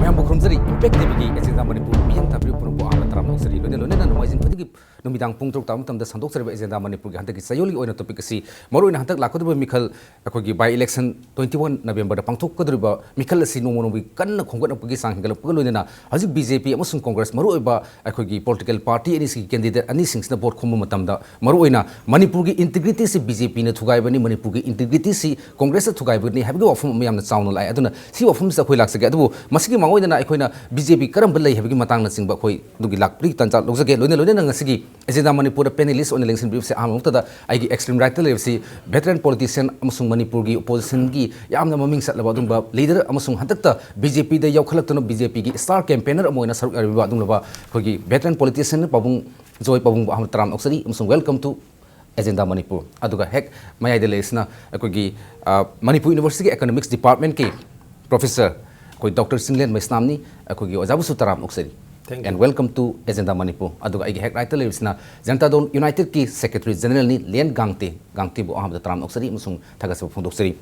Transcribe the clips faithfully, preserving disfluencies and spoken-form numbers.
ꯌꯥꯝꯕꯨ ꯈꯨꯔꯨꯝꯖꯔꯤ꯫ Impact TVꯒꯤ Agenda Manipur ꯃꯤꯠꯌꯦꯡ ꯇꯥꯕꯤꯔꯤꯕ ꯄꯨꯝꯅꯃꯛꯄꯨ ꯑꯍꯥꯟꯕ ꯇꯔꯥꯝꯅ ꯑꯣꯛꯆꯔꯤ꯫ ꯂꯣꯏꯅ ꯂꯣꯏꯅꯅ ꯅꯣꯡꯃꯥꯏꯖꯤꯡ ꯈꯨꯗꯤꯡꯒꯤ ꯅꯨꯃꯤꯗꯥꯡ ꯄꯨꯡ ꯇꯔꯨꯛ ꯇꯥꯕ ꯃꯇꯝꯗ ꯁꯟꯗꯣꯛꯆꯔꯤꯕ Agenda ꯃꯅꯤꯄꯨꯔꯒꯤ ꯍꯟꯗꯛꯀꯤ ꯆꯌꯣꯜꯒꯤ ꯑꯣꯏꯅ topic ꯑꯁꯤ ꯃꯔꯨꯑꯣꯏꯅ ꯍꯟꯗꯛ ꯂꯥꯛꯀꯗꯧꯔꯤꯕ ꯃꯤꯈꯜ, ꯑꯩꯈꯣꯏꯒꯤ by election twenty one Novemberꯗ ꯄꯥꯡꯊꯣꯛꯀꯗꯧꯔꯤꯕ ꯃꯤꯈꯜ ꯑꯁꯤ ꯅꯣꯡꯃ ꯅꯣꯡꯃꯒꯤ ꯀꯟꯅ ꯈꯣꯝꯒꯠꯂꯛꯄꯒꯤ ꯆꯥꯡ ꯍꯦꯟꯒꯠꯂꯛꯄꯒ ꯂꯣꯏꯅꯅ ꯍꯧꯖꯤꯛ BJP ꯑꯃꯁꯨꯡ Congress ꯃꯔꯨꯑꯣꯏꯕ ꯑꯩꯈꯣꯏꯒꯤ political party ꯑꯅꯤꯁꯤꯒꯤ candidate ꯑꯅꯤꯁꯤꯡꯁꯤꯅ vote ꯈꯣꯝꯕ ꯃꯇꯝꯗ ꯃꯔꯨꯑꯣꯏꯅ ꯃꯅꯤꯄꯨꯔꯒꯤ integrityꯁꯤ BJPꯅ ꯊꯨꯒꯥꯏꯕꯅꯤ, ꯃꯅꯤꯄꯨꯔꯒꯤ integrityꯁꯤ Congressꯅ ꯊꯨꯒꯥꯏꯕꯅꯤ ꯍꯥꯏꯕꯒꯤ ꯋꯥꯐꯝ ꯑꯃ ꯌꯥꯝꯅ ꯆꯥꯎꯅ ꯂꯥꯛꯑꯦ꯫ ꯑꯗꯨꯅ ꯁꯤ ꯋꯥꯐꯝꯁꯤꯗ ꯑꯩꯈꯣꯏ ꯂꯥꯛꯆꯒꯦ꯫ ꯑꯗꯨꯕꯨ ꯃꯁꯤꯒꯤ ꯃꯥꯡꯑꯣꯏꯗꯅ ꯑꯩꯈꯣꯏꯅ BJP ꯀꯔꯝꯕ ꯂꯩ ꯍꯥꯏꯕꯒꯤ ꯃꯇꯥꯡꯅꯆꯤꯡꯕ ꯑꯩꯈꯣꯏ ꯑꯗꯨꯒꯤ ꯂꯥꯛꯄꯒꯤ ꯇꯥꯟꯖꯥ ꯂꯧꯖꯒꯦ꯫ ꯂꯣꯏꯅ ꯂꯣꯏꯅꯅ ꯉꯁꯤꯒꯤ Agenda ꯃꯅꯤꯄꯨꯔꯗ panelist ꯑꯣꯏꯅ ꯂꯦꯡꯁꯤꯟꯕꯤꯔꯤꯕꯁꯦ ꯑꯍꯥꯟꯕ ꯃꯛꯇꯗ ꯑꯩꯒꯤ extreme rightꯇ ꯂꯩꯔꯤꯕꯁꯤ veteran politician ꯑꯃꯁꯨꯡ ꯃꯅꯤꯄꯨꯔꯒꯤ oppositionꯒꯤ ꯌꯥꯝꯅ ꯃꯃꯤꯡ ꯆꯠꯂꯕ ꯑꯗꯨꯒꯨꯝꯕ leader ꯑꯃꯁꯨꯡ ꯍꯟꯗꯛꯇ BJPꯗ ꯌꯥꯎꯈꯠꯂꯛꯇꯨꯅ BJPꯒꯤ star campaigner ꯑꯃ ꯑꯣꯏꯅ ꯁꯔꯨꯛ ꯌꯥꯔꯤꯕ ꯑꯗꯨꯒꯨꯝꯂꯕ ꯑꯩꯈꯣꯏꯒꯤ veteran politician ꯄꯥꯕꯨꯡ ꯖꯣꯏ ꯄꯥꯕꯨꯡꯕꯨ ꯑꯍꯥꯟꯕ ꯇꯔꯥꯝꯅ ꯑꯣꯛꯆꯔꯤ ꯑꯃꯁꯨꯡ welcome to Agenda ꯃꯅꯤꯄꯨꯔ꯫ ꯑꯗꯨꯒ ꯍꯦꯛ ꯃꯌꯥꯏꯗ ꯂꯩꯔꯤꯁꯤꯅ ꯑꯩꯈꯣꯏꯒꯤ, ꯑ, ꯃꯅꯤꯄꯨꯔ Universityꯒꯤ economics departmentꯀꯤ professor ꯑꯩꯈꯣꯏ Doctor ꯆꯤꯡꯂꯦꯟ ꯃꯩꯁꯅꯥꯝꯅꯤ꯫ ꯑꯩꯈꯣꯏꯒꯤ ꯑꯣꯖꯥꯕꯨꯁꯨ ꯇꯔꯥꯝ ꯑꯣꯛꯆꯔꯤ꯫ Thank you. And welcome to Agenda Manipur. ꯑꯗꯨꯒ ꯑꯩꯒꯤ ꯍꯦꯛ rightꯇ ꯂꯩꯔꯤꯁꯤꯅ ꯖꯅꯇꯥ ꯗꯜ Unitedꯀꯤ secretary generalꯅꯤ ꯂꯦꯟ ꯒꯥꯡꯇꯦ꯫ ꯒꯥꯡꯇꯦꯕꯨ ꯑꯍꯥꯟꯕꯗ ꯇꯔꯥꯝ ꯑꯣꯛꯆꯔꯤ ꯑꯃꯁꯨꯡ ꯊꯥꯒꯠꯆꯕ ꯐꯣꯡꯗꯣꯛꯆꯔꯤ꯫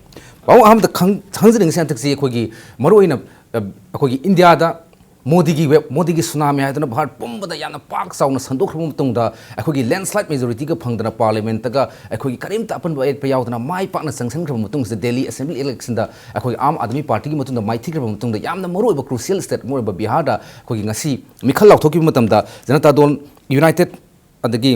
ꯄꯥꯕꯨꯡ ꯑꯍꯥꯟꯕꯗ ꯈꯪ-, ꯈꯪꯖꯅꯤꯡꯉꯤꯁꯦ ꯍꯟꯗꯛꯁꯤ ꯑꯩꯈꯣꯏꯒꯤ ꯃꯔꯨꯑꯣꯏꯅ, ꯑ, ꯑꯩꯈꯣꯏꯒꯤ ꯏꯟꯗꯤꯌꯥꯗ ꯃꯣꯗꯤꯒꯤ wave, ꯃꯣꯗꯤꯒꯤ tsunami ꯍꯥꯏꯗꯨꯅ ꯚꯥꯔꯠ ꯄꯨꯝꯕꯗ ꯌꯥꯝꯅ ꯄꯥꯛ ꯆꯥꯎꯅ ꯁꯟꯗꯣꯛꯈ꯭ꯔꯕ ꯃꯇꯨꯡꯗ ꯑꯩꯈꯣꯏꯒꯤ landslide majorityꯒ ꯐꯪꯗꯅ parliamentꯇꯒ ꯑꯩꯈꯣꯏꯒꯤ ꯀꯔꯤꯝꯇ ꯑꯄꯟꯕ ꯑꯌꯦꯠꯄ ꯌꯥꯎꯗꯅ ꯃꯥꯏ ꯄꯥꯛꯅ ꯆꯪꯁꯤꯟꯈ꯭ꯔꯕ ꯃꯇꯨꯡꯁꯤꯗ Delhi assembly electionꯗ ꯑꯩꯈꯣꯏ ꯑꯥꯝ ꯑꯥꯗꯃꯤ partyꯒꯤ ꯃꯇꯨꯡꯗ ꯃꯥꯏꯊꯤꯈ꯭ꯔꯕ ꯃꯇꯨꯡꯗ ꯌꯥꯝꯅ ꯃꯔꯨꯑꯣꯏꯕ crucial state ꯑꯃ ꯑꯣꯏꯕ ꯕꯤꯍꯥꯔꯗ ꯑꯩꯈꯣꯏꯒꯤ ꯉꯁꯤ ꯃꯤꯈꯜ ꯂꯥꯎꯊꯣꯛꯈꯤꯕ ꯃꯇꯝꯗ ꯖꯅꯇꯥ ꯗꯜ United ꯑꯗꯒꯤ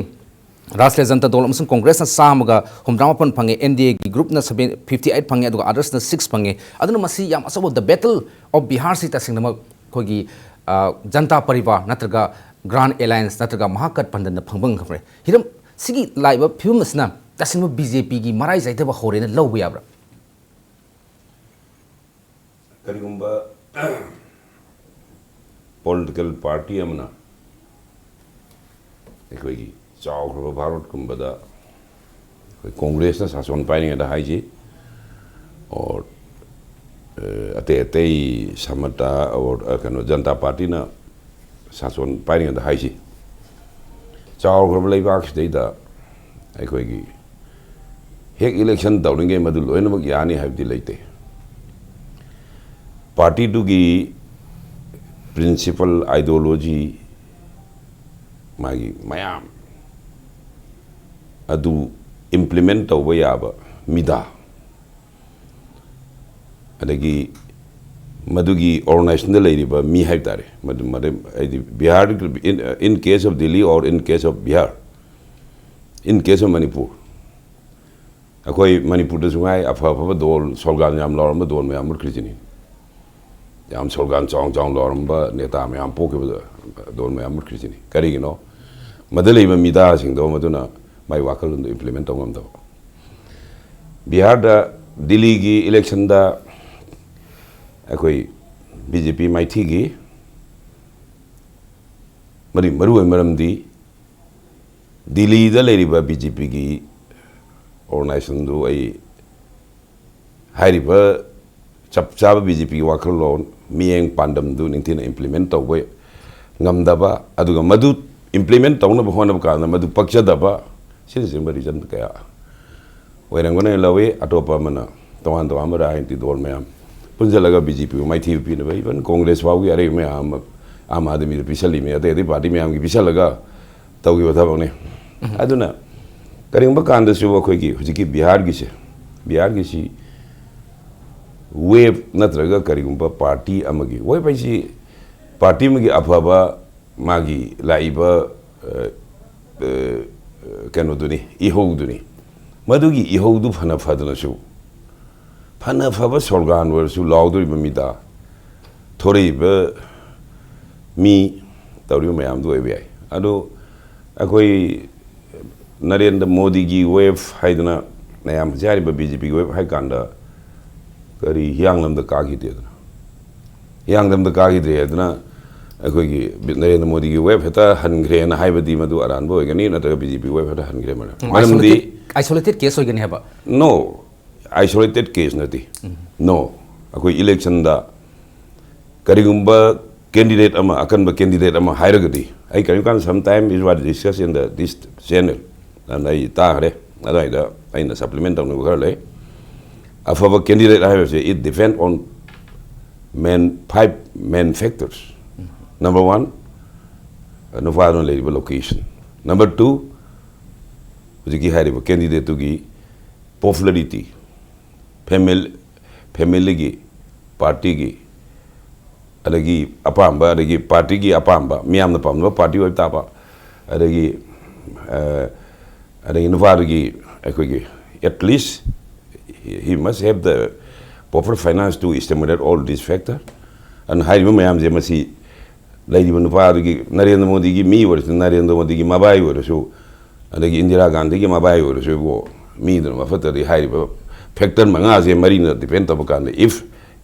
ꯔꯥꯁꯇ꯭ꯔꯤꯌꯥ ꯖꯅꯇꯥ ꯗꯜ ꯑꯃꯁꯨꯡ Congressꯅ ꯆꯥꯝꯃꯒ ꯍꯨꯝꯗ꯭ꯔꯥ ꯃꯥꯄꯟ ꯐꯪꯉꯦ, NDAꯒꯤ groupꯅ seven, fifty eight ꯐꯪꯉꯦ, ꯑꯗꯨꯒ othersꯅ six ꯐꯪꯉꯦ꯫ ꯑꯗꯨꯅ ꯃꯁꯤ ꯌꯥꯝ ꯑꯆꯧꯕ the battle of Biharꯁꯤ ꯇꯁꯦꯡꯅꯃꯛ ꯑꯩꯈꯣꯏꯒꯤ, ꯑ, ꯖꯅꯇꯥ ꯄꯔꯤꯕꯥꯔ ꯅꯠꯇ꯭ꯔꯒ Grand Alliance ꯅꯠꯇ꯭ꯔꯒ ꯃꯍꯥꯒꯠꯕꯟꯙꯟꯅ ꯐꯪꯕ ꯉꯝꯈ꯭ꯔꯦ꯫ ꯍꯤꯔꯝ ꯁꯤꯒꯤ ꯂꯥꯛꯏꯕ ꯐꯤꯕꯝ ꯑꯁꯤꯅ ꯇꯁꯦꯡꯅ BJPꯒꯤ ꯃꯔꯥꯏ ꯆꯥꯏꯊꯕ ꯍꯧꯔꯦꯅ ꯂꯧꯕ ꯌꯥꯕ꯭ꯔꯥ? ꯀꯔꯤꯒꯨꯝꯕ political party ꯑꯃꯅ ꯑꯩꯈꯣꯏꯒꯤ ꯆꯥꯎꯈ꯭ꯔꯕ ꯚꯥꯔꯠꯀꯨꯝꯕꯗ ꯑꯩꯈꯣꯏ Congressꯅ ꯁꯥꯁꯣꯟ ꯄꯥꯏꯔꯤꯉꯩꯗ ꯍꯥꯏꯁꯤ, or, ꯑ, ꯑꯇꯩ ꯑꯇꯩ ꯁꯃꯇꯥ, or, ꯑ, ꯀꯩꯅꯣ, ꯖꯅꯇꯥ ꯄꯥꯔꯇꯤꯅ ꯁꯥꯁꯣꯟ ꯄꯥꯏꯔꯤꯉꯩꯗ ꯍꯥꯏꯁꯤ, ꯆꯥꯎꯈ꯭ꯔꯕ ꯂꯩꯕꯥꯛꯁꯤꯗꯩꯗ ꯑꯩꯈꯣꯏꯒꯤ ꯍꯦꯛ election ꯇꯧꯔꯤꯉꯩ ꯃꯗꯨ ꯂꯣꯏꯅꯃꯛ ꯌꯥꯅꯤ ꯍꯥꯏꯕꯗꯤ ꯂꯩꯇꯦ꯫ ꯄꯥꯔꯇꯤꯗꯨꯒꯤ principle, ideology, ꯃꯥꯒꯤ ꯃꯌꯥꯝ ꯑꯗꯨ implement ꯇꯧꯕ ꯌꯥꯕ ꯃꯤꯗꯥ, ꯑꯗꯒꯤ ꯃꯗꯨꯒꯤ organization ꯗ ꯂꯩꯔꯤꯕ ꯃꯤ ꯍꯥꯏꯕ ꯇꯥꯔꯦ, ꯃꯗꯨ, ꯃꯗꯨ, ꯍꯥꯏꯗꯤ, Bihar, in, in case of Delhi or in case of Bihar, in case of Manipur, ꯑꯩꯈꯣꯏ ꯃꯅꯤꯄꯨꯔꯗꯁꯨ ꯉꯥꯏ, ꯑꯐ ꯑꯐꯕ ꯗꯣꯟ, ꯁꯣꯜꯒꯥꯟ ꯌꯥꯝ ꯂꯥꯎꯔꯝꯕ ꯗꯣꯟ ꯃꯌꯥꯝ ꯃꯨꯠꯈ꯭ꯔꯤꯁꯤꯅꯤ꯫ ꯌꯥꯝ ꯁꯣꯜꯒꯥꯟ ꯆꯥꯎ ꯆꯥꯎ ꯂꯥꯎꯔꯝꯕ ꯅꯦꯇꯥ ꯃꯌꯥꯝ ꯄꯣꯛꯈꯤꯕꯗ ꯗꯣꯟ ꯃꯌꯥꯝ ꯃꯨꯠꯈ꯭ꯔꯤꯁꯤꯅꯤ꯫ ꯀꯔꯤꯒꯤꯅꯣ? ꯃꯗ ꯂꯩꯕ ꯃꯤꯗꯥꯁꯤꯡꯗꯣ ꯃꯗꯨꯅ ꯃꯥꯏ ꯋꯥꯈꯜꯂꯣꯟꯗꯣ implement ꯇꯧ ꯉꯝꯗꯕ꯫ ꯕꯤꯍꯥꯔꯗ, ꯗꯤꯜꯂꯤꯒꯤ election ꯗ ꯑꯩꯈꯣꯏ B J P ꯃꯥꯏꯊꯤꯒꯤ ꯃꯔꯤ-, ꯃꯔꯨꯑꯣꯏꯕ ꯃꯔꯝꯗꯤ ꯗꯤꯜꯂꯤꯗ ꯂꯩꯔꯤꯕ B J P ꯒꯤ organization ꯗꯨ ꯑꯩ ꯍꯥꯏꯔꯤꯕ ꯆꯞ ꯆꯥꯕ B J P ꯒꯤ ꯋꯥꯈꯜꯂꯣꯟ, ꯃꯤꯠꯌꯦꯡ ꯄꯥꯟꯗꯝꯗꯨ ꯅꯤꯡꯊꯤꯅ implement ꯇꯧꯕ ꯉꯝꯗꯕ, ꯑꯗꯨꯒ ꯃꯗꯨ implement ꯇꯧꯅꯕ ꯍꯣꯠꯅꯕ ꯀꯥꯟꯗ ꯃꯗꯨ ꯄꯛꯆꯗꯕ, ꯁꯤꯅꯆꯤꯡꯕ reason ꯀꯌꯥ ꯑꯣꯏꯔꯝꯒꯅꯤ ꯂꯧꯏ꯫ ꯑꯇꯣꯞꯄ ꯑꯃꯅ ꯇꯣꯉꯥꯟ ꯇꯣꯉꯥꯟꯕ ꯔꯥꯖꯅꯤꯇꯤ ꯗꯣꯜ ꯃꯌꯥꯝ ꯄꯨꯟꯁꯤꯜꯂꯒ B J P ꯕꯨ ꯃꯥꯏꯊꯤꯕ ꯄꯤꯅꯕ, even Congress ꯐꯥꯎꯒꯤ ꯑꯔꯩꯕ ꯃꯌꯥꯝ ꯑꯃ, ꯑꯥꯝ ꯑꯥꯗꯃꯤꯗ ꯄꯤꯁꯜꯂꯤꯃꯤ, ꯑꯇꯩ ꯑꯇꯩ party ꯃꯌꯥꯝꯒꯤ ꯄꯤꯁꯜꯂꯒ ꯇꯧꯈꯤꯕ ꯊꯕꯛꯅꯤ꯫ ꯑꯗꯨꯅ ꯀꯔꯤꯒꯨꯝꯕ ꯀꯥꯟꯗꯁꯨ ꯑꯩꯈꯣꯏꯒꯤ ꯍꯧꯖꯤꯛꯀꯤ ꯕꯤꯍꯥꯔꯒꯤꯁꯦ, ꯕꯤꯍꯥꯔꯒꯤꯁꯤ wave ꯅꯠꯇ꯭ꯔꯒ ꯀꯔꯤꯒꯨꯝꯕ party ꯑꯃꯒꯤ, wave ꯍꯥꯏꯁꯤ party ꯑꯃꯒꯤ ꯑꯐꯕ ꯃꯥꯒꯤ ꯂꯥꯛꯏꯕ, ꯑ, ꯑ, ꯀꯩꯅꯣꯗꯨꯅꯤ, ꯏꯍꯧꯗꯨꯅꯤ꯫ ꯃꯗꯨꯒꯤ ꯏꯍꯧꯗꯨ ꯐꯅ ꯐꯗꯅꯁꯨ, ꯐꯅ ꯐꯕ ꯁꯣꯜꯒꯥꯟ ꯑꯣꯏꯔꯁꯨ, ꯂꯥꯎꯗꯧꯔꯤꯕ ꯃꯤꯗ, ꯊꯣꯔꯛꯏꯕ ꯃꯤ, ꯇꯧꯔꯤꯕ ꯃꯌꯥꯝꯗꯨ ꯑꯣꯏꯕ ꯌꯥꯏ꯫ ꯑꯗꯣ ꯑꯩꯈꯣꯏ ꯅꯔꯦꯟꯗ꯭ꯔ ꯃꯣꯗꯤꯒꯤ wave ꯍꯥꯏꯗꯅ ꯃꯌꯥꯝ ꯍꯧꯖꯤꯛ ꯍꯥꯏꯔꯤꯕ B J P ꯒꯤ wave ꯍꯥꯏ ꯀꯥꯟꯗ ꯀꯔꯤ ꯍꯤꯌꯥꯡꯂꯝꯗ ꯀꯥꯈꯤꯗꯦꯗꯅ, ꯍꯤꯌꯥꯡꯂꯝꯗ ꯀꯥꯈꯤꯗ꯭ꯔꯦ ꯍꯥꯏꯗꯅ ꯑꯩꯈꯣꯏꯒꯤ ꯅꯔꯦꯟꯗ꯭ꯔ ꯃꯣꯗꯤꯒꯤ wave ꯍꯦꯛꯇ ꯍꯟꯈ꯭ꯔꯦꯅ ꯍꯥꯏꯕꯗꯤ ꯃꯗꯨ ꯑꯔꯥꯟꯕ ꯑꯣꯏꯒꯅꯤ, ꯅꯠꯇ꯭ꯔꯒ B J P wave ꯍꯦꯛꯇ ꯍꯟꯈ꯭ꯔꯦ ꯃꯔꯝ-, ꯎꯝ, ꯃꯔꯝꯗꯤ isolated, isolated case ꯑꯣꯏꯒꯅꯤ ꯍꯥꯏꯕ? No, isolated case ꯅꯠꯇꯦ꯫ ꯎꯝ꯫ No, ꯑꯩꯈꯣꯏ election ꯗ ꯀꯔꯤꯒꯨꯝꯕ candidate ꯑꯃ, ꯑꯀꯟꯕ candidate ꯑꯃ ꯍꯥꯏꯔꯒꯗꯤ, ꯑꯩ ꯀꯔꯤꯒꯨꯝꯕ ꯀꯥꯟꯗ sometime is what discuss in the, this channel, ꯑꯗꯨꯅ ꯑꯩ ꯇꯥꯈ꯭ꯔꯦ, ꯑꯗꯨꯋꯥꯏꯗ ꯑꯩꯅ supplement ꯇꯧꯅꯕ ꯈꯔ ꯂꯩ꯫ ꯑꯐꯕ candidate ꯍꯥꯏꯕꯁꯦ, it depend on main, five main factors꯫ Number one, ꯅꯨꯄꯥꯗꯨꯅ ꯂꯩꯔꯤꯕ location. Number two, ꯍꯧꯖꯤꯛꯀꯤ ꯍꯥꯏꯔꯤꯕ candidate ꯇꯨꯒꯤ popularity, family, family ꯒꯤ, party ꯒꯤ, ꯑꯗꯒꯤ ꯑꯄꯥꯝꯕ, ꯑꯗꯒꯤ party ꯒꯤ ꯑꯄꯥꯝꯕ, ꯃꯤꯌꯥꯝꯅ ꯄꯥꯝꯅꯕ party ꯑꯣꯏꯕ ꯇꯥꯕ, ꯑꯗꯒꯤ ꯑ, ꯑꯗꯒꯤ ꯅꯨꯄꯥꯗꯨꯒꯤ ꯑꯩꯈꯣꯏꯒꯤ, at least he must have the proper finance to stimulate all this factor. ꯑꯗꯨꯅ ꯍꯥꯏꯔꯤꯕ ꯃꯌꯥꯝꯁꯦ, ꯃꯁꯤ ꯂꯩꯔꯤꯕ ꯅꯨꯄꯥꯗꯨꯒꯤ, ꯅꯔꯦꯟꯗ꯭ꯔ ꯃꯣꯗꯤꯒꯤ ꯃꯤ ꯑꯣꯏꯔꯁꯨ, ꯅꯔꯦꯟꯗ꯭ꯔ ꯃꯣꯗꯤꯒꯤ ꯃꯕꯥꯏ ꯑꯣꯏꯔꯁꯨ, ꯑꯗꯒꯤ ꯏꯟꯗꯤꯔꯥ ꯒꯥꯟꯙꯤꯒꯤ ꯃꯕꯥꯏ ꯑꯣꯏꯔꯁꯨ ꯏꯕꯣ, ꯃꯤꯗꯨꯅ ꯃꯐꯠꯇꯗꯤ ꯍꯥꯏꯔꯤꯕ factor ꯃꯉꯥꯁꯦ ꯃꯔꯤꯅ depend ꯇꯧꯕ ꯀꯥꯟꯗ, if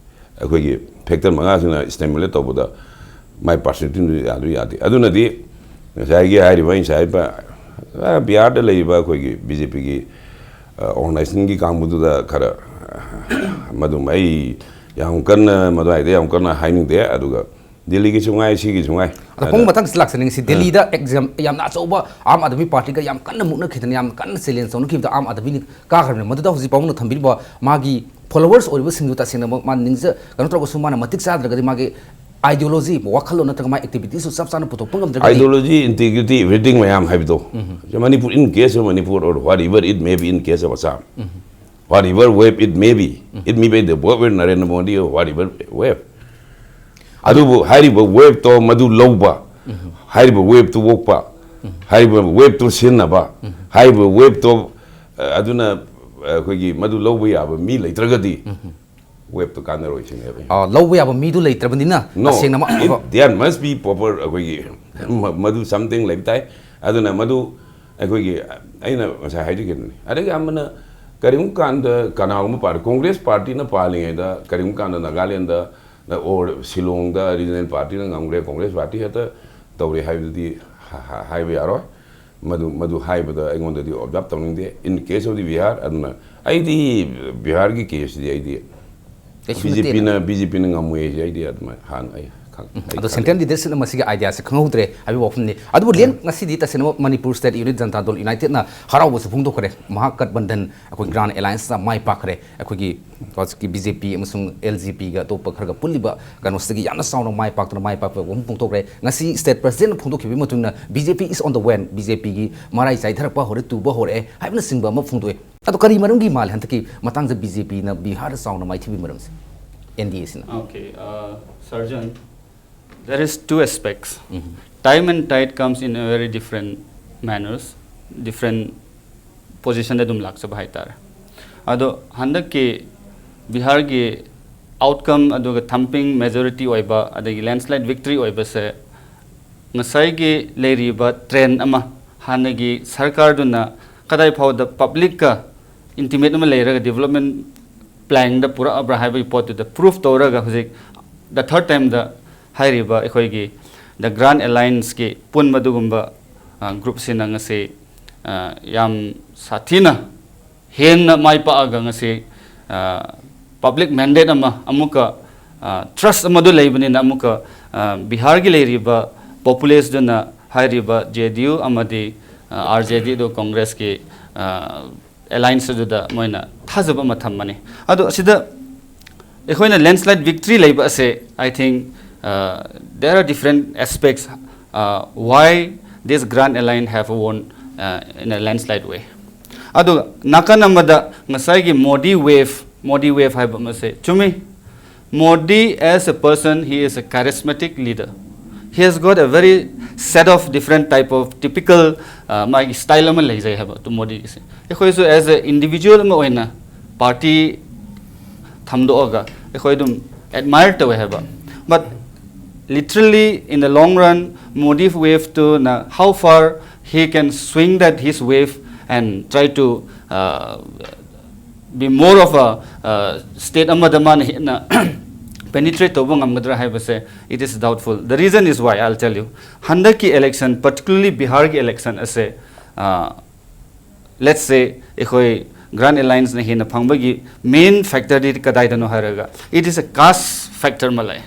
ꯑꯩꯈꯣꯏꯒꯤ factor ꯃꯉꯥꯁꯤꯅ stimulate ꯇꯧꯕꯗ ꯃꯥꯏ percentage ꯌꯥꯗꯣꯏ ꯌꯥꯗꯦ꯫ ꯑꯗꯨꯅꯗꯤ ꯉꯁꯥꯏꯒꯤ ꯍꯥꯏꯔꯤꯕ, ꯑꯩ ꯉꯁꯥꯏ ꯍꯥꯏꯕ, ꯑ, ꯕꯤꯍꯥꯔꯗ ꯂꯩꯔꯤꯕ ꯑꯩꯈꯣꯏꯒꯤ BJP ꯒꯤ, ꯑ, organization ꯒꯤ ꯀꯥꯡꯕꯨꯗꯨꯗ ꯈꯔ, ꯑ, ꯃꯗꯨꯃ ꯑꯩ ꯌꯥꯝ ꯀꯟꯅ ꯃꯗꯨꯋꯥꯏꯗ ꯌꯥꯝ ꯀꯟꯅ ꯍꯥꯏꯅꯤꯡꯗꯦ꯫ ꯑꯗꯨꯒ ꯗꯦꯜꯂꯤꯒꯤꯁꯨ ꯉꯥꯏ, ꯁꯤꯒꯤꯁꯨ ꯉꯥꯏ꯫ ꯑꯗ ꯄꯥꯕꯨꯡ, ꯑꯗ ꯃꯊꯪꯁꯤ ꯂꯥꯛꯆꯅꯤꯡꯉꯤ꯫ ꯁꯤ ꯗꯦꯜꯂꯤꯗ exam ꯌꯥꯝꯅ ꯑꯆꯧꯕ ꯑꯥꯝ ꯑꯥꯗꯃꯤ ꯄꯥꯔꯇꯤꯒ ꯌꯥꯝ ꯀꯟꯅ ꯃꯨꯛꯅꯈꯤꯗꯅ, ꯌꯥꯝ ꯀꯟꯅ challenge ꯇꯧꯅꯈꯤꯕꯗ ꯑꯥꯝ ꯑꯥꯗꯃꯤꯅ ꯀꯥꯈ꯭ꯔꯕꯅꯤ꯫ ꯃꯗꯨꯗ ꯍꯧꯖꯤꯛ ꯄꯥꯕꯨꯡꯅ ꯊꯝꯕꯤꯔꯤꯕ ꯃꯥꯒꯤ followers ꯑꯣꯏꯔꯤꯕꯁꯤꯡꯗꯨ ꯇꯁꯦꯡꯅꯃꯛ ꯃꯥ ꯅꯤꯡꯖ-, ꯀꯩꯅꯣ ꯇꯧꯔꯒꯁꯨ, ꯃꯥꯅ ꯃꯇꯤꯛ ꯆꯥꯗ꯭ꯔꯒꯗꯤ, ꯃꯥꯒꯤ ideology, ꯋꯥꯈꯜꯂꯣꯟ ꯅꯠꯇ꯭ꯔꯒ ꯃꯥꯒꯤ activity ꯁꯨ ꯆꯞ ꯆꯥꯅ ꯄꯨꯊꯣꯛꯄ ꯉꯝꯗ꯭ꯔꯒꯗꯤ, Ideology, integrity, everything ꯃꯌꯥꯝ ꯍꯥꯏꯕꯗꯣ꯫ ꯎꯝ꯫ Manipur, in case of Manipur or whatever it may be in case of Assam, um. Whatever wave it may be, um. It may be the wave with Narendra Modi or whatever wave. ꯑꯗꯨꯕꯨ ꯍꯥꯏꯔꯤꯕ wave ꯇꯣ ꯃꯗꯨ ꯂꯧꯕ, ꯎꯝ꯫ High wave two ꯑꯣꯛꯄ, ꯎꯝ꯫ High wave two ꯁꯤꯖꯤꯟꯅꯕ, ꯎꯝ꯫ High wave ꯇꯣ, ꯑ, ꯑꯗꯨꯅ, ꯑ, ꯑꯩꯈꯣꯏꯒꯤ ꯃꯗꯨ ꯂꯧꯕ ꯌꯥꯕ ꯃꯤ ꯂꯩꯇ꯭ꯔꯒꯗꯤ, ꯎꯝ꯫ Wave ꯇꯨ ꯀꯥꯟꯅꯔꯣꯏ ꯁꯤꯅꯦꯕ꯫ ꯑ, ꯂꯧꯕ ꯌꯥꯕ ꯃꯤꯗꯨ ꯂꯩꯇ꯭ꯔꯕꯅꯤꯅ, No, ꯇꯁꯦꯡꯅ ꯑꯃ it, there must be proper ꯑꯩꯈꯣꯏꯒꯤ ꯃ-, ꯃꯗꯨ something ꯂꯩꯕ ꯇꯥꯏ꯫ ꯑꯗꯨꯅ ꯃꯗꯨ ꯑꯩꯈꯣꯏꯒꯤ, ꯑꯩꯅ ꯉꯁꯥꯏ ꯍꯥꯏꯖꯈꯤꯕꯅꯤ꯫ ꯑꯗꯒꯤ ꯑꯃꯅ, ꯀꯔꯤꯒꯨꯝꯕ ꯀꯥꯟꯗ ꯀꯅꯥꯒꯨꯝꯕ party, Congress party ꯅ ꯄꯥꯜꯂꯤꯉꯩꯗ ꯀꯔꯤꯒꯨꯝꯕ ꯀꯥꯟꯗ ꯅꯥꯒꯥꯂꯦꯟꯗ or ꯁꯤꯂꯣꯡꯗ regional party ꯅ ꯉꯝꯈ꯭ꯔꯦ, Congress party ꯍꯦꯛꯇ ꯇꯧꯔꯦ ꯍꯥꯏꯕꯗꯨꯗꯤ ꯍ-, ꯍ-, ꯍꯥꯏꯕ ꯌꯥꯔꯣꯏ꯫ ꯃꯗꯨ, ꯃꯗꯨ ꯍꯥꯏꯕꯗ ꯑꯩꯉꯣꯟꯗꯗꯤ observe ꯇꯧꯅꯤꯡꯗꯦ꯫ In case of the Bihar, ꯑꯗꯨꯅ ꯑꯩꯗꯤ ꯕꯤꯍꯥꯔꯒꯤ case ꯇꯗꯤ ꯑꯩꯗꯤ ꯀꯩꯁꯨ ꯅꯠꯇꯦꯅ꯫ BJP ꯅ, BJP ꯅ ꯉꯝꯃꯣꯏ ꯍꯥꯏꯁꯦ ꯑꯩꯗꯤ ꯑꯗꯨꯃꯥꯏꯅ ꯍꯥꯟꯅ ꯑꯩ ꯑꯗꯣ ꯁꯦꯟꯇ꯭ꯔꯦꯜ ꯂꯤꯗꯔꯁꯤꯞꯅ ꯃꯁꯤꯒꯤ ꯑꯥꯏꯗꯤꯌꯥꯁꯦ ꯈꯪꯍꯧꯗ꯭ꯔꯦ ꯍꯥꯏꯕꯒꯤ ꯋꯥꯐꯝꯅꯤ꯫ ꯑꯗꯨꯕꯨ ꯂꯦꯟ ꯉꯁꯤꯗꯤ ꯇꯁꯦꯡꯅ ꯃꯅꯤꯄꯨꯔ ꯁ꯭ꯇꯦꯠ ꯌꯨꯅꯤꯠ ꯖꯟꯇꯥ ꯗꯜ ꯌꯨꯅꯥꯏꯇꯦꯗꯅ ꯍꯔꯥꯎꯕꯁꯨ ꯐꯣꯡꯗꯣꯛꯈ꯭ꯔꯦ꯫ ꯃꯍꯥꯒꯠꯕꯟꯙꯟ ꯑꯩꯈꯣꯏ ꯒ꯭ꯔꯥꯟ ꯑꯦꯂꯥꯏꯟꯁꯇ ꯃꯥꯏ ꯄꯥꯛꯈ꯭ꯔꯦ꯫ ꯑꯩꯈꯣꯏꯒꯤ ꯍꯧꯖꯤꯛꯀꯤ ꯕꯤ ꯖꯦ ꯄꯤ ꯑꯃꯁꯨꯡ ꯑꯦꯜ ꯖꯦ ꯄꯤꯒ ꯑꯇꯣꯞꯄ ꯈꯔꯒ ꯄꯨꯜꯂꯤꯕ ꯀꯩꯅꯣꯁꯤꯗꯒꯤ ꯌꯥꯝꯅ ꯆꯥꯎꯅ ꯃꯥꯏ ꯄꯥꯛꯇꯨꯅ ꯃꯥꯏ ꯄꯥꯛꯄ ꯋꯥꯐꯝ ꯐꯣꯡꯗꯣꯛꯈ꯭ꯔꯦ꯫ ꯉꯁꯤ ꯁ꯭ꯇꯦꯠ ꯄ꯭ꯔꯁꯤꯗꯦꯟꯠꯅ ꯐꯣꯡꯗꯣꯛꯈꯤꯕꯒꯤ ꯃꯇꯨꯡ ꯏꯟꯅ B J P is on the wane, B J Pꯒꯤ ꯃꯔꯥꯏ ꯆꯥꯏꯊꯔꯛꯄ ꯍꯧꯔꯦ, ꯇꯨꯕ ꯍꯧꯔꯛꯑꯦ ꯍꯥꯏꯕꯅꯆꯤꯡꯕ ꯑꯃ ꯐꯣꯡꯗꯣꯛꯑꯦ꯫ ꯑꯗꯣ ꯀꯔꯤ ꯃꯔꯝꯒꯤ ꯃꯥꯜꯂꯦ ꯍꯟꯗꯛꯀꯤ ꯃꯇꯥꯡꯗ B J Pꯅ ꯕꯤꯍꯥꯔꯗ ꯆꯥꯎꯅ ꯃꯥꯏꯊꯤꯕꯒꯤ ꯃꯔꯝꯁꯦ, N D Aꯁꯤꯅ? Okay, uh, Sarjan, there is two aspects. Time and tide comes in a very different manners, different positionꯗ ꯑꯗꯨꯝ ꯂꯥꯛꯆꯕ ꯍꯥꯏꯇꯥꯔꯦ꯫ ꯑꯗꯣ ꯍꯟꯗꯛꯀꯤ ꯕꯤꯍꯥꯔꯒꯤ outcome ꯑꯗꯨꯒ thumping majority ꯑꯣꯏꯕ ꯑꯗꯒꯤ landslide victory ꯑꯣꯏꯕꯁꯦ ꯉꯁꯥꯏꯒꯤ ꯂꯩꯔꯤꯕ trend ꯑꯃ, ꯍꯥꯟꯅꯒꯤ ꯁꯔꯀꯥꯔꯗꯨꯅ ꯀꯗꯥꯏ ꯐꯥꯎꯗ publicꯀ intimate ꯑꯃ ꯂꯩꯔꯒ development planꯗ ꯄꯨꯔꯛꯑꯕ꯭ꯔꯥ ꯍꯥꯏꯕꯒꯤ ꯄꯣꯠꯇꯨꯗ proof ꯇꯧꯔꯒ ꯍꯧꯖꯤꯛ the third timeꯗ ꯍꯥꯏꯔꯤꯕ ꯑꯩꯈꯣꯏꯒꯤ the Grand Allianceꯀꯤ ꯄꯨꯟꯕ ꯑꯗꯨꯒꯨꯝꯕ groupꯁꯤꯅ ꯉꯁꯤ ꯌꯥꯝ ꯁꯥꯊꯤꯅ ꯍꯦꯟꯅ ꯃꯥꯏ ꯄꯥꯛꯑꯒ ꯉꯁꯤ public mandate ꯑꯃ ꯑꯃꯨꯛꯀ trust ꯑꯃꯗꯨ ꯂꯩꯕꯅꯤꯅ ꯑꯃꯨꯛꯀ ꯕꯤꯍꯥꯔꯒꯤ ꯂꯩꯔꯤꯕ populaceꯗꯨꯅ ꯍꯥꯏꯔꯤꯕ J D U ꯑꯃꯗꯤ R J D ꯑꯗꯨ Congressꯀꯤ alliance ꯑꯗꯨꯗ ꯃꯣꯏꯅ ꯊꯥꯖꯕ ꯑꯃ ꯊꯝꯃꯅꯤ꯫ ꯑꯗꯣ ꯑꯁꯤꯗ ꯑꯩꯈꯣꯏꯅ landslide victory ꯂꯩꯕ ꯑꯁꯦ, I think, uh, there are different aspects, uh, why this Grand Alliance have won, uh, in a landslide way. ꯑꯗꯨꯒ ꯅꯥꯀꯟ ꯑꯃꯗ ꯉꯁꯥꯏꯒꯤ Modi wave, Modi wave ꯍꯥꯏꯕ ꯑꯃꯁꯦ ꯆꯨꯝꯃꯤ꯫ Modi as a person, he is a charismatic leader. He has got a very set of different type of typical, uh, ꯃꯥꯒꯤ style ꯑꯃ ꯂꯩꯖꯩ ꯍꯥꯏꯕ꯫ ꯑꯗꯨ ꯃꯣꯗꯤꯒꯤꯁꯦ ꯑꯩꯈꯣꯏꯁꯨ as a individual ꯑꯃ ꯑꯣꯏꯅ party ꯊꯝꯗꯣꯛꯑꯒ ꯑꯩꯈꯣꯏ ꯑꯗꯨꯝ admire ꯇꯧꯋꯦ ꯍꯥꯏꯕ꯫ But literally in the long run, Modi wave ꯇꯨꯅ how far he can swing that his wave and try to, uh, be more of a, uh, state ꯑꯃꯗ ꯃꯥꯅ ꯍꯦꯟꯅ penetrate ꯇꯧꯕ ꯉꯝꯒꯗ꯭ꯔꯥ ꯍꯥꯏꯕꯁꯦ, it is doubtful. The reason is why, I'll tell you. ꯍꯟꯗꯛꯀꯤ election, particularly ꯕꯤꯍꯥꯔꯒꯤ election ꯑꯁꯦ, uh, let's say ꯑꯩꯈꯣꯏ Grand Allianceꯅ ꯍꯦꯟꯅ ꯐꯪꯕꯒꯤ main factorꯗꯤ ꯀꯗꯥꯏꯗꯅꯣ ꯍꯥꯏꯔꯒ, it is a caste factor ꯑꯃ ꯂꯩ꯫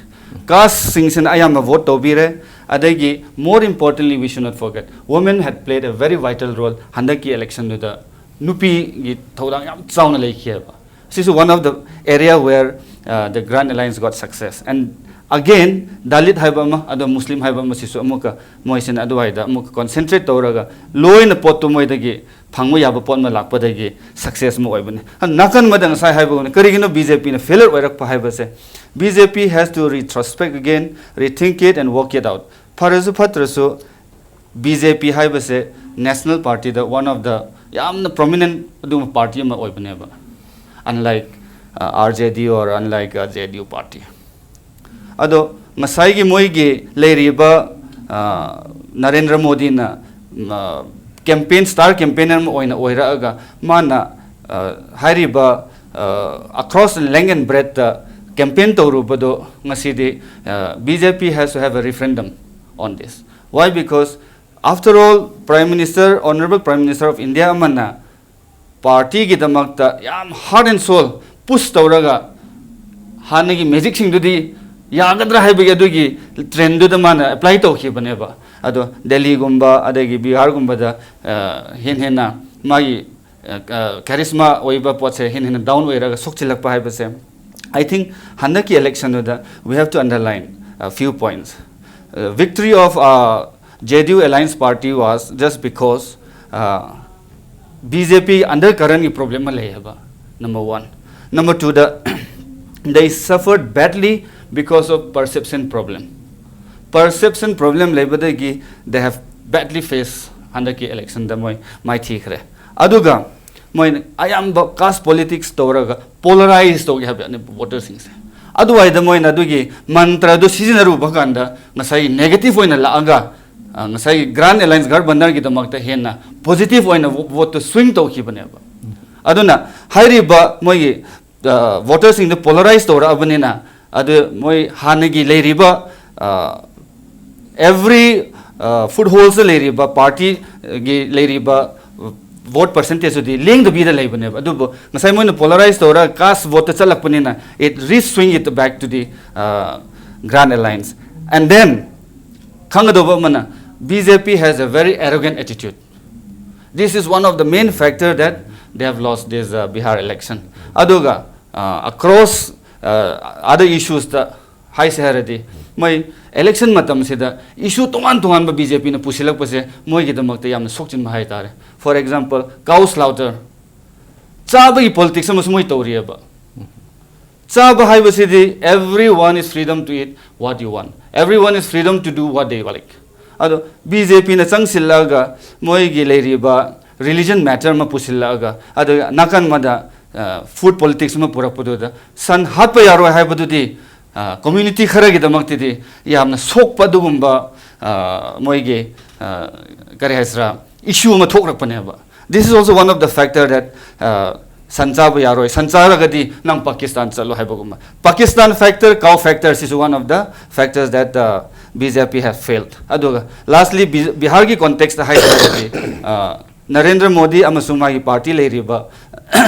casteꯁꯤꯡꯁꯤꯅ ꯑꯌꯥꯝꯕ vote ꯇꯧꯕꯤꯔꯦ꯫ ꯑꯗꯒꯤ more importantly, we should not forget, women had played a very vital role ꯍꯟꯗꯛꯀꯤ electionꯗꯨꯗ꯫ ꯅꯨꯄꯤꯒꯤ ꯊꯧꯗꯥꯡ ꯌꯥꯝ ꯆꯥꯎꯅ ꯂꯩꯈꯤꯑꯕ꯫ ꯁꯤꯁꯨ one of the area where, uh, the Grand Alliance got success. And again, Dalit ꯍꯥꯏꯕ ꯑꯃ, ꯑꯗꯣ Muslim ꯍꯥꯏꯕ ꯑꯃ, ꯁꯤꯁꯨ ꯑꯃꯨꯛꯀ ꯃꯣꯏꯁꯤꯅ ꯑꯗꯨꯋꯥꯏꯗ ꯑꯃꯨꯛꯀ concentrate ꯇꯧꯔꯒ ꯂꯣꯏꯅ ꯄꯣꯠꯇꯨ ꯃꯣꯏꯗꯒꯤ ꯐꯪꯕ ꯌꯥꯕ ꯄꯣꯠ ꯑꯃ ꯂꯥꯛꯄꯗꯒꯤ success ꯑꯃ ꯑꯣꯏꯕꯅꯤ꯫ ꯅꯥꯀꯟ ꯑꯃꯗ ꯉꯁꯥꯏ ꯍꯥꯏꯕꯒꯨꯝꯅ, ꯀꯔꯤꯒꯤꯅꯣ BJPꯅ failure ꯑꯣꯏꯔꯛꯄ ꯍꯥꯏꯕꯁꯦ? BJP has to retrospect again, rethink it and work it out. ꯐꯔꯁꯨ ꯐꯠꯇ꯭ꯔꯁꯨ, BJP ꯍꯥꯏꯕꯁꯦ national partyꯗ one of the ꯌꯥꯝꯅ prominent ꯑꯗꯨꯒꯨꯝꯕ party ꯑꯃ ꯑꯣꯏꯕꯅꯦꯕ, unlike, uh, RJD or unlike, uh, JDU party꯫ ꯑꯗꯣ ꯉꯁꯥꯏꯒꯤ ꯃꯣꯏꯒꯤ ꯂꯩꯔꯤꯕ, ꯑ, ꯅꯔꯦꯟꯗ꯭ꯔ ꯃꯣꯗꯤꯅ, ꯎꯝ, ꯑ, campaign, star campaigner ꯑꯃ ꯑꯣꯏꯅ ꯑꯣꯏꯔꯛꯑꯒ ꯃꯥꯅ, ꯑ, ꯍꯥꯏꯔꯤꯕ, ꯑ, across length and breadthꯇ campaign ꯇꯧꯔꯨꯕꯗꯣ ꯉꯁꯤꯗꯤ, ꯑ, BJP has to have a referendum on this. Why? Because after all, Prime Minister, Honorable Prime Minister of India ꯑꯃꯅ partyꯒꯤꯗꯃꯛꯇ ꯌꯥꯝ heart and soul push ꯇꯧꯔꯒ ꯍꯥꯟꯅꯒꯤ magicꯁꯤꯡꯗꯨꯗꯤ ꯌꯥꯒꯗ꯭ꯔꯥ ꯍꯥꯏꯕꯒꯤ ꯑꯗꯨꯒꯤ trendꯗꯨꯗ ꯃꯥꯅ apply ꯇꯧꯈꯤꯕꯅꯦꯕ꯫ ꯑꯗꯣ ꯗꯦꯜꯂꯤꯒꯨꯝꯕ ꯑꯗꯒꯤ ꯕꯤꯍꯥꯔꯒꯨꯝꯕꯗ, ꯑ, ꯍꯦꯟꯅ ꯍꯦꯟꯅ ꯃꯥꯒꯤ, ꯑ, ꯑ, charisma ꯑꯣꯏꯕ ꯄꯣꯠꯁꯦ ꯍꯦꯟꯅ ꯍꯦꯟꯅ down ꯑꯣꯏꯔꯒ ꯁꯣꯛꯆꯤꯜꯂꯛꯄ ꯍꯥꯏꯕꯁꯦ, I think ꯍꯟꯗꯛꯀꯤ electionꯗꯨꯗ we have to underline a few points. Uh, victory of, uh, JDU Alliance Party was just because, uh, BJP undercurrentꯒꯤ problem ꯑꯃ ꯂꯩ ꯍꯥꯏꯕ, number one꯫ Number twoꯗ, they suffered badly because of perception problem. Perception problem ꯂꯩꯕꯗꯒꯤ they have badly faced ꯍꯟꯗꯛꯀꯤ electionꯗ ꯃꯣꯏ ꯃꯥꯏꯊꯤꯈ꯭ꯔꯦ꯫ ꯑꯗꯨꯒ ꯃꯣꯏꯅ ꯑꯌꯥꯝꯕ caste politics ꯇꯧꯔꯒ polarize ꯇꯧꯒꯦ ꯍꯥꯏꯕ voterꯁꯤꯡꯁꯦ꯫ ꯑꯗꯨꯋꯥꯏꯗ ꯃꯣꯏꯅ ꯑꯗꯨꯒꯤ ꯃꯟꯇ꯭ꯔꯗꯨ ꯁꯤꯖꯤꯟꯅꯔꯨꯕ ꯀꯥꯟꯗ ꯉꯁꯥꯏꯒꯤ negative ꯑꯣꯏꯅ ꯂꯥꯛꯑꯒ, ꯑ, ꯉꯁꯥꯏꯒꯤ Grand Alliance ꯒꯥꯊꯕꯟꯙꯟꯒꯤꯗꯃꯛꯇ ꯍꯦꯟꯅ positive ꯑꯣꯏꯅ vo-, voteꯇꯨ swing ꯇꯧꯈꯤꯕꯅꯦꯕ꯫ ꯑꯗꯨꯅ ꯍꯥꯏꯔꯤꯕ ꯃꯣꯏꯒꯤ, ꯑ, voterꯁꯤꯡꯗꯨ polarize ꯇꯧꯔꯛꯑꯕꯅꯤꯅ, ꯑꯗꯨ ꯃꯣꯏ ꯍꯥꯟꯅꯒꯤ ꯂꯩꯔꯤꯕ, ꯑ, every, ꯑ, footholdsꯇ ꯂꯩꯔꯤꯕ partyꯒꯤ ꯂꯩꯔꯤꯕ vote percentageꯇꯨꯗꯤ ꯂꯦꯡꯗꯕꯤꯗ ꯂꯩꯕꯅꯦꯕ꯫ ꯑꯗꯨꯕꯨ ꯉꯁꯥꯏ ꯃꯣꯏꯅ polarize ꯇꯧꯔꯒ caste voteꯇ ꯆꯠꯂꯛꯄꯅꯤꯅ, it re-swing it back to the, uh, Grand Alliance. And then, ꯈꯪꯒꯗꯧꯕ ꯑꯃꯅ, B J P has a very arrogant attitude. This is one of the main factor that they have lost this uh, Bihar election. ꯑꯗꯨꯒ uh, across uh, other issues ꯇ ꯍꯥꯏꯁꯦ ꯍꯥꯏꯔꯗꯤ, ꯃꯣꯏ election ꯃꯇꯝꯁꯤꯗ issue ꯇꯣꯉꯥꯟ ꯇꯣꯉꯥꯟꯕ B J P ꯅ ꯄꯨꯁꯤꯜꯂꯛꯄꯁꯦ ꯃꯣꯏꯒꯤꯗꯃꯛꯇ ꯌꯥꯝꯅ ꯁꯣꯛꯆꯤꯟꯕ ꯍꯥꯏꯇꯥꯔꯦ꯫ For example, cow slaughter, ꯆꯥꯕꯒꯤ politics ꯑꯃꯁꯨ ꯃꯣꯏ ꯇꯧꯔꯤꯑꯕ꯫ ꯆꯥꯕ ꯍꯥꯏꯕꯁꯤꯗꯤ everyone is freedom to eat what you want, everyone is freedom to do what they like. ꯑꯗꯣ B J P ꯅ ꯆꯪꯁꯤꯜꯂꯛꯑꯒ ꯃꯣꯏꯒꯤ ꯂꯩꯔꯤꯕ religion matter ꯑꯃ ꯄꯨꯁꯤꯜꯂꯛꯑꯒ, ꯑꯗꯨꯒ ꯅꯥꯀꯟ ꯑꯃꯗ ꯑ, food politics ꯑꯃ ꯄꯨꯔꯛꯄꯗꯨꯗ ꯁꯟ ꯍꯥꯠꯄ ꯌꯥꯔꯣꯏ ꯍꯥꯏꯕꯗꯨꯗꯤ ꯑ, community ꯈꯔꯒꯤꯗꯃꯛꯇꯗꯤ ꯌꯥꯝꯅ ꯁꯣꯛꯄ ꯑꯗꯨꯒꯨꯝꯕ ꯑ, ꯃꯣꯏꯒꯤ ꯑ, ꯀꯔꯤ ꯍꯥꯏꯁꯤꯔꯥ, issue ꯑꯃ ꯊꯣꯛꯂꯛꯄꯅꯦꯕ꯫ This is also one of the factor that uh, ꯁꯟ ꯆꯥꯕ ꯌꯥꯔꯣꯏ, ꯁꯟ ꯆꯥꯔꯒꯗꯤ ꯅꯪ ꯄꯥꯀꯤꯁꯇꯥꯟ ꯆꯠꯂꯣ ꯍꯥꯏꯕꯒꯨꯝꯕ꯫ Pakistan factor, cow factor, this is one of the factors that uh, B J P have failed. ꯑꯗꯨꯒ lastly, ꯕꯤ- ꯕꯤꯍꯥꯔꯒꯤ context ꯍꯥꯏꯔꯒꯗꯤ ꯑ, ꯅꯔꯦꯟꯗ꯭ꯔ ꯃꯣꯗꯤ ꯑꯃꯁꯨꯡ ꯃꯥꯒꯤ party ꯂꯩꯔꯤꯕ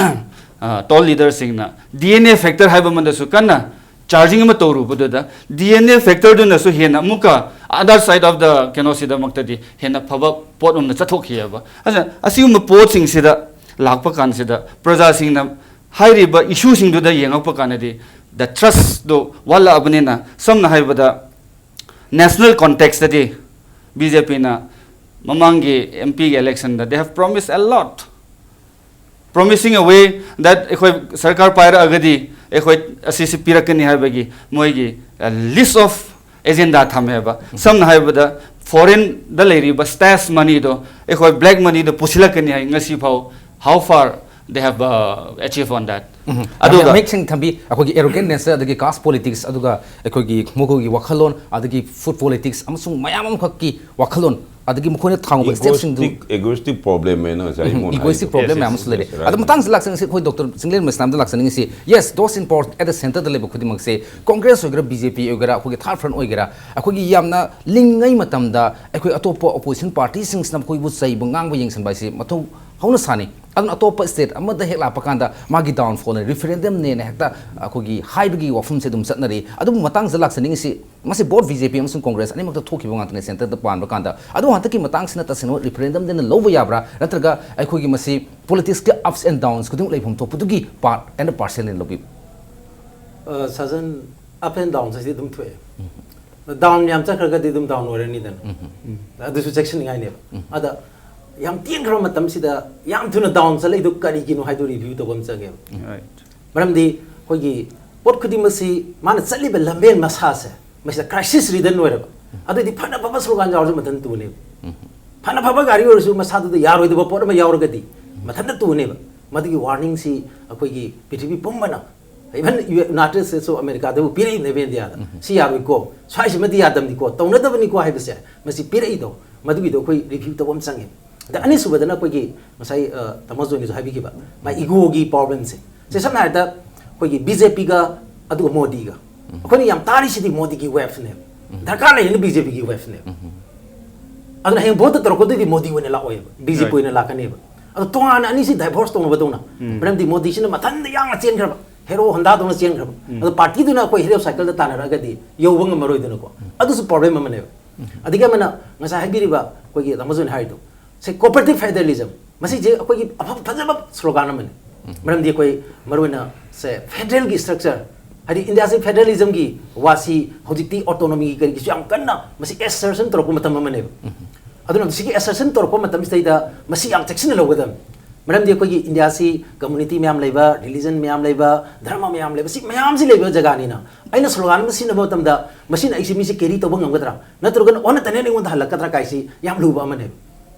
ꯑ, tall leader ꯁꯤꯡꯅ D N A factor ꯍꯥꯏꯕ ꯑꯃꯗꯁꯨ ꯀꯟꯅ charging ꯑꯃ ꯇꯧꯔꯨꯕꯗꯨꯗ D N A factor ꯗꯨꯅꯁꯨ ꯍꯦꯟꯅ ꯑꯃꯨꯛꯀ other side of the ꯀꯩꯅꯣꯁꯤꯗꯃꯛꯇꯗꯤ ꯍꯦꯟꯅ ꯐꯕ ꯄꯣꯠ ꯑꯃ ꯆꯠꯊꯣꯛꯈꯤꯑꯕ꯫ ꯑꯗꯨꯅ ꯑꯁꯤꯒꯨꯝꯕ ꯄꯣꯠꯁꯤꯡꯁꯤꯗ ꯂꯥꯛꯄ ꯀꯥꯟꯁꯤꯗ ꯄ꯭ꯔꯖꯥꯁꯤꯡꯅ ꯍꯥꯏꯔꯤꯕ issue ꯁꯤꯡꯗꯨꯗ ꯌꯦꯡꯉꯛꯄ ꯀꯥꯟꯗꯗꯤ the trust ꯗꯣ ꯋꯥꯠꯂꯛꯑꯕꯅꯤꯅ, ꯁꯝꯅ ꯍꯥꯏꯔꯕꯗ national context ꯇꯗꯤ B J P ꯅ ꯃꯃꯥꯡꯒꯤ M P ꯒꯤ election the they have promised a lot, promising a way that ꯑꯩꯈꯣꯏ ꯁꯔꯀꯥꯔ ꯄꯥꯏꯔꯛꯑꯒꯗꯤ ꯑꯩꯈꯣꯏ ꯑꯁꯤꯁꯤ ꯄꯤꯔꯛꯀꯅꯤ ꯍꯥꯏꯕꯒꯤ ꯃꯣꯏꯒꯤ list of agenda ꯊꯝꯃꯦꯕ꯫ ꯁꯝꯅ ꯍꯥꯏꯔꯕꯗ foreign ꯗ ꯂꯩꯔꯤꯕ stash money ꯗꯣ ꯑꯩꯈꯣꯏ black money ꯗ ꯄꯨꯁꯤꯜꯂꯛꯀꯅꯤ ꯍꯥꯏ꯫ ꯉꯁꯤ ꯐꯥꯎ how far they have uh, achieved on that? ꯑꯗꯨꯒ ꯃꯌꯦꯛ ꯁꯦꯡꯅ ꯊꯝꯕꯤ꯫ ꯑꯩꯈꯣꯏꯒꯤ arrogant nature, ꯑꯗꯒꯤ caste politics, ꯑꯗꯨꯒ ꯑꯩꯈꯣꯏꯒꯤ ꯃꯈꯣꯏꯒꯤ ꯋꯥꯈꯜꯂꯣꯟ, ꯑꯗꯒꯤ food politics ꯑꯃꯁꯨꯡ ꯃꯌꯥꯝ ꯑꯃꯈꯛꯀꯤ ꯋꯥꯈꯜꯂꯣꯟ, ꯑꯗꯒꯤ ꯃꯈꯣꯏꯅ ꯊꯥꯡꯕ step ꯁꯤꯡꯗꯨ egoistic, egoistic problem ꯍꯥꯏꯅ ꯉꯁꯥꯏ ꯎꯝ, ꯃꯣꯅꯥ egoistic ꯍꯥꯏꯗꯣ꯫ Problem ꯃꯌꯥꯝ ꯑꯃꯁꯨ ꯂꯩꯔꯦ꯫ Yes, yes, right. ꯑꯗꯣ ꯃꯇꯥꯡꯁꯤꯗ ꯂꯥꯛꯆꯅꯤꯡꯁꯤ ꯑꯩꯈꯣꯏ ꯗꯣꯛꯇꯔ ꯆꯤꯡꯂꯦꯟꯕ ꯏꯁꯂꯥꯝꯗ ꯂꯥꯛꯆꯅꯤꯡꯉꯤꯁꯤ꯫ Yes, those in power at the centre ꯗ ꯂꯩꯕ ꯈꯨꯗꯤꯡꯃꯛꯁꯦ, Congress ꯑꯣꯏꯒꯦꯔꯥ, B J P ꯑꯣꯏꯒꯦꯔꯥ, ꯑꯩꯈꯣꯏꯒꯤ third front ꯑꯣꯏꯒꯦꯔꯥ, ꯑꯩꯈꯣꯏꯒꯤ ꯌꯥꯝꯅ ꯂꯤꯡꯉꯩ ꯃꯇꯝꯗ ꯑꯩꯈꯣꯏ ꯑꯇꯣꯞꯄ opposition party ꯁꯤꯡꯁꯤꯅ ꯃꯈꯣꯏꯕꯨ ꯆꯩꯕ ꯉꯥꯡꯕ ꯌꯦꯡꯁꯤꯟꯕ ꯍꯥꯏꯁꯤ ꯃꯊꯧ ꯍꯧꯅ ꯁꯥꯅꯤ꯫ ꯑꯗꯨꯅ ꯑꯇꯣꯞꯄ ꯁ꯭ꯇꯦꯠ ꯑꯃꯗ ꯍꯦꯛ ꯂꯥꯛꯄ ꯀꯥꯟꯗ ꯃꯥꯒꯤ ꯗꯥꯎꯟꯐꯣꯜꯅ, ꯔꯤꯐꯔꯦꯟꯗꯝꯅꯦꯅ ꯍꯦꯛꯇ ꯑꯩꯈꯣꯏꯒꯤ ꯍꯥꯏꯕꯒꯤ ꯋꯥꯐꯝꯁꯦ ꯑꯗꯨꯝ ꯆꯠꯅꯔꯤ꯫ ꯑꯗꯨꯕꯨ ꯃꯇꯥꯡꯁꯤꯗ ꯂꯥꯛꯆꯅꯤꯡꯉꯤꯁꯤ, ꯃꯁꯤ ꯕꯣꯠ ꯕꯤ ꯖꯦ ꯄꯤ ꯑꯃꯁꯨꯡ ꯀꯣꯡꯒ꯭ꯔꯦꯁ ꯑꯅꯤꯃꯛꯇ ꯊꯣꯛꯈꯤꯕ ꯉꯥꯛꯇꯅꯤ ꯁꯦꯟꯇꯔꯗ ꯄꯥꯟꯕ ꯀꯥꯟꯗ꯫ ꯑꯗꯨꯕꯨ ꯍꯟꯗꯛꯀꯤ ꯃꯇꯥꯡꯁꯤꯅ ꯇꯁꯦꯡꯅ ꯔꯤꯐꯔꯦꯟꯗꯝꯗꯅ ꯂꯧꯕ ꯌꯥꯕ꯭ꯔꯥ, ꯅꯠꯇ꯭ꯔꯒ ꯑꯩꯈꯣꯏꯒꯤ ꯃꯁꯤ ꯄꯣꯂꯤꯇꯤꯛꯁꯀꯤ ups and downs ꯈꯨꯗꯤꯡꯃꯛ ꯂꯩꯐꯝ ꯊꯣꯛꯄꯗꯨꯒꯤ ꯄꯥꯔꯠ ꯑꯦꯟ ꯄꯥꯔꯁꯦꯜꯅ ꯂꯧꯕꯤꯕ꯭ꯔꯥ? ꯑ, ꯁꯥꯖꯟ, ꯑꯞ ꯑꯦꯟ ꯗꯥꯎꯟ ꯍꯥꯏꯁꯤꯗꯤ ꯑꯗꯨꯝ ꯊꯣꯛꯑꯦ꯫ ꯗꯥꯎꯟ ꯌꯥꯝ ꯆꯠꯈ꯭ꯔꯒꯗꯤ ꯑꯗꯨꯝ ꯗꯥꯎꯟ ꯑꯣꯏꯔꯅꯤꯗꯅ꯫ ꯑꯗꯨꯁꯨ ꯆꯦꯛꯁꯤꯟꯅꯤꯡꯉꯥꯏꯅꯦꯕ꯫ ꯑꯗ ꯌꯥꯝ ꯇꯦꯟꯈ꯭ꯔꯕ ꯃꯇꯝꯁꯤꯗ ꯌꯥꯝ ꯊꯨꯅ ꯗꯥꯎꯟ ꯆꯠꯂꯛꯏꯗꯣ ꯀꯔꯤꯒꯤꯅꯣ ꯍꯥꯏꯗꯣ ꯔꯤꯚ꯭ꯌꯨ ꯇꯧꯕ ꯑꯃ ꯆꯪꯉꯦꯕ꯫ Right. ꯃꯔꯝꯗꯤ ꯑꯩꯈꯣꯏꯒꯤ ꯄꯣꯠ ꯈꯨꯗꯤꯡꯃꯛꯁꯤ ꯃꯥꯅ ꯆꯠꯂꯤꯕ ꯂꯝꯕꯦꯟ ꯃꯁꯥꯁꯦ, ꯃꯁꯤꯗ ꯀ꯭ꯔꯥꯏꯁꯤꯁ ꯔꯤꯗꯟ ꯑꯣꯏꯔꯕ꯫ ꯑꯗꯨꯑꯣꯏꯗꯤ ꯐꯅ ꯐꯕ ꯁ꯭ꯂꯣꯒꯥꯟ ꯌꯥꯎꯔꯁꯨ ꯃꯊꯟꯇ ꯇꯨꯅꯦꯕ꯫ ꯐꯅ ꯐꯕ ꯒꯥꯔꯤ ꯑꯣꯏꯔꯁꯨ ꯃꯁꯥꯗꯨꯗ ꯌꯥꯔꯣꯏꯗꯕ ꯄꯣꯠ ꯑꯃ ꯌꯥꯎꯔꯒꯗꯤ ꯃꯊꯟꯇ ꯇꯨꯅꯦꯕ꯫ ꯃꯗꯨꯒꯤ ꯋꯥꯔꯅꯤꯡꯁꯤ ꯑꯩꯈꯣꯏꯒꯤ ꯄ꯭ꯔꯤꯊꯤꯕꯤ ꯄꯨꯝꯕꯅ, even United States of Americaꯗꯕꯨ ꯄꯤꯔꯛꯏꯅꯦꯕ ꯏꯟꯗꯤꯌꯥꯗ꯫ ꯁꯤ ꯌꯥꯔꯣꯏꯀꯣ, ꯁ꯭ꯋꯥꯏꯁꯤꯃꯗꯤ ꯌꯥꯗꯕꯅꯤꯀꯣ, ꯇꯧꯅꯗꯕꯅꯤꯀꯣ ꯍꯥꯏꯕꯁꯦ ꯃꯁꯤ ꯄꯤꯔꯛꯏꯗꯣ, ꯃꯗꯨꯒꯤꯗꯣ ꯑꯩꯈꯣꯏ ꯔꯤꯚ꯭ꯌꯨ ꯇꯧꯕ ꯑꯃ ꯆꯪꯉꯦ꯫ ꯑꯗ ꯑꯅꯤꯁꯨꯕꯗꯅ ꯑꯩꯈꯣꯏꯒꯤ ꯉꯁꯥꯏ, ꯑ, ꯇꯥꯃꯣ ꯖꯣꯟꯒꯤꯁꯨ ꯍꯥꯏꯕꯤꯈꯤꯕ, ꯃꯥ ꯏꯒꯣꯒꯤ ꯄ꯭ꯔꯣꯕ꯭ꯂꯦꯝꯁꯦ꯫ ꯁꯦ ꯁꯝꯅ ꯍꯥꯏꯔꯕꯗ ꯑꯩꯈꯣꯏꯒꯤ ꯕꯤ ꯖꯦ ꯄꯤꯒ ꯑꯗꯨꯒ ꯃꯣꯗꯤꯒ ꯑꯩꯈꯣꯏꯅ ꯌꯥꯝ ꯇꯥꯔꯤꯁꯤꯗꯤ ꯃꯣꯗꯤꯒꯤ ꯋꯦꯐꯅꯦꯕ꯫ ꯗꯔꯀꯥꯔ ꯂꯩꯔꯤꯅ ꯕꯤ ꯖꯦ ꯄꯤꯒꯤ ꯋꯦꯐꯅꯦꯕ꯫ ꯑꯗꯨꯅ ꯍꯌꯦꯡ ꯚꯣꯠꯇ ꯇꯧꯔꯛꯄꯗꯨꯗꯤ ꯃꯣꯗꯤ ꯑꯣꯏꯅ ꯂꯥꯛꯑꯣꯏꯕ, ꯕꯤ ꯖꯦ ꯄꯤ Right. ꯑꯣꯏꯅ ꯂꯥꯛꯀꯅꯦꯕ꯫ ꯑꯗꯣ ꯇꯣꯉꯥꯟꯅ ꯑꯅꯤꯁꯤ ꯗꯥꯏꯚꯣꯔꯁ ꯇꯧꯅꯕꯗꯧꯅ, ꯃꯔꯝꯗꯤ ꯃꯣꯗꯤꯁꯤꯅ ꯃꯊꯟꯗ ꯌꯥꯡꯅ ꯆꯦꯟꯈ꯭ꯔꯕ, ꯍꯦꯔꯣ ꯍꯟꯗꯥꯗꯧꯅ ꯆꯦꯟꯈ꯭ꯔꯕ꯫ ꯑꯗꯣ ꯄꯥꯔꯇꯤꯗꯨꯅ ꯑꯩꯈꯣꯏ ꯍꯦꯔꯣ ꯁꯥꯏꯀꯜꯗ ꯇꯥꯟꯅꯔꯛꯑꯒꯗꯤ ꯌꯧꯕ ꯉꯝꯃꯔꯣꯏꯗꯅꯀꯣ꯫ ꯑꯗꯨꯁꯨ ꯄ꯭ꯔꯣꯕ꯭ꯂꯦꯝ ꯑꯃꯅꯦꯕ꯫ ꯑꯗꯒꯤ ꯑꯃꯅ ꯉꯁꯥꯏ ꯍꯥꯏꯕꯤꯔꯤꯕ ꯑꯩꯈꯣꯏꯒꯤ ꯇꯥꯃꯣ ꯖꯣꯟꯅ ꯍꯥꯏꯔꯤꯗꯣ, ꯁꯦ, cooperative federalism, ꯃꯁꯤꯁꯦ ꯑꯩꯈꯣꯏꯒꯤ ꯑꯐꯕ ꯐꯖꯕ ꯁ꯭ꯂꯣꯒꯥꯟ ꯑꯃꯅꯤ꯫ ꯃꯔꯝꯗꯤ ꯑꯩꯈꯣꯏ ꯃꯔꯨꯑꯣꯏꯅ ꯁꯦ ꯐꯦꯗꯔꯦꯜꯒꯤ ꯁ꯭ꯇ꯭ꯔꯛꯆꯔ, ꯍꯥꯏꯗꯤ ꯏꯟꯗꯤꯌꯥꯁꯤ ꯐꯦꯗꯔꯦꯂꯤꯖꯝꯒꯤ ꯋꯥꯁꯤ ꯍꯧꯖꯤꯛꯇꯤ ꯑꯣꯇꯣꯅꯣꯃꯤꯒꯤ ꯀꯔꯤꯒꯤꯁꯨ ꯌꯥꯝ ꯀꯟꯅ ꯃꯁꯤ ꯑꯦꯁꯔꯁꯟ ꯇꯧꯔꯛꯄ ꯃꯇꯝ ꯑꯃꯅꯦꯕ꯫ ꯑꯗꯨꯅ ꯁꯤꯒꯤ ꯑꯦꯁꯔꯁꯟ ꯇꯧꯔꯛꯄ ꯃꯇꯝꯁꯤꯗꯩꯗ ꯃꯁꯤ ꯌꯥꯝ ꯆꯦꯛꯁꯤꯟꯅ ꯂꯧꯒꯗꯕꯅꯤ꯫ ꯃꯔꯝꯗꯤ ꯑꯩꯈꯣꯏꯒꯤ ꯏꯟꯗꯤꯌꯥꯁꯤ ꯀꯝꯃꯨꯅꯤꯇꯤ ꯃꯌꯥꯝ ꯂꯩꯕ, ꯔꯤꯂꯤꯖꯟ ꯃꯌꯥꯝ ꯂꯩꯕ, ꯙꯔꯃ ꯃꯌꯥꯝ ꯂꯩꯕ, ꯁꯤ ꯃꯌꯥꯝꯁꯤ ꯂꯩꯕ ꯖꯒꯥꯅꯤꯅ ꯑꯩꯅ ꯁ꯭ꯂꯣꯒꯥꯟ ꯑꯃ ꯁꯤꯖꯤꯟꯅꯕ ꯃꯇꯝꯗ ꯃꯁꯤꯅ ꯑꯩꯁꯤ ꯃꯤꯁꯤ ꯀꯦꯔꯤ ꯇꯧꯕ ꯉꯝꯒꯗ꯭ꯔꯥ, ꯅꯠꯇ꯭ꯔꯒꯅ ꯑꯣꯟꯅ ꯇꯩꯅꯅ ꯑꯩꯉꯣꯟꯗ ꯍꯜꯂꯛꯀꯗ꯭ꯔꯥ ꯀꯥꯏꯁꯤ ꯌꯥꯝ ꯂꯨꯕ ꯑꯃꯅꯦꯕ꯫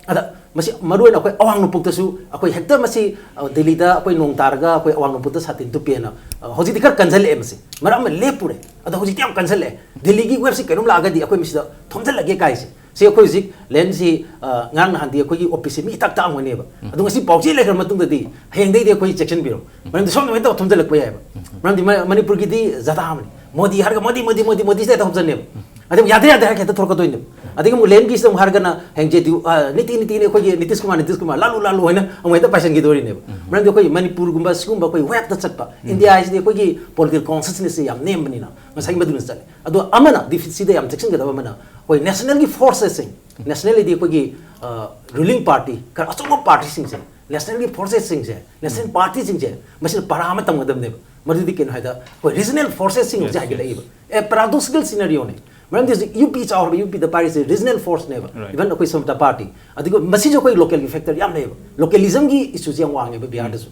ꯑꯗ ꯃꯁꯤ ꯃꯔꯨꯑꯣꯏꯅ ꯑꯩꯈꯣꯏ ꯑꯋꯥꯡ ꯅꯣꯡꯄꯣꯛꯇꯁꯨ ꯑꯩꯈꯣꯏ ꯍꯦꯛꯇ ꯃꯁꯤ, ꯑ, ꯗꯤꯜꯂꯤꯗ ꯑꯩꯈꯣꯏ ꯅꯣꯡ ꯇꯥꯔꯒ ꯑꯩꯈꯣꯏ ꯑꯋꯥꯡ ꯅꯣꯡꯄꯣꯛꯇ ꯁꯥꯇꯤꯟ ꯇꯨꯞꯄꯦꯅ, ꯑ, ꯍꯧꯖꯤꯛꯇꯤ ꯈꯔ ꯀꯟꯁꯤꯜꯂꯛꯑꯦ ꯃꯁꯤ꯫ ꯃꯔꯛ ꯑꯃ ꯂꯦꯞꯄꯨꯔꯦ, ꯑꯗꯣ ꯍꯧꯖꯤꯛꯇꯤ ꯌꯥꯝ ꯀꯟꯁꯤꯜꯂꯛꯑꯦ꯫ ꯗꯤꯜꯂꯤꯒꯤ ꯋꯦꯐꯁꯤ ꯀꯩꯅꯣꯝ ꯂꯥꯛꯑꯒꯗꯤ ꯑꯩꯈꯣꯏ ꯃꯁꯤꯗ ꯊꯣꯝꯖꯤꯜꯂꯒꯦ ꯀꯥꯏꯁꯦ꯫ ꯁꯤ ꯑꯩꯈꯣꯏ ꯍꯧꯖꯤꯛ ꯂꯦꯟꯁꯤ, ꯑ, ꯉꯔꯥꯡ ꯅꯍꯥꯟꯗꯤ ꯑꯩꯈꯣꯏꯒꯤ ꯑꯣ ꯄꯤ ꯁꯤ ꯃꯤ ꯏꯇꯥꯛ ꯇꯥꯛꯑꯝꯒꯅꯦꯕ꯫ ꯑꯗꯣ ꯉꯁꯤ ꯄꯥꯎꯆꯦ ꯂꯩꯈ꯭ꯔ ꯃꯇꯨꯡꯗꯗꯤ ꯍꯌꯦꯡꯗꯩꯗꯤ ꯑꯩꯈꯣꯏ ꯆꯦꯛꯁꯤꯟꯕꯤꯔꯣ꯫ ꯃꯔꯝꯗꯤ ꯁꯣꯝꯗ ꯍꯦꯛꯇ ꯊꯣꯝꯖꯤꯜꯂꯛꯄ ꯌꯥꯏꯑꯕ꯫ ꯃꯔꯝꯗꯤ ꯃ-, ꯃꯅꯤꯄꯨꯔꯒꯤꯗꯤ ꯖꯗꯥ ꯑꯃꯅꯤ꯫ ꯃꯣꯗꯤ ꯍꯥꯏꯔꯒ ꯃꯣꯗꯤ, ꯃꯣꯗꯤ, ꯃꯣꯗꯤ, ꯃꯣꯗꯤꯁꯤꯗ ꯍꯦꯛꯇ ꯊꯣꯝꯖꯤꯜꯂꯦꯕ꯫ ꯑꯗꯨꯝ ꯌꯥꯗꯦ ꯌꯥꯗꯦ ꯍꯥꯏꯔꯒ ꯍꯦꯛꯇ ꯊꯣꯔꯛꯀꯗꯣꯏꯅꯦꯕ꯫ ꯑꯗꯒꯤ ꯑꯃꯨꯛ ꯂꯦꯟꯒꯤꯁꯤꯗ ꯑꯃꯨꯛ ꯍꯥꯏꯔꯒꯅ ꯍꯌꯦꯡ ꯖꯦ ꯗꯤ ꯌꯨ, ꯑ, ꯅꯤꯇꯤ ꯅꯤꯇꯤꯅꯤ ꯑꯩꯈꯣꯏꯒꯤ ꯅꯤꯇꯤꯁ ꯀꯨꯃꯥꯔ, ꯅꯤꯇꯤꯁ ꯀꯨꯃꯥꯔ, ꯂꯥꯂꯨ ꯂꯥꯂꯨ ꯍꯥꯏꯅ ꯑꯃꯨꯛ ꯍꯦꯛꯇ ꯄꯥꯏꯁꯤꯟꯈꯤꯗꯣꯔꯤꯅꯦꯕ꯫ ꯃꯔꯝꯗꯤ ꯑꯩꯈꯣꯏ ꯃꯅꯤꯄꯨꯔꯒꯨꯝꯕ ꯁꯤꯒꯨꯝꯕ ꯑꯩꯈꯣꯏ ꯋꯦꯕꯇ ꯆꯠꯄ ꯏꯟꯗꯤꯌꯥ ꯍꯥꯏꯁꯤꯗꯤ ꯑꯩꯈꯣꯏꯒꯤ ꯄꯣꯂꯤꯇꯤꯀꯦꯜ ꯀꯣꯟꯁꯤꯌꯁꯅꯦꯁꯁꯦ ꯌꯥꯝ ꯅꯦꯝꯕꯅꯤꯅ ꯉꯁꯥꯏꯒꯤ ꯃꯗꯨꯅ ꯆꯠꯂꯦ꯫ ꯑꯗꯣ ꯑꯃꯅ ꯗꯤꯐꯤꯁꯤꯠꯁꯤꯗ ꯌꯥꯝ ꯆꯦꯛꯁꯤꯟꯒꯗꯕ ꯑꯃꯅ ꯑꯩꯈꯣꯏ ꯅꯦꯁꯅꯦꯜꯒꯤ ꯐꯣꯔꯁꯦꯁꯁꯤꯡ, ꯅꯦꯁꯅꯦꯜ ꯍꯥꯏꯗꯤ ꯑꯩꯈꯣꯏꯒꯤ, ꯑ, ꯔꯨꯂꯤꯡ ꯄꯥꯔꯇꯤ, ꯈꯔ ꯑꯆꯧꯕ ꯄꯥꯔꯇꯤꯁꯤꯡꯁꯦ, ꯅꯦꯁꯅꯦꯜꯒꯤ ꯐꯣꯔꯁꯦꯁꯁꯤꯡꯁꯦ, ꯅꯦꯁꯅꯦꯜ ꯄꯥꯔꯇꯤꯁꯤꯡꯁꯦ ꯃꯁꯤꯅ ꯄꯥꯔꯥ ꯑꯃ ꯇꯝꯒꯗꯕꯅꯦꯕ꯫ ꯃꯗꯨꯗꯤ ꯀꯩꯅꯣ ꯍꯥꯏꯗ ꯑꯩꯈꯣꯏ ꯔꯤꯖꯅꯦꯜ ꯐꯣꯔꯁꯦꯁꯁꯤꯡ ꯍꯧꯖꯤꯛ ꯍꯥꯏꯒꯠꯂꯛꯏꯕ꯫ ꯑꯦ, ꯄꯦꯔꯥꯗꯣꯛꯁꯤꯀꯦꯜ ꯁꯤꯅꯔꯤꯑꯣꯅꯦ꯫ ꯃꯔꯝꯗꯤ ꯍꯧꯖꯤꯛ ꯌꯨ ꯄꯤ ꯆꯥꯎꯔꯕ, ꯌꯨ ꯄꯤꯗ ꯄꯥꯏꯔꯤꯁꯦ ꯔꯤꯖꯅꯦꯜ ꯐꯣꯔꯁꯅꯦꯕ꯫ ꯏꯚꯟ ꯑꯩꯈꯣꯏ ꯁꯣꯝꯇ ꯄꯥꯔꯇꯤ, ꯑꯗꯨꯒ ꯃꯁꯤꯁꯨ ꯑꯩꯈꯣꯏ ꯂꯣꯀꯦꯜꯒꯤ ꯐꯦꯛꯇꯔ ꯌꯥꯝ ꯂꯩꯌꯦꯕ꯫ ꯂꯣꯀꯦꯂꯤꯖꯝꯒꯤ ꯏꯁꯨꯁꯦ ꯌꯥꯝ ꯋꯥꯡꯉꯦꯕ ꯕꯤꯍꯥꯔꯗꯁꯨ꯫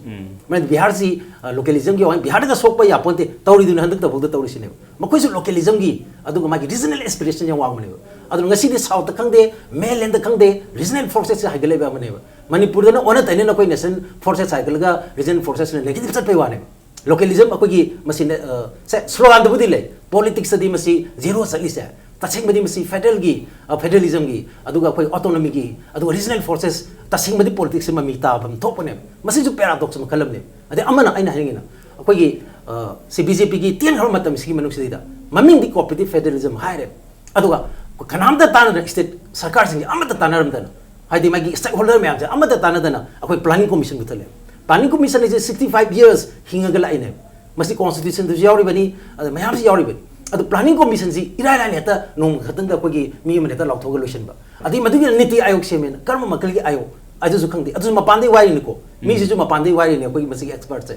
ꯃꯔꯝꯗꯤ ꯕꯤꯍꯥꯔꯁꯤ, ꯑ, ꯂꯣꯀꯦꯂꯤꯖꯝꯒꯤ ꯋꯥꯡꯉꯦ, ꯕꯤꯍꯥꯔꯗꯒ ꯁꯣꯛꯄ ꯌꯥꯄꯣꯟꯇꯦ, ꯇꯧꯔꯤꯗꯨꯅ ꯍꯟꯗꯛꯇꯐꯥꯎꯗ ꯇꯧꯔꯤꯁꯤꯅꯦꯕ꯫ ꯃꯈꯣꯏꯁꯨ ꯂꯣꯀꯦꯂꯤꯖꯝꯒꯤ ꯑꯗꯨꯒ ꯃꯥꯒꯤ ꯔꯤꯖꯅꯦꯜ ꯑꯦꯁꯄꯤꯔꯦꯁꯟ ꯌꯥꯝ ꯋꯥꯡꯕꯅꯦꯕ꯫ ꯑꯗꯨꯅ ꯉꯁꯤꯗꯤ ꯁꯥꯎꯠꯇ ꯈꯪꯗꯦ, ꯃꯦꯟꯂꯦꯟꯗ ꯈꯪꯗꯦ, ꯔꯤꯖꯅꯦꯜ ꯐꯣꯔꯁꯦꯁꯁꯦ ꯍꯥꯏꯒꯠꯂꯛꯏꯕ ꯑꯃꯅꯦꯕ꯫ ꯃꯅꯤꯄꯨꯔꯗꯅ ꯑꯣꯟꯅ ꯇꯩꯅꯅ ꯑꯩꯈꯣꯏ ꯅꯦꯁꯅꯦꯜ ꯐꯣꯔꯁꯦꯁ ꯍꯥꯏꯒꯠꯂꯒ ꯔꯤꯖꯅꯦꯜ ꯐꯣꯔꯁꯦꯁꯅ ꯅꯦꯒꯦꯇꯤꯚ ꯆꯠꯄꯩ ꯋꯥꯅꯦꯕ꯫ ꯂꯣꯀꯦꯂꯤꯖꯝ ꯑꯩꯈꯣꯏꯒꯤ ꯃꯁꯤ ꯅꯦ-, ꯑ, ꯁꯦ, ꯁ꯭ꯂꯣꯒꯥꯟꯗꯕꯨꯗꯤ ꯂꯩ, ꯄꯣꯂꯤꯇꯤꯛꯁꯇꯗꯤ ꯃꯁꯤ ꯖꯦꯔꯣ ꯆꯠꯂꯤꯁꯦ꯫ ꯇꯁꯦꯡꯕꯗꯤ ꯃꯁꯤ ꯐꯦꯗꯔꯦꯜꯒꯤ, ꯑ, ꯐꯦꯗꯔꯦꯂꯤꯖꯝꯒꯤ, ꯑꯗꯨꯒ ꯑꯩꯈꯣꯏ ꯑꯣꯇꯣꯅꯣꯃꯤꯒꯤ, ꯑꯗꯨꯒ ꯔꯤꯖꯅꯦꯜ ꯐꯣꯔꯁꯦꯁ ꯇꯁꯦꯡꯕꯗꯤ ꯄꯣꯂꯤꯇꯤꯛꯁꯁꯦ ꯃꯃꯤ ꯇꯥꯐꯝ ꯊꯣꯛꯄꯅꯦꯕ꯫ ꯃꯁꯤꯁꯨ ꯄꯦꯔꯥꯗꯣꯛꯁ ꯃꯈꯜ ꯑꯃꯅꯦꯕ꯫ ꯑꯗꯩ ꯑꯃꯅ ꯑꯩꯅ ꯍꯥꯏꯅꯤꯡꯉꯤꯅ ꯑꯩꯈꯣꯏꯒꯤ, ꯑ, ꯁꯤ ꯕꯤ ꯖꯦ ꯄꯤꯒꯤ ꯇꯦꯟꯈ꯭ꯔꯕ ꯃꯇꯝꯁꯤꯒꯤ ꯃꯅꯨꯡꯁꯤꯗꯩꯗ ꯃꯃꯤꯡꯗꯤ ꯀꯣꯑꯣꯄꯔꯦꯇꯤꯚ ꯐꯦꯗꯔꯦꯂꯤꯖꯝ ꯍꯥꯏꯔꯦ, ꯑꯗꯨꯒ ꯀꯅꯥꯝꯇ ꯇꯥꯟꯅꯗꯅ, ꯁ꯭ꯇꯦꯠ ꯁꯔꯀꯥꯔꯁꯤꯡꯁꯦ ꯑꯃꯠꯇ ꯇꯥꯟꯅꯔꯝꯗꯅ, ꯍꯥꯏꯗꯤ ꯃꯥꯒꯤ ꯁ꯭ꯇꯦꯛꯍꯣꯜꯗꯔ ꯃꯌꯥꯝꯁꯦ ꯑꯃꯠꯇ ꯇꯥꯟꯅꯗꯅ ꯑꯩꯈꯣꯏ ꯄ꯭ꯂꯥꯅꯤꯡ ꯀꯣꯃꯤꯁꯟ ꯃꯨꯊꯠꯂꯦ꯫ ꯄ꯭ꯂꯥꯅꯤꯡ ꯀꯣꯃꯤꯁꯟ ꯍꯥꯏꯁꯦ ꯁꯤꯛꯁꯇꯤ ꯐꯥꯏꯚ ꯌꯔꯁ ꯍꯤꯡꯉꯒ ꯂꯥꯛꯏꯅꯦꯕ꯫ ꯃꯁꯤ ꯀꯣꯟꯁꯇꯤꯇ꯭ꯌꯨꯁꯟꯗꯁꯨ ꯌꯥꯎꯔꯤꯕꯅꯤ, ꯑꯗ ꯃꯌꯥꯝꯁꯨ ꯌꯥꯎꯔꯤꯕꯅꯤ꯫ ꯑꯗꯣ ꯄ꯭ꯂꯥꯅꯤꯡ ꯀꯣꯃꯤꯁꯟꯁꯤ ꯏꯔꯥꯏ ꯂꯥꯏꯅ ꯍꯦꯛꯇ ꯅꯣꯡꯃ ꯈꯛꯇꯪꯗ ꯑꯩꯈꯣꯏꯒꯤ ꯃꯤ ꯑꯃꯅ ꯍꯦꯛꯇ ꯂꯥꯎꯊꯣꯛꯑꯒ ꯂꯣꯏꯁꯤꯟꯕ꯫ ꯑꯗꯒꯤ ꯃꯗꯨꯒꯤ ꯅꯤꯇꯤ ꯑꯥꯌꯣꯒ ꯁꯦꯝꯃꯦꯅ, ꯀꯔꯝꯕ ꯃꯈꯜꯒꯤ ꯑꯥꯌꯣꯒ? ꯑꯗꯨꯁꯨ ꯈꯪꯗꯦ꯫ ꯑꯗꯨꯁꯨ ꯃꯄꯥꯟꯗꯩ ꯋꯥꯏꯔꯤꯅꯤꯀꯣ, ꯃꯤꯁꯤꯁꯨ ꯃꯄꯥꯟꯗꯩ ꯋꯥꯏꯔꯤꯅꯤ ꯑꯩꯈꯣꯏꯒꯤ ꯃꯁꯤꯒꯤ ꯑꯦꯛꯁꯄꯔꯠꯁꯦ꯫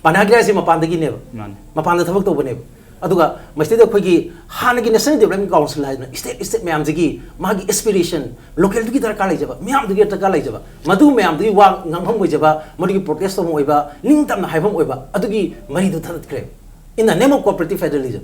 ꯄꯥꯅꯥꯒ꯭ꯔꯤꯍꯥꯁꯤ ꯃꯄꯥꯟꯗꯒꯤꯅꯦꯕ, ꯃꯄꯥꯟꯗ ꯊꯕꯛ ꯇꯧꯕꯅꯦꯕ꯫ ꯑꯗꯨꯒ ꯃꯁꯤꯗꯩꯗ ꯑꯩꯈꯣꯏꯒꯤ ꯍꯥꯟꯅꯒꯤ ꯅꯦꯁꯅꯦꯜ ꯗꯦꯕꯂꯞꯃꯦꯟ ꯀꯥꯎꯟꯁꯤꯜ ꯍꯥꯏꯗꯅ ꯁ꯭ꯇꯦꯠ, ꯁ꯭ꯇꯦꯠ ꯃꯌꯥꯝꯁꯤꯒꯤ ꯃꯥꯒꯤ ꯑꯦꯁꯄꯤꯔꯦꯁꯟ, ꯂꯣꯀꯦꯜꯗꯨꯒꯤ ꯗꯔꯀꯥꯔ ꯂꯩꯖꯕ, ꯃꯤꯌꯥꯝꯗꯨꯒꯤ ꯗꯔꯀꯥꯔ ꯂꯩꯖꯕ, ꯃꯗꯨ ꯃꯌꯥꯝꯗꯨꯒꯤ ꯋꯥ ꯉꯥꯡꯐꯝ ꯑꯣꯏꯖꯕ, ꯃꯗꯨꯒꯤ ꯄ꯭ꯔꯣꯇꯦꯁ ꯇꯧꯐꯝ ꯑꯣꯏꯕ, ꯅꯤꯡꯇꯝꯅ ꯍꯥꯏꯐꯝ ꯑꯣꯏꯕ, ꯑꯗꯨꯒꯤ ꯃꯔꯤꯗꯨ ꯊꯥꯗꯠꯈ꯭ꯔꯦ꯫ In the name of cooperative federalism꯫